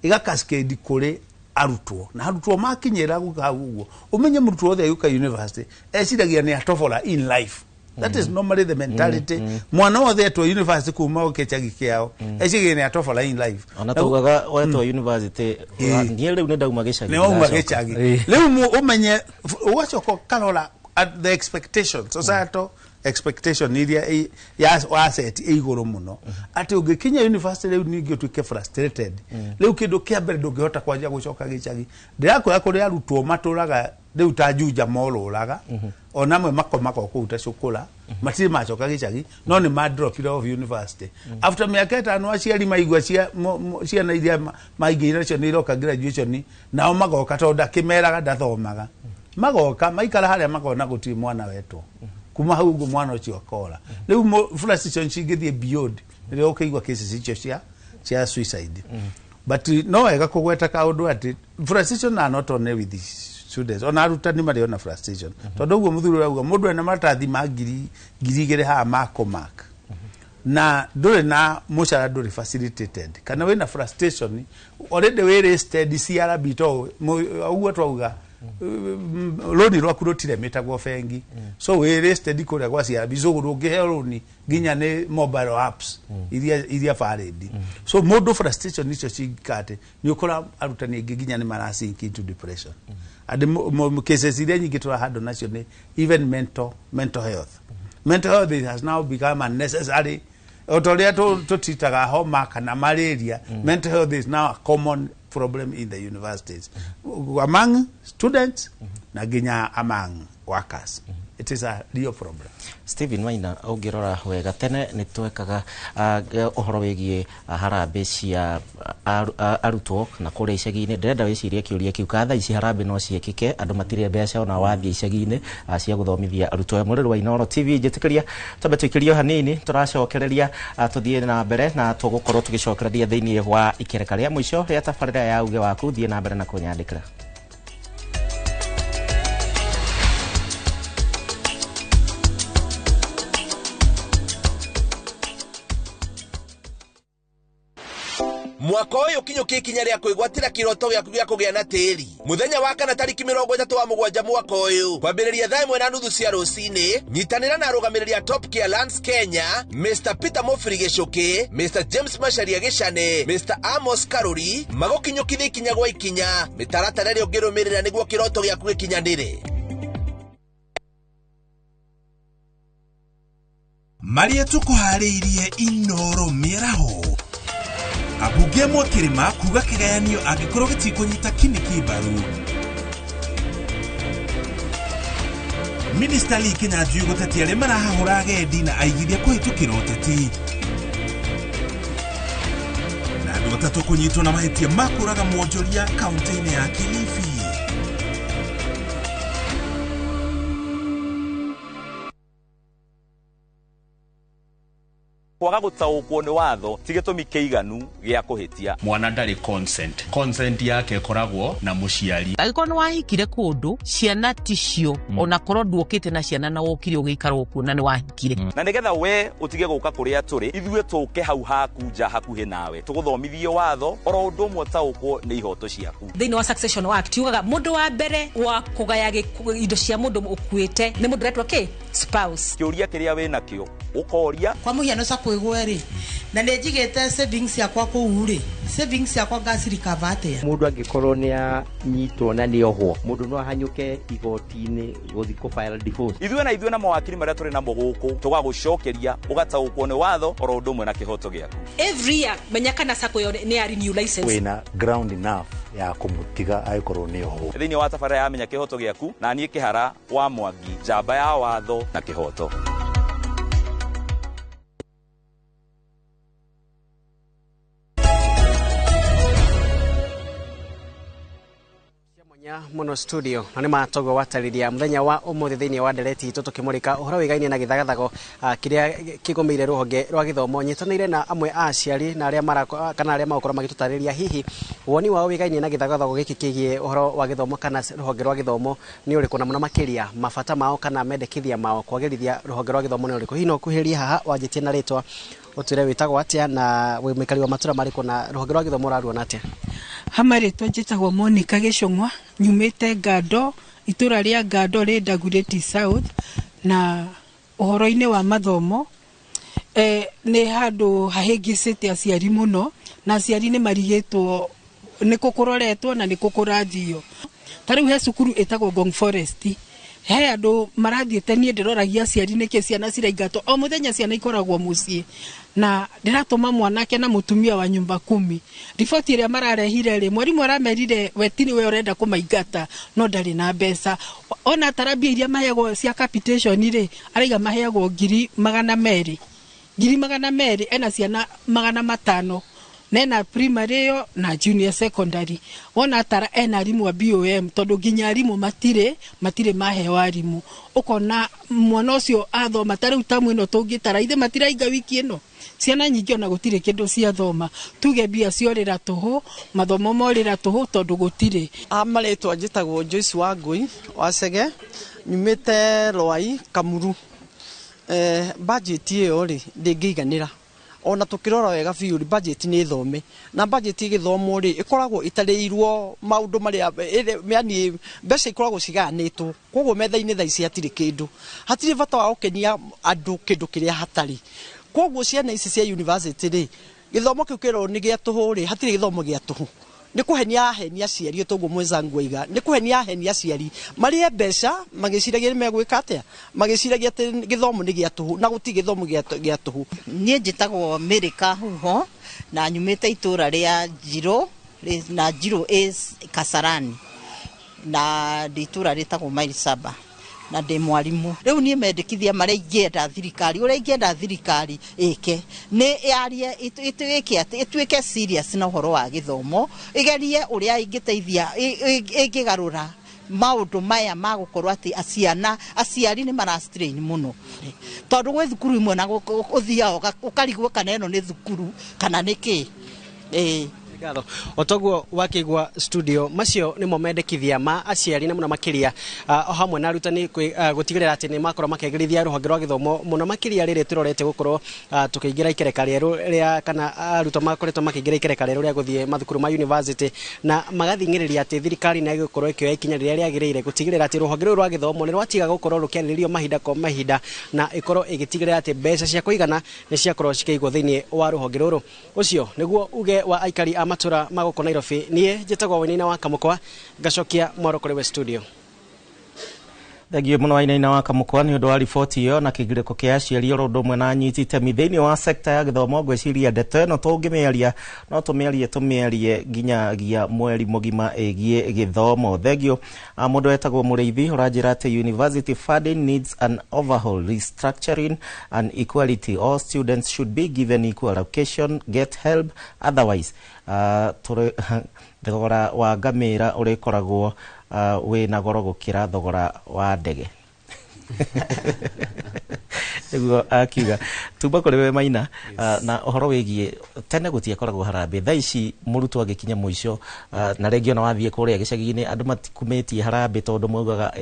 ĩga cascade kũrĩ arutwo, na arutwo makinyĩra gũka hau ũguo, ũmenye mũrutwo wothe agĩũka university eciragia nĩ atobora in life. That is normally the mentality. Mwana wothe etwo university kuma o kĩchagi kĩao eciragia nĩ atobora in life. Ona tugaga wetwo university, niĩ rĩu nĩ ndauma gĩcagi. Nĩ wauma ndacoka. Gĩcagi. Rĩu ũmenye ũgacoka ũkarora at the expectation, societal expectation iria ya waset ĩ igũrũ mũno atĩ ũngĩkinya university rĩu ningĩ ũtuĩke frustrated. Rĩu kĩndũ kĩa mbere ndũngĩhota kwanjia gũcoka gĩcagi. Ndĩrakwĩra kũrĩ arutwo matũraga rĩu ta Juja morũraga, ona amwe makomaga o kũu ta Cũkũra, matirĩ macoka gĩcagi, no nĩ ma dropire off university after mĩaka 5. Aciari maigua ciana iria maingĩire nacio nĩ iroka graduation, nao magoka, tondũ ndakĩmeraga ndathomaga, magoka maikara harĩa makona gũtirĩ mwana wetwo. Kuma hau ũguo mwana ũcio akora. Rĩu frustration cingĩthiĩ beyond rĩrĩa ũkĩigua cases icio cia suicide. But no wega kũgweta kaũndũ atĩ frustration are not only with the students, ona arutani marĩ ona frustration, tondũ ũguo mũthuri ũrauga mũndũ ena maratathi ma 2,000 haha ma kũmark na ndũrĩ na mũcara, ndũrĩ facilitated, kana wĩna frustration already wĩ listed CRB, to ũguo twauga rũni rwaku rũtiremĩtagwo bengi, so wĩ listed kũrĩa gwa CRB, so ndũngĩheo rũni nginya nĩ mobile apps iria valid. So mũndũ frustration icio cingĩka atĩ nĩ ũkora arutani aingĩ nginya nĩ marasink into depression, and cases iria nyingĩ tũrahandwo nacio nĩ even mental health. Mental health has now become unnecessary. O ta ũrĩa tũtitaga homa kana malaria, mental health is now a common problem in the universities among students na nginya among workers. It is a real problem. Stephen Maina, ũngĩrora wega, tene nĩ twekaga ũhoro wĩgiĩ harambĩ cia arutwo na kũrĩa icagi-inĩ. Ndĩrenda wĩcirie kĩũria kĩu ka thaa ici harambĩ no ciĩkĩke, andũ matirĩ mbeca ona wathiĩ icagi-inĩ cia gũthomithia arutwo aya. Mũrĩrĩ wa Inooro TV, njĩtĩkĩria twambe tũikĩrio hanini, tũracokereria tũthiĩ na mbere na tũgũkorwo tũgĩcokereria thĩinĩ wa ikereka rĩa mũico rĩa tabarĩra ya uge waku. Thiĩ na mbere na kũnyandĩkĩra. Mwaka ũyũ kinyũkia ikinya rĩa kwĩgwatĩra kĩroto gĩaku gĩa kũgĩa na tĩri. Mũthenya wa kana tarĩki 37 mwaka ũyũ kwambĩrĩria 1:30 cia rũcinĩ, nyitanĩra na arũgamĩrĩri a Top Care Lands Kenya, Mr Peter Mofiri Gĩcũkĩ, Mr James Macharia Gĩcane, Mr Amos Karuri, magũkinyũkithia ikinya gwa ikinya mĩtaratara ĩrĩa ũngĩrũmĩrĩra nĩguo kĩroto gĩaku gĩkinyanĩre. Marĩa tũkũharĩirie Inoro mĩaraho. Abunge amwe kĩrĩma kuga kĩgayanio angĩkorwo gĩtikũnyita Kindiki mbaru. Minista Lee Kinyanjui gũtetia arĩa marahahũra agendi na aigithia kũhĩtũkĩra ũteti. Na andũ atatũ kũnyitwo na mahĩtia ma kũũraga mwonjoria kaũntĩ-inĩ ya Kilifi. Kwaga gũtaũkwo nĩ watho ti gĩtũmi kĩiganu gĩa kũhĩtia. Mwana ndarĩ consent. Consent yake ĩkoragwo na mũciari. Angĩkorwo nĩ wahikire kũndũ ciana ticio, onakorwo nduokĩte na ciana na wokire ũgĩikara kuo na nĩ wahikire. Na nĩgetha we ũtige gũka kũrĩa tũrĩ, ithuĩ tũke hau haku nja hakuhĩ nawe tũgũthomithie watho oro ũndũ ũmwe ũtaũkwo nĩ ihoto ciaku. Thĩinĩ wa Succession Act yugaga mũndũ wa mbere wa kũgaya indo cia mũndũ ũkuĩte nĩ mũndũ ũretwo kĩ spouse. Kĩũria kĩrĩa wĩnakĩo ũkoria. Kwa mũhiano kwigwe ri na nĩ njigĩte savings yakwa kũu rĩ, savings yakwa ngacirikava atĩa? Mũndũ angĩkorwo nĩ anyitwo na nĩ ohwo, mũndũ no ahanyũke igoti-inĩ gũthiĩ kũ file divorce. Ithuĩ na ithuĩ na mawakiri marĩa tũrĩ namo gũkũ tũgagũcokeria ũgataũkwo nĩ watho oro ũndũ ũmwe na kĩhoto gĩaku. Every year menya kana sacco ĩyo nĩ ya renew license. Wĩna ground enough ya kũmũtiga angĩkorwo nĩ ohwo. Thĩinĩ wa tabarĩra ya Menya Kĩhoto Gĩaku na niĩ Kĩhara wa Mwangi, njamba ya watho na kĩhoto. Muno studio na nĩ matogo watarĩria mũthenya wa ũmũthĩ thĩinĩ wa ndereti itũ tũkĩmũrĩka ũhoro wĩgainie na gĩthagathago kĩrĩa kĩgũmĩire rũhonge rwa gĩthomo. Nyitanĩire na amwe a aciari na arĩa kana arĩa magũkorwo magĩtũtarĩria hihi woni wao wĩgainie na gĩthagathago gĩkĩ kĩgiĩ ũhoro wa gĩthomo kana rũhonge rwa gĩthomo nĩ ũrĩkũ, na mũno makĩria mabata mao kana mendekithia mao kwagĩrithia rũhonge rwa gĩthomo nĩ ũrĩkũ. Hihi no ũkuhĩrĩrie haha wanjĩtie na rĩtwa ũtwĩre wĩtagwo atĩa na wĩ mũikari wa matũra marĩkũ na rũhonge rwa gĩthomo ũraruona atĩa? Hama rĩtwa njĩtagwo Monica Gĩcũng'wa, nyumĩte Ngando, itũra rĩa Ngando rĩ Dagoretti South. Na ũhoro-inĩ wa mathomo nĩ handũ hahĩngĩcĩte aciari mũno, na aciari nĩ marigĩtwo nĩ kũ kũroretwo na nĩ kũ kũrathio. Ta rĩu he cukuru ĩtagwo Ngong Forest, he andũ marathiĩte, niĩ ndĩroragia aciari nĩkĩ ciana ciraingatwo o mũthenya, ciana ikoragwo mũciĩ na ndĩratũma mwanake na mũtumia wa nyumba kumi. Riboti ĩrĩa mararehire rĩ, mwarimũ aramerire we ti we ũrenda kũmaingata no ndarĩ na mbeca. Ona tarambia iria maheagwo cia capitation rĩ, araiga maheagwo 200,000 200,000, ena ciana 500 nena primary ĩyo na junior secondary. Wona tara ena arimũ a BOM tondũ nginya arimũ matirĩ maheo arimũ. Ũkona mwana ũcio athoma ta rĩu tamu ĩno tũngĩtara ithe matirainga wiki ĩno, ciana nyingĩ ona gũtirĩ kĩndũ ciathoma, tuge mbia ciorĩra tũhũ, mathomo morĩra tũhũ tondũ gũtirĩ. Marĩtwa njĩtagwo Joyce Wangui Wacege, nyumĩte Rwai Kamuru. Budget ĩyo rĩ ndĩngĩiganĩra ona tukirora wega biũ rĩ, budget nĩ thome na budget ĩgĩthomwo rĩ ĩkoragwo ĩtarĩirwo maũndũ marĩa yani mbeca ikoragwo cigayanĩtwo, koguo metha-inĩ thaa ici hatirĩ kĩndũ, hatirĩ bata wa gũkenia andũ kĩndũ kĩrĩa hatarĩ. Koguo ciana ici cia university rĩ, gĩthomo kĩu kĩrorwo nĩ gĩa tũhũ rĩ, hatirĩ gĩthomo gĩa tũhũ. Nĩ kũhenia ahenia aciari, toguo mwenzangu aiga, nĩ kũhenia ahenia aciari marĩe mbeca magĩciragia nĩ megwĩka atĩa, magĩciragia atĩ gĩthomo nĩ gĩa tũhũ na gũtirĩ gĩthomo gĩa tũhũ. Niĩ njĩtagwo Mary Kahuho na nyumĩte itũra rĩa Njirũ, na Njirũ is Kasarani, na ndĩ itũra rĩtagwo Maili Saba na ndĩ mwarimũ. Rĩu niĩ mendekithia marĩa ingĩenda thirikari, ũrĩa ingĩenda thirikari ĩke nĩ yarie ĩtuĩke atĩ ĩtuĩke serious na ũhoro wa gĩthomo, ĩgerie ũrĩa ĩngĩteithia ĩngĩgarũra maũndũ maya ma gũkorwo atĩ aciana aciari nĩ mara strain mũno, tondũ gwĩ thukuru imwe na ũthiaga ũkarigwo kana ĩno nĩ thukuru kana nĩ kĩ. Ngatho otoguo wakigwa studio macio nimo mendekithia ma aciari na muno makiria o hamwe na arutani gutigirira ati ni makorwo makegirithia ruhonge rwa githomo muno makiria riri turorete gukorwo tukiingira ikereka rieru ria kana arutwo makoretwo makiingira ikereka rieru ria guthie mathukuru ma university na magathingiriria ati thirikari na igukorwo ikioya ikinya riria riagiriire gutigirira ati ruhonge ruru rwa githomo ni rwatiga gukorwo rukiariririo mahinda kwa mahinda na ikorwo igitigirira ati mbeca cia kuigana ni ciakorwo cikĩigwo thiini wa ruhonge ruru. Ucio niguo uge wa aikari a matura magoko Nairobi. Nie njĩtagwo Wainaina wa Kamũkwa, ngacokia mwaro kũrĩ we studio. Thengio muno Wainaina wa Kamũkwa nĩ ũndũ wa riboti ĩyo na kĩgirĩko kĩa aciari oro ũndũ ũmwe na anyiti itemi thĩinĩ wa sekta ya gĩthomo. Ngwĩciria ndeto ĩno tũngĩmĩaria no tũmĩarie nginyagia mweri mũgima ĩgiĩ gĩthomo. Thengio mũndũ wetagwo Mũrĩithi ũranjĩra atĩ university funding needs an overhaul, restructuring and equality. All students should be given equal allocation, get help, otherwise thogora wa ngamĩra ũrĩkoragwo wĩna goro gũkĩra thogora wa ndege. Nĩguo akiuga. Tuma kũrĩ we Maina. Na ũhoro wĩgiĩ tene gũtiakoragwo harambĩ, thaa ici mũrutwo agĩkinya mũico na rĩngĩ ona wathiĩ kũrĩa gĩcagi-inĩ andũ matikumĩtie harambĩ tondũ maugaga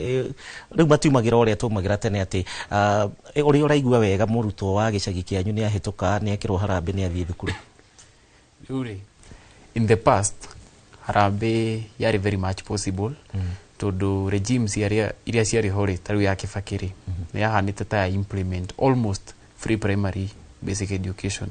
rĩu matiumagĩra ũrĩa twaumagĩra tene atĩ ũrĩa ũraigua wega mũrutwo wa gĩcagi kĩanyu nĩ ahĩtũka, nĩ ekĩrwo harambĩ, nĩ athiĩ thukuru. Rĩu rĩ, in the past harambĩ yarĩ very much possible tondu regimes iria ciarĩ ho rĩ, ta rĩu ya Kibaki rĩ, nĩ yahanĩte ta ya implement almost free primary basic education.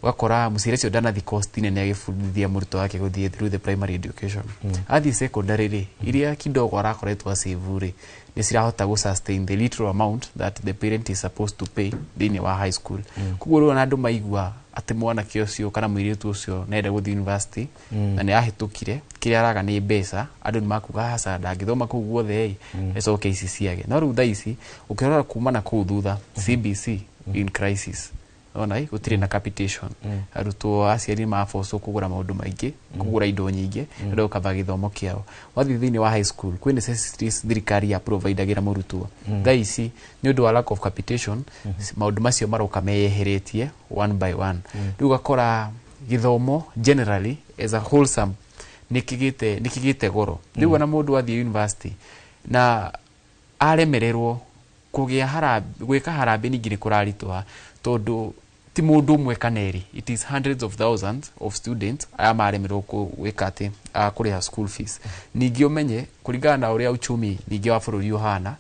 Ũgakora mũciari ũcio ndanathi cost nene agĩbundithia mũrutwo wake gũthiĩ through the primary education. Athiĩ secondary rĩ, iria kidogo arakoretwo save rĩ, nĩ cirahota gũ sustain the little amount that the parent is supposed to pay thĩinĩ wa high school. Koguo rĩu ona andũ maigua atĩ mwanake ũcio kana mũirĩtu ũcio nĩarenda gũthiĩ university na nĩ ahĩtũkire, kĩrĩa araga nĩ mbeca, andũ nĩ makuga aca ndangĩthoma kũu guothe ĩ, acoke ici ciage. No rĩu thaa ici ũkĩrora kuma na kũu thutha, CBC in crisis, ona ĩ gũtirĩ na capitation, arutwo aciari mabocwo kũgũra maũndũ maingĩ, kũgũra indo nyingĩ nĩ ũkava gĩthomo kĩao. Wathiĩ thĩinĩ wa high school kwĩ necessities thirikari ya providagĩra mũrutwo. Thaa ici nĩ ũndũ wa lack of capitation, maũndũ macio maroka meyeheretie one by one. Rĩu ũgakora gĩthomo generally as a wholesome nĩ kĩgĩte goro. Rĩu ona mũndũ athiĩ university na aremererwo kũgĩa harambĩ, gwĩka harambĩ ningĩ nĩ kũraritũha tondũ ti mũndũ ũmwe kana erĩ, it is hundreds of thousands of students aya maremererwo gwĩka atĩ kũrĩha school fees. Ningĩ ũmenye kũringana na ũrĩa uchumi ningĩ wa bũrũri ũhana,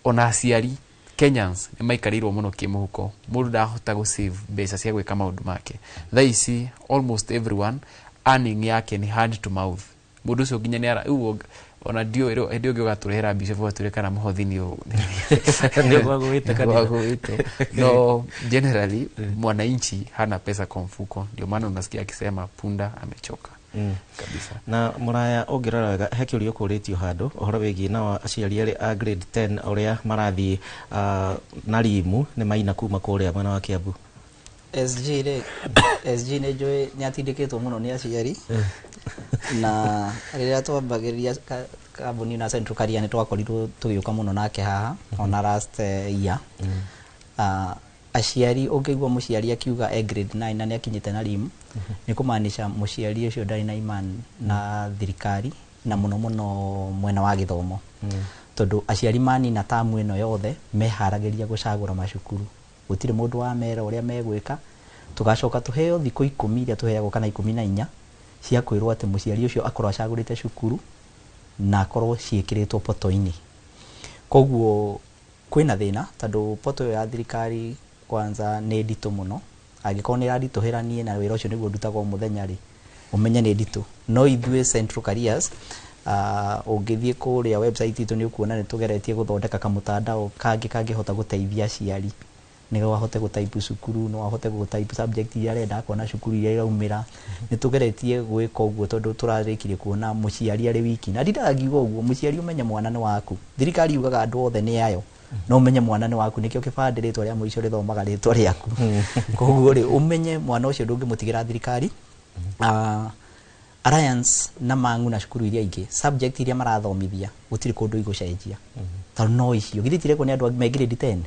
ona aciari Kenyans nĩ maikarĩirwo mũno kĩmũhuko, mũndũ ndahota gũ save mbeca cia gwĩka maũndũ make. Thaa ici almost everyone earning yake nĩ hand to mouth. Mũndũ ũcio nginya nĩ rĩu ona ndiũĩ rĩu hĩndĩ ĩngĩ ũgatũrehera bishop atwĩre kana mũhothi nĩ Nĩũgwagũĩte. No generally mwananchi hana pesa kwa mfuko, ndio maana unasikia akisema punda amechoka. Kabisa. Na Mũraya, ũngĩrora wega he kĩũria ũkũrĩtio handũ ũhoro wĩgiĩ nao aciari erĩ a grade 10 ũrĩa marathiĩ na rimu nĩ maina kuma kũrĩa mwena wa Kiambu. SG rĩ, SG nĩ njũĩ nĩ atindĩkĩtwo mũno nĩ aciari na rĩrĩa twambagĩrĩria kambuni na Central Career nĩ twakorirwo tũgĩũka mũno nake haha ona last year. Aciari ũngĩigua mũciari akiuga e grade 9 na nĩ akinyĩte na rimu, nĩ kũmaanisha mũciari ũcio ndarĩ na iman na thirikari na mũno mũno mwena wa gĩthomo, tondũ aciari manina tamu ĩno yothe meharagĩria gũcagũra macukuru, gũtirĩ mũndũ wamera ũrĩa megwĩka. Tũgacoka tũheo thikũ 10 iria tũheagwo kana 14 cia kwĩrwo atĩ mũciari ũcio akorwo acagũrĩte cukuru na akorwo ciĩkĩrĩtwo poto-inĩ. Koguo kwĩna thĩna tondũ poto ĩyo ya thirikari kwanza nĩ nditũ mũno, angĩkorwo nĩ ĩranditũhĩra niĩ na wĩra ũcio nĩguo ndutaga o mũthenya rĩ, ũmenye nĩ nditũ. No ithuĩ Central Careers ũngĩthiĩ kũrĩa website itũ nĩ ũkuona nĩ tũgeretie gũthondeka kamũtandao kangĩ kangĩhota gũteithia aciari nĩguo ahote gũtaipu cukuru, no ahote gũtaipu subject iria arenda, akona cukuru iria iraumĩra. Nĩ tũgeretie gwĩka ũguo tondũ tũrarĩkirie kuona mũciari arĩ wiki, na ndindaga ngiuga ũguo, mũciari ũmenye mwana nĩ waku. Thirikari yugaga andũ othe nĩ ayo, no ũmenye mwana nĩ waku, nĩkĩo kĩbandĩ rĩtwa rĩa mũico rĩthomaga rĩtwa rĩaku. Koguo rĩ, ũmenye mwana ũcio ndũngĩmũtigĩra thirikari. Alliance na Mang'u na cukuru iria ingĩ, subject iria marathomithia gũtirĩ kũndũ igũcenjia, tondũ no icio githĩ tirekwo nĩ andũ me grade 10,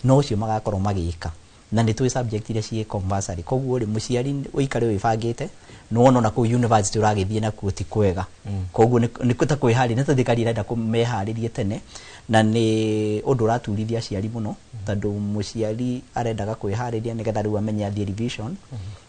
no ũcio magakorwo magĩka, na nĩ tũĩ subject iria ciĩ compulsory. Koguo rĩ, mũciari ũikare wĩbangĩte Nĩwona ona kũu university ũragĩthiĩ nakuo ti kwega. Koguo nĩ ta kwĩharĩria, nĩ ta thirikari ĩrenda kũmeharĩrie tene, na nĩ ũndũ ũraturithia aciari mũno, tondũ mũciari arendaga kwĩharĩria nĩgetha rĩu amenye athiĩ revision,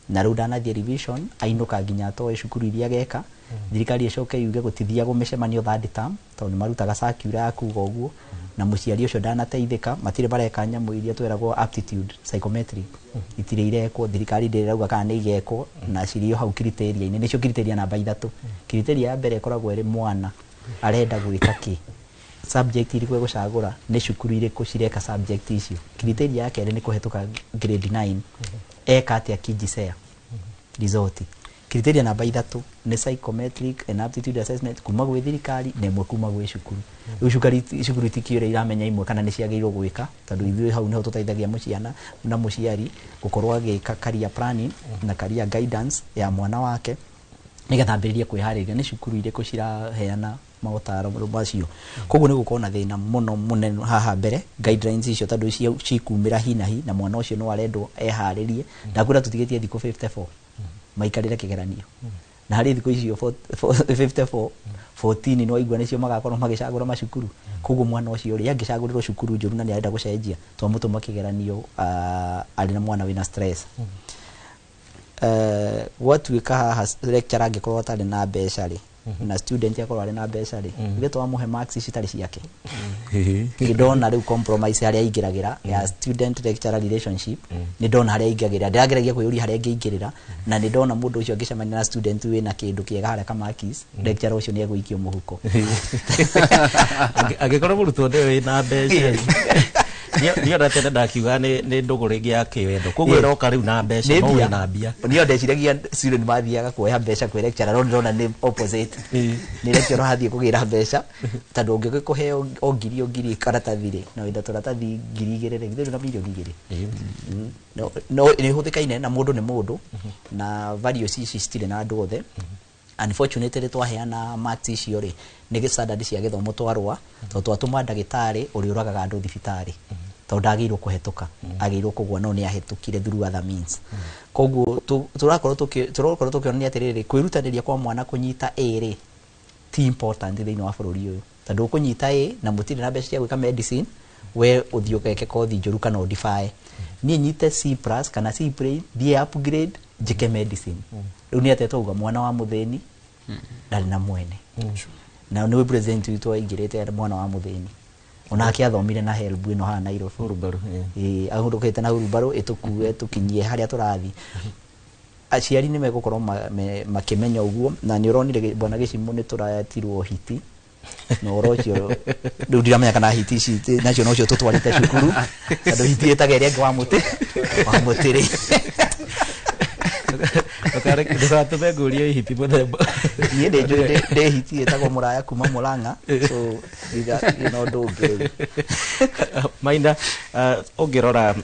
na rĩu ndanathiĩ revision ainũka nginya atoe cukuru iria ageka. Thirikari ĩcoke yuge gũtithiagwo mĩcemanio third term, tondũ nĩ marutaga circular ya kuga ũguo, na mũciari ũcio ndanateithĩka. Matirĩ mareka nyamũ iria tweragwo aptitude psychometric, itirĩ irekwo. Thirikari ndĩrĩ ĩrauga kana nĩ igekwo, na cirĩ o hau criteria-inĩ, nĩcio criteria namba 3. Criteria ya mbere ĩkoragwo ĩrĩ mwana arenda gwĩka kĩ, subject irĩkũ egũcagũra, nĩ cukuru irĩkũ cireka subject icio. Criteria ya kerĩ nĩ kũhetũka grade 9, eka atĩa KJSEA result. Criteria namba 3 nĩ psychometric and aptitude assessment kuma gwĩ thirikari, na ĩmwe kuma gwĩ cukuru. Rĩu cukuru itikĩũrĩa iramenya imwe kana nĩ ciagĩrĩirwo gwĩka, tondũ ithuĩ hau nĩho tũteithagia mũciana na mũciari gũkorwo agĩka career planning na career guidance ya mwana wake, nĩgetha ambĩrĩrie kwĩharĩria nĩ cukuru irĩkũ ciraheana maũtaro macio. Koguo nĩ gũkorwo na thĩna mũno mũnene haha mbere guidelines icio, tondũ cikumĩra hi na hi, na mwana ũcio no arendwo eharĩrie. Ndakwĩra tũtigĩtie thikũ 54 maikarĩre kĩgeranio, na harĩ thikũ icio 54, 14 no waigua nĩcio magakorwo magĩcagũra macukuru. Koguo mwana ũcio rĩ, angĩcagũrĩrwo cukuru njũru na nĩ arenda gũcenjia, twamũtũma kĩgeranio arĩ na mwana wĩna stress. Gwatuĩka haha lecturer angĩkorwo atarĩ na mbeca rĩ, na student akorwo arĩ na mbeca rĩ, ithuĩ twamũhe marks citarĩ ciake. Nĩ ndona rĩu compromise harĩa aingĩragĩra ya student lecturer relationship, nĩ ndona harĩa aingagĩrĩra, ndĩrageragia kwĩyũria harĩa angĩingĩrĩra, na nĩ ndona mũndũ ũcio angĩcemania na student wĩna kĩndũ kĩega harĩa kamakis, lecturer ũcio nĩ egũikio mũhuko. Angĩkorwo mũrutwo nĩwe wĩna mbeca, niĩ tene ndakiuga nĩ ndũgũ rĩngĩ ya kĩwendo, koguo ĩroka rĩu na mbeca, no wĩna mbia. Niĩ ndeciragia student mathiaga kuoya mbeca kwĩ lecturer, no ndĩrona nĩ opposite, nĩ lecturer athiĩ kũgĩra mbeca, tondũ ũngĩgĩkũhe o ngiri o ngiri karatathi rĩ, na wĩna tũratathi 2000 rĩ, githĩ na 2,000,000? No nĩ hũthĩkaine na mũndũ nĩ mũndũ, na values ici citirĩ na andũ othe. Unfortunately twaheana marks icio rĩ, nĩ standard cia gĩthomo twarũa, tondũ twatũma ndagĩtarĩ ũrĩa ũragaga andũ thibitarĩ, tondũ ndagĩrĩirwo kũhetũka, agĩrĩirwo kũgũa, no nĩ ahĩtũkire through other means. Koguo tũrakorwo tũkĩonania atĩrĩrĩ, kwĩrutanĩria kwa mwana kũnyita A rĩ, ti important thĩinĩ wa bũrũri ũyũ, tondũ ũkũnyita A na mũtirĩ na mbeca cia gwĩka medicine, we ũthiĩ ũgeke kothi njũru kana ũdibae. Niĩ nyite C plus kana C plain, thiĩ upgrade njĩke medicine. Rĩu nĩ atĩa twauga mwana wa mũthĩni ndarĩ na mwene? Na nĩwe president witũ aingĩrĩte mwana wa mũthĩni, onake athomire na HELB ĩno haha Nairobi. Ĩĩ, ahurũkĩte na hurumbarũ ĩtũkue tũkinyie harĩa tũrathiĩ. Aciari nĩ megũkorwo makĩmenya ũguo, na nĩ ũronire bwana Gĩcimũ nĩ tũretirwo hiti, na ũhoro ũcio rĩu ndiramenya kana hiti ici nacio nocio tũtwarĩte cukuru, tondũ hiti ĩtaga ĩrĩa ĩngĩ wa mũtĩ wa mũtĩ rĩ. Ndũgatũme ngũrie hiti mũthemba. Niĩ nĩ njũĩ ndĩ hiti ĩtagwo mũraya kuma Mũrang'a, so ina ũndũ ũngĩ rĩu. Maina, ũngĩrora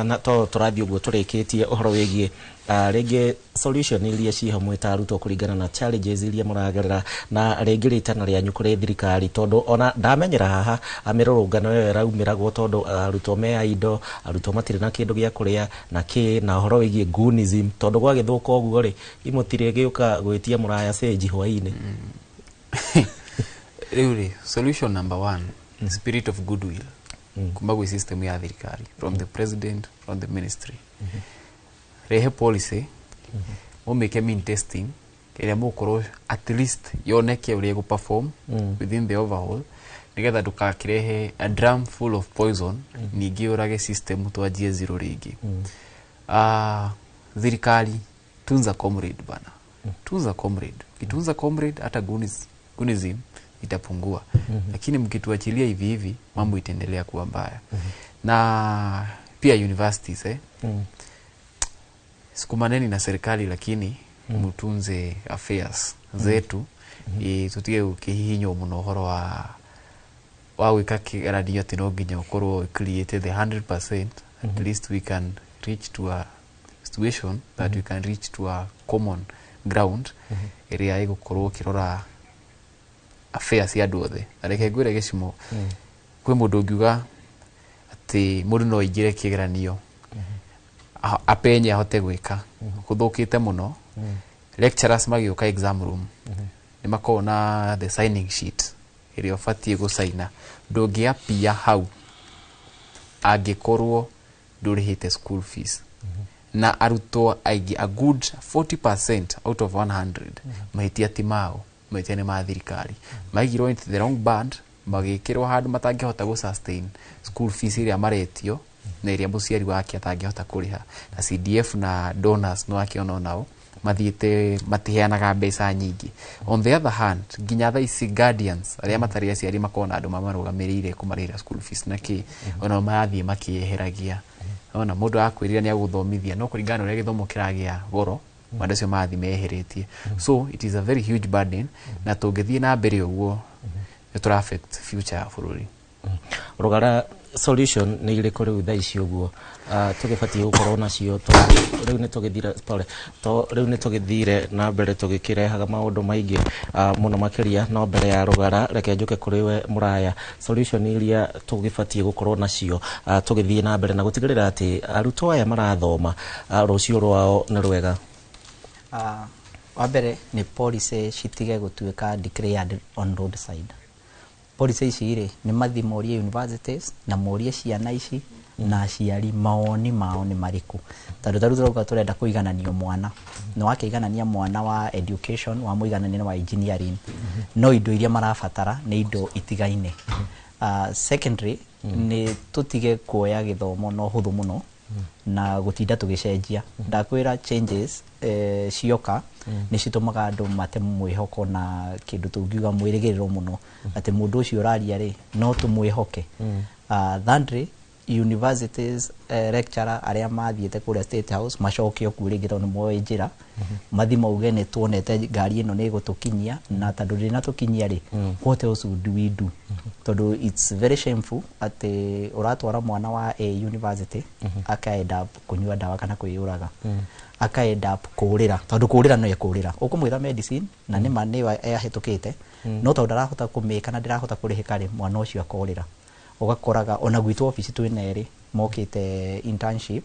na to tũrathiĩ ũguo tũrĩkĩtie ũhoro wĩgiĩ rĩngĩ solution iria ciho mwĩ ta arutwo kũringana na challenges iria mũragerera, na rĩngĩ rĩtana rĩanyu kũrĩ thirikari, tondũ ona ndamenyera haha mĩrũrũngano ĩyo ĩraumĩragwo tondũ arutwo me indo, arutwo matirĩ na kĩndũ gĩa kũrĩa na kĩ, na ũhoro wĩgiĩ goonism, tondũ gwagĩthũka ũguo rĩ, imũtirĩ gĩũka gwĩtia mũraya cenji hwaĩ-inĩ. Rĩu rĩ, solution number 1, spirit of goodwill kuma gwĩ system ya thirikari, from the president, from the ministry. Rehe policy, mũmĩke mean testing ĩrĩa mũgũkorwo at least yoneke ũrĩa ĩgũ-perform within the overall, nĩgetha ndũgakĩrehe a drum full of poison, ningĩ ũrage system twanjie zero rĩngĩ. Thirikari, tunza comrade bana, tunza comrade. Ukitunza comrade, hata goonism itapungua. Lakini mkituachilia hivi hivi, mambo itaendelea kuwa mbaya. Na pia universities, sukumaneni na serikali, lakini mutunze affairs zetu, tutige gũkĩhihinywo mũno ũhoro wa gwĩka kĩgeranio atĩ no nginya ũkorwo created the 100%. At least we can reach to a situation that we can reach to a common ground ĩrĩa ĩgũkorwo ĩkĩrora affairs cia andũ othe. Na reke ngwĩre Gĩcimo, kwĩ mũndũ ũngiuga atĩ mũndũ no aingĩre kĩgeranio apenye ahote gwĩka gũthũkĩte mũno. Lecturers magĩũka exam room nĩ makoragwo na the signing sheet ĩrĩa ũbatiĩ gũcaina. Ndũngĩapia hau angĩkorwo ndũrĩhĩte school fees. Na arutwo aingĩ, a good 40% out of 100, mahĩtia ti mao, mahĩtia nĩ ma thirikari. Maigirwo into the wrong band, magĩkĩrwo handũ matangĩhota gũ sustain school fees ĩrĩa maretio na ĩrĩa mũciari wake atangĩhota kũrĩha. Na CDF na donors no akĩona onao mathiĩte matiheanaga mbeca nyingĩ. On the other hand, nginya thaa ici guardians arĩa matarĩ aciari makoragwo na andũ mamarũgamĩrĩire kũmarĩhĩra school fees na kĩ, onao marathiĩ makĩeheragia. Ona mũndũ akwĩrire nĩ agũthomithia, no kũringana na ũrĩa gĩthomo kĩragĩa goro, andũ acio marathiĩ meheretie. So it is a very huge burden, na tũngĩthiĩ na mbere ũguo nĩ tũra affect future ya bũrũri. Rũgara, solution nĩ irĩkũ rĩu thaa ici ũguo tũgĩbatiĩ gũkorwo nacio, tondũ rĩu nĩ tũgĩthire, pole, to rĩu nĩ tũgĩthire na mbere tũgĩkĩrehaga maũndũ maingĩ mũno makĩria? No mbere ya Rũgara, reke njũke kũrĩ we Mũraya. Solution iria tũgĩbatiĩ gũkorwo nacio tũgĩthiĩ na mbere na gũtigĩrĩra atĩ arutwo aya marathoma rũciũ rwao nĩ rwega? Wa mbere nĩ policy citige gũtuĩka declared on roadside. Policy ici rĩ, nĩ mathi morie universities na morie ciana ici na aciari mawoni mao nĩ marĩkũ, tondũ tarĩu tũrauga tũrenda kũigananio mwana, nĩ wakĩiganania mwana wa education, wamũiganania na wa engineering, no indo iria marabatara nĩ indo itigaine. Secondary, nĩ tũtige kuoya gĩthomo na ũhũthũ mũno na gũtinda tũgĩcenjia. Ndakwĩra changes cioka nĩ citũmaga andũ mate mwĩhoko na kĩndũ tũngiuga mwĩrĩgĩrĩro mũno atĩ mũndũ ũcio ũraria rĩ, no tũmwĩhoke. Thirdly, universities, lecturer arĩa mathiĩte kũrĩa State House macokio kuo rĩngĩ, tondũ nĩ moĩ njĩra, mathi mauge nĩ tuonete ngari ĩno nĩ ĩgũtũkinyia, na tondũ ndĩnatũkinyia rĩ, what else would we do? Tondũ it's very shameful atĩ ũratwara mwana wa A university aka end up kũnyua ndawa kana kwĩyũraga, aka end up kũũrĩra, tondũ kũũrĩra no ekũũrĩra. Ũkũmwĩra medicine na nĩma nĩyo ahĩtũkĩte, no tondũ ndarahota kũmĩka na ndĩrahota kũrĩhĩka rĩ, mwana ũcio akorĩra. Ũgakoraga ona gwitũ obici twĩna erĩ mokĩte internship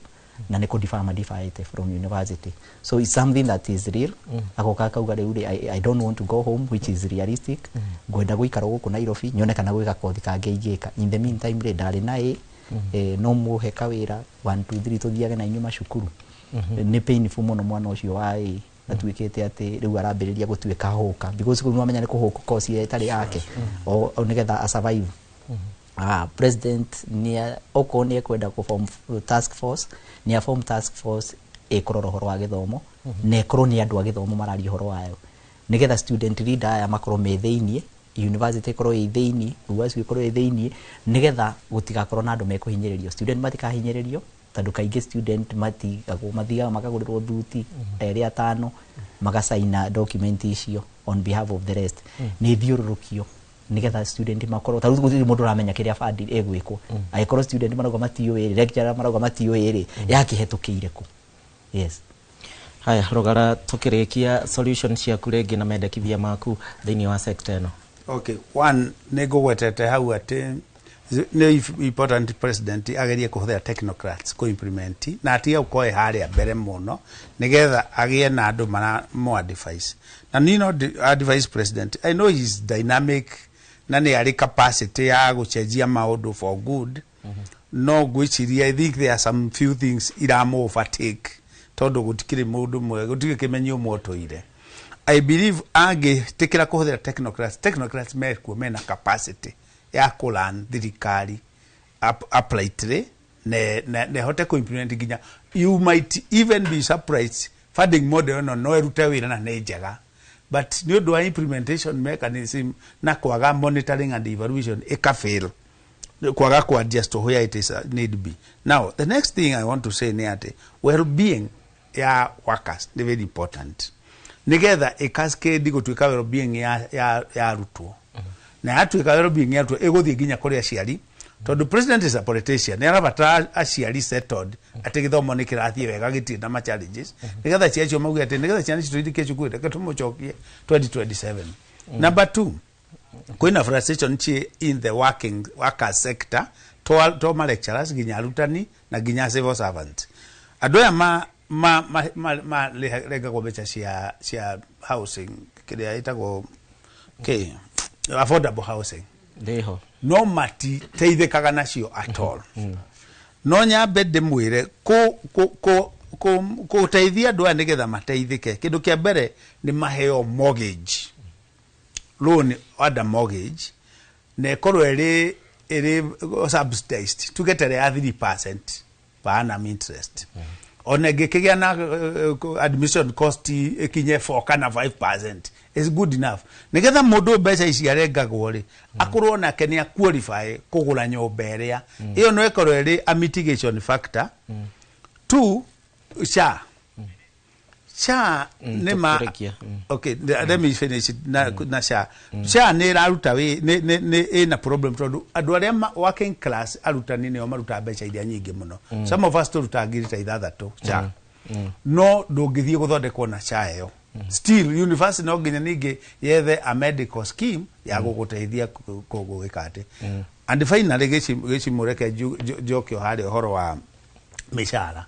na nĩ kũ-defer ma-deferĩte from university. So it's something that is real. Agoka akauga rĩu rĩ, I don't want to go home, which is realistic, ngwenda gũikara gũkũ Nairobi nyone kana gwĩka kothi kangĩ ingĩka. In the meantime rĩ, ndarĩ na ĩ no mũhe kawĩra 1 2 3 tũthiage na inyuĩ macukuru. Nĩ painful mũno. Mwana ũcio wa ĩ atuĩkĩte atĩ rĩu arambĩrĩria gũtuĩka hũka, because kũu nĩwamenya nĩ kũhũka course ĩrĩa ĩtarĩ yake o nĩgetha a survive. President nĩ okorwo nĩ ekwenda kũ form task force, nĩ a form task force ĩkũrora ũhoro wa gĩthomo, na ĩkorwo nĩ andũ a gĩthomo mararia ũhoro wayo, nĩgetha student leader aya makorwo me thĩiniĩ, university ĩkorwo ĩ thĩiniĩ, UASU ĩkorwo ĩ thĩiniĩ, nĩgetha gũtigakorwo na andũ mekũhinyĩrĩrio, student matikahinyĩrĩrio, tondũ kaingĩ student matigagwo, mathiaga makagũrĩrwo thuti erĩ atano, magacaina document icio on behalf of the rest. Nĩ thiũrũrũkio nĩgetha student makorwo, tarĩu gũtirĩ mũndũ ũramenya kĩrĩa bandi ĩgwĩkwo. Angĩkorwo student marauga matiũĩ rĩ, lecturer marauga matiũĩ rĩ, yakĩhetũkĩire kũ? Yes. Haya, Rũgara, tũkĩrĩkia, solution ciaku rĩngĩ na mendekithia maku thĩinĩ wa sector ĩno. Okay, one, nĩ ngũgwetete hau atĩ nĩ important president agerie kũhũthĩra technocrats kũ implement na atige gũkorwo harĩa mbere mũno, nĩgetha agĩe na andũ mara mo advice. Na niĩ no advise president, I know he is dynamic na nĩ arĩ capacity ya gũcenjia maũndũ for good, no ngwĩciria I think there are some few things iramu overtake, tondũ gũtikĩrĩ mũndũ mwega, gũtirĩ kĩmenyi ũmwe ũtũire. I believe angĩtĩkĩra kũhũthĩra technocrats, technocrats mekuo mena capacity ya kũrun thirikari uprightly ne hote kũ-implement. Nginya you might even be surprised, funding model ĩno no ĩrute wĩra na nĩ njega, but nĩ ũndũ wa implementation mechanism na kwaga monitoring and evaluation ĩka-fail, kwaga ku adjust to where it is need be. Now, the next thing I want to say nĩ atĩ well-being ya workers nĩ very important, nigetha ĩcascade gũtuĩka well-being ya arutwo, na yatuĩka well-being ya arutwo ĩgũthiĩ nginya kũrĩ aciari, tondũ president is a politician, nĩ arabatara aciari settled atĩ gĩthomo nĩ kĩrathiĩ wega, gĩtirĩ na ma challenges, nĩgetha aciari acio mauge atĩ nĩgetha ciana citũ ithiĩ cukuru, reke tũmũcokie 2027. Number two, kwĩna frustration ci in the working workers sector, to ma lecturers nginya arutani na nginya civil servants, andũ aya ma ma ma ma, ma rengagwo mbeca cia housing kĩrĩa ĩtagwo okay, affordable housing. Ndĩho. No matiteithĩkaga nacio at all. No nyambe ndĩmwĩre kũteithia andũ aya nĩgetha mateithĩke, kĩndũ kĩa mbere nĩ maheo mortgage loan, under mortgage, na ĩkorwo ĩrĩ subsidized, tuge ta ĩrĩa ya 3% per annum interest. Ona ĩngĩkĩgĩa na admission cost ĩkinye 4 kana 5% is good enough, nĩgetha mũndũ mbeca ici arengagwo rĩ, akorwo nake nĩ qualify kũgũra nyũmba ĩrĩa. Ĩyo no ĩkorwo ĩrĩ a mitigation factor. Two, SHA nĩ ma Tũkũrĩkia. Okay, let me finish it na SHA. SHA nĩ ĩraruta wĩ nĩ ĩna problem, tondũ andũ arĩa working class, arutani nĩo marutaga mbeca iria nyingĩ mũno. Some of us tũrutaga 6,000 SHA, no ndũngĩthiĩ gũthondekwo na SHA ĩyo. Still university no nginya ningĩ yethe a medical scheme ya gũgũteithia gũgĩka atĩ. And finally, gĩcimũreke njoke o harĩa ũhoro wa mĩcara.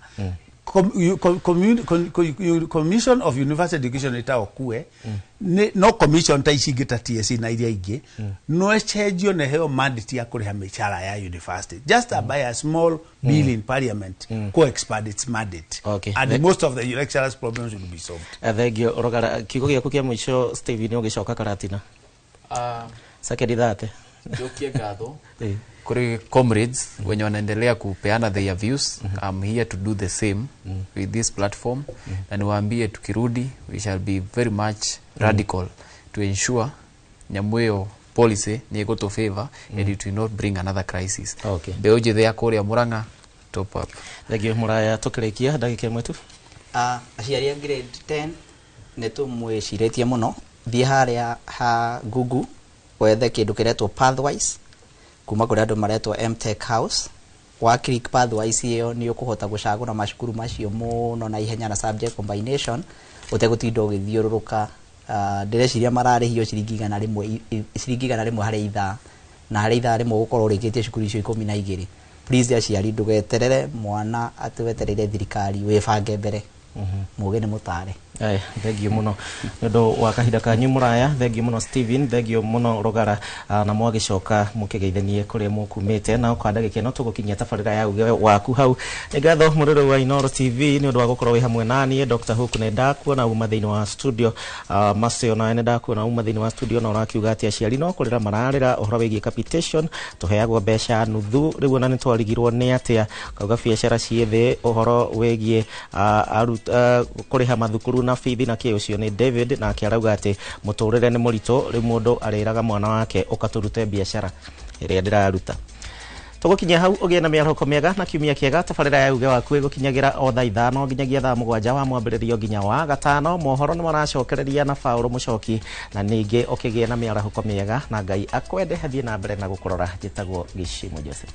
Commission of University Education ĩtagwo KUE, no commission ta ici ingĩ ta TSC na iria ingĩ, no ĩcenjio na ĩheo mandate ya kũrĩha mĩcara ya university, just by a small bill in parliament ko expand its mandate, and most of the lecturers' problems will be solved. Thengio Rogara. Kiugo gĩaku kĩa mũico, Steven, ũgĩcoka Karatina. Sekendi 30. Njokie ngatho kuri comrades wenye wanaendelea kupeana their views. I'm here to do the same with this platform, na niwaambie tukirudi we shall be very much radical to ensure nyamũ ĩyo policy nĩ ĩgũtũ favor and it will not bring another crisis. Mbeũ njĩthĩ ya kũrĩa Murang'a, top up. Thengio Mũraya. Tũkĩrĩkia ndagĩka 1 tu. Aciari a grade 10, nĩ tũmwĩcirĩtie mũno. Thiĩ harĩa ha Google wethe kĩndũ kĩretwo Pathwise kuma kũrĩ andũ maretwo MTech House. Wa click Pathwise ĩyo, nĩ ũkũhota gũcagũra macukuru macio mũno na ihenya na subject combination ũtegũtinda ũgĩthiũrũrũka. Ndĩreciria mararĩhio ciringi 100, ciringi 100 harĩ ithaa, na harĩ ithaa rĩmwe ũgũkorwo ũrĩkĩtie cukuru icio 12. Please aciari, ndũgeterere mwana atĩ wetereire thirikari, wĩbange mbere. Mũgĩ nĩ mũtare. Aya, thengio mũno nĩ ũndũ wa kahinda kanyu Mũraya, thengio mũno Steven, thengio mũno Rũgara. Na mwagĩcoka mũkĩgeithanie kũrĩa mũkumĩte. Na kwa ndagĩka ĩno tũgũkinyia tabarĩra ya uge waku hau. Nĩ ngatho mũrĩrĩ wa Inooro TV nĩ ũndũ wa gũkorwo wĩ hamwe naniĩ. Dr Hook, nĩ ndakuona uma thĩinĩ wa studio. Macio nawe nĩ ndakuona uma thĩinĩ wa studio, na ũrakiuga atĩ aciari no kũrĩra mararĩra ũhoro wĩgiĩ capitation, tũheagwo mbeca nuthu rĩu, ona nĩ twarigirwo nĩ atĩa. Kauga biacara ciĩ thĩ, ũhoro wĩgiĩ kũrĩha mathukuru na bithi na kĩ. Ũcio nĩ David, nake arauga atĩ mũtũrĩre nĩ mũritũ, rĩu mũndũ arĩraga mwana wake ũkatũrute biacara ĩrĩa ndĩraruta. Tũgũkinyia hau. Ũgĩe na mĩarahũko mĩega na kiumia kĩega. Tabarĩra ya uge waku ĩgũkinyagĩra o thaa 5 nginyagia thaa 7 wa mwambĩrĩrio nginya wa gatano. Mohoro nĩ maracokereria na Paũlũ Mũcoki, na ningĩ ũkĩgĩe na mĩarahũko mĩega, na Ngai akwende, athiĩ na mbere na gũkũrora. Njĩtagwo Gĩcimo Joseph.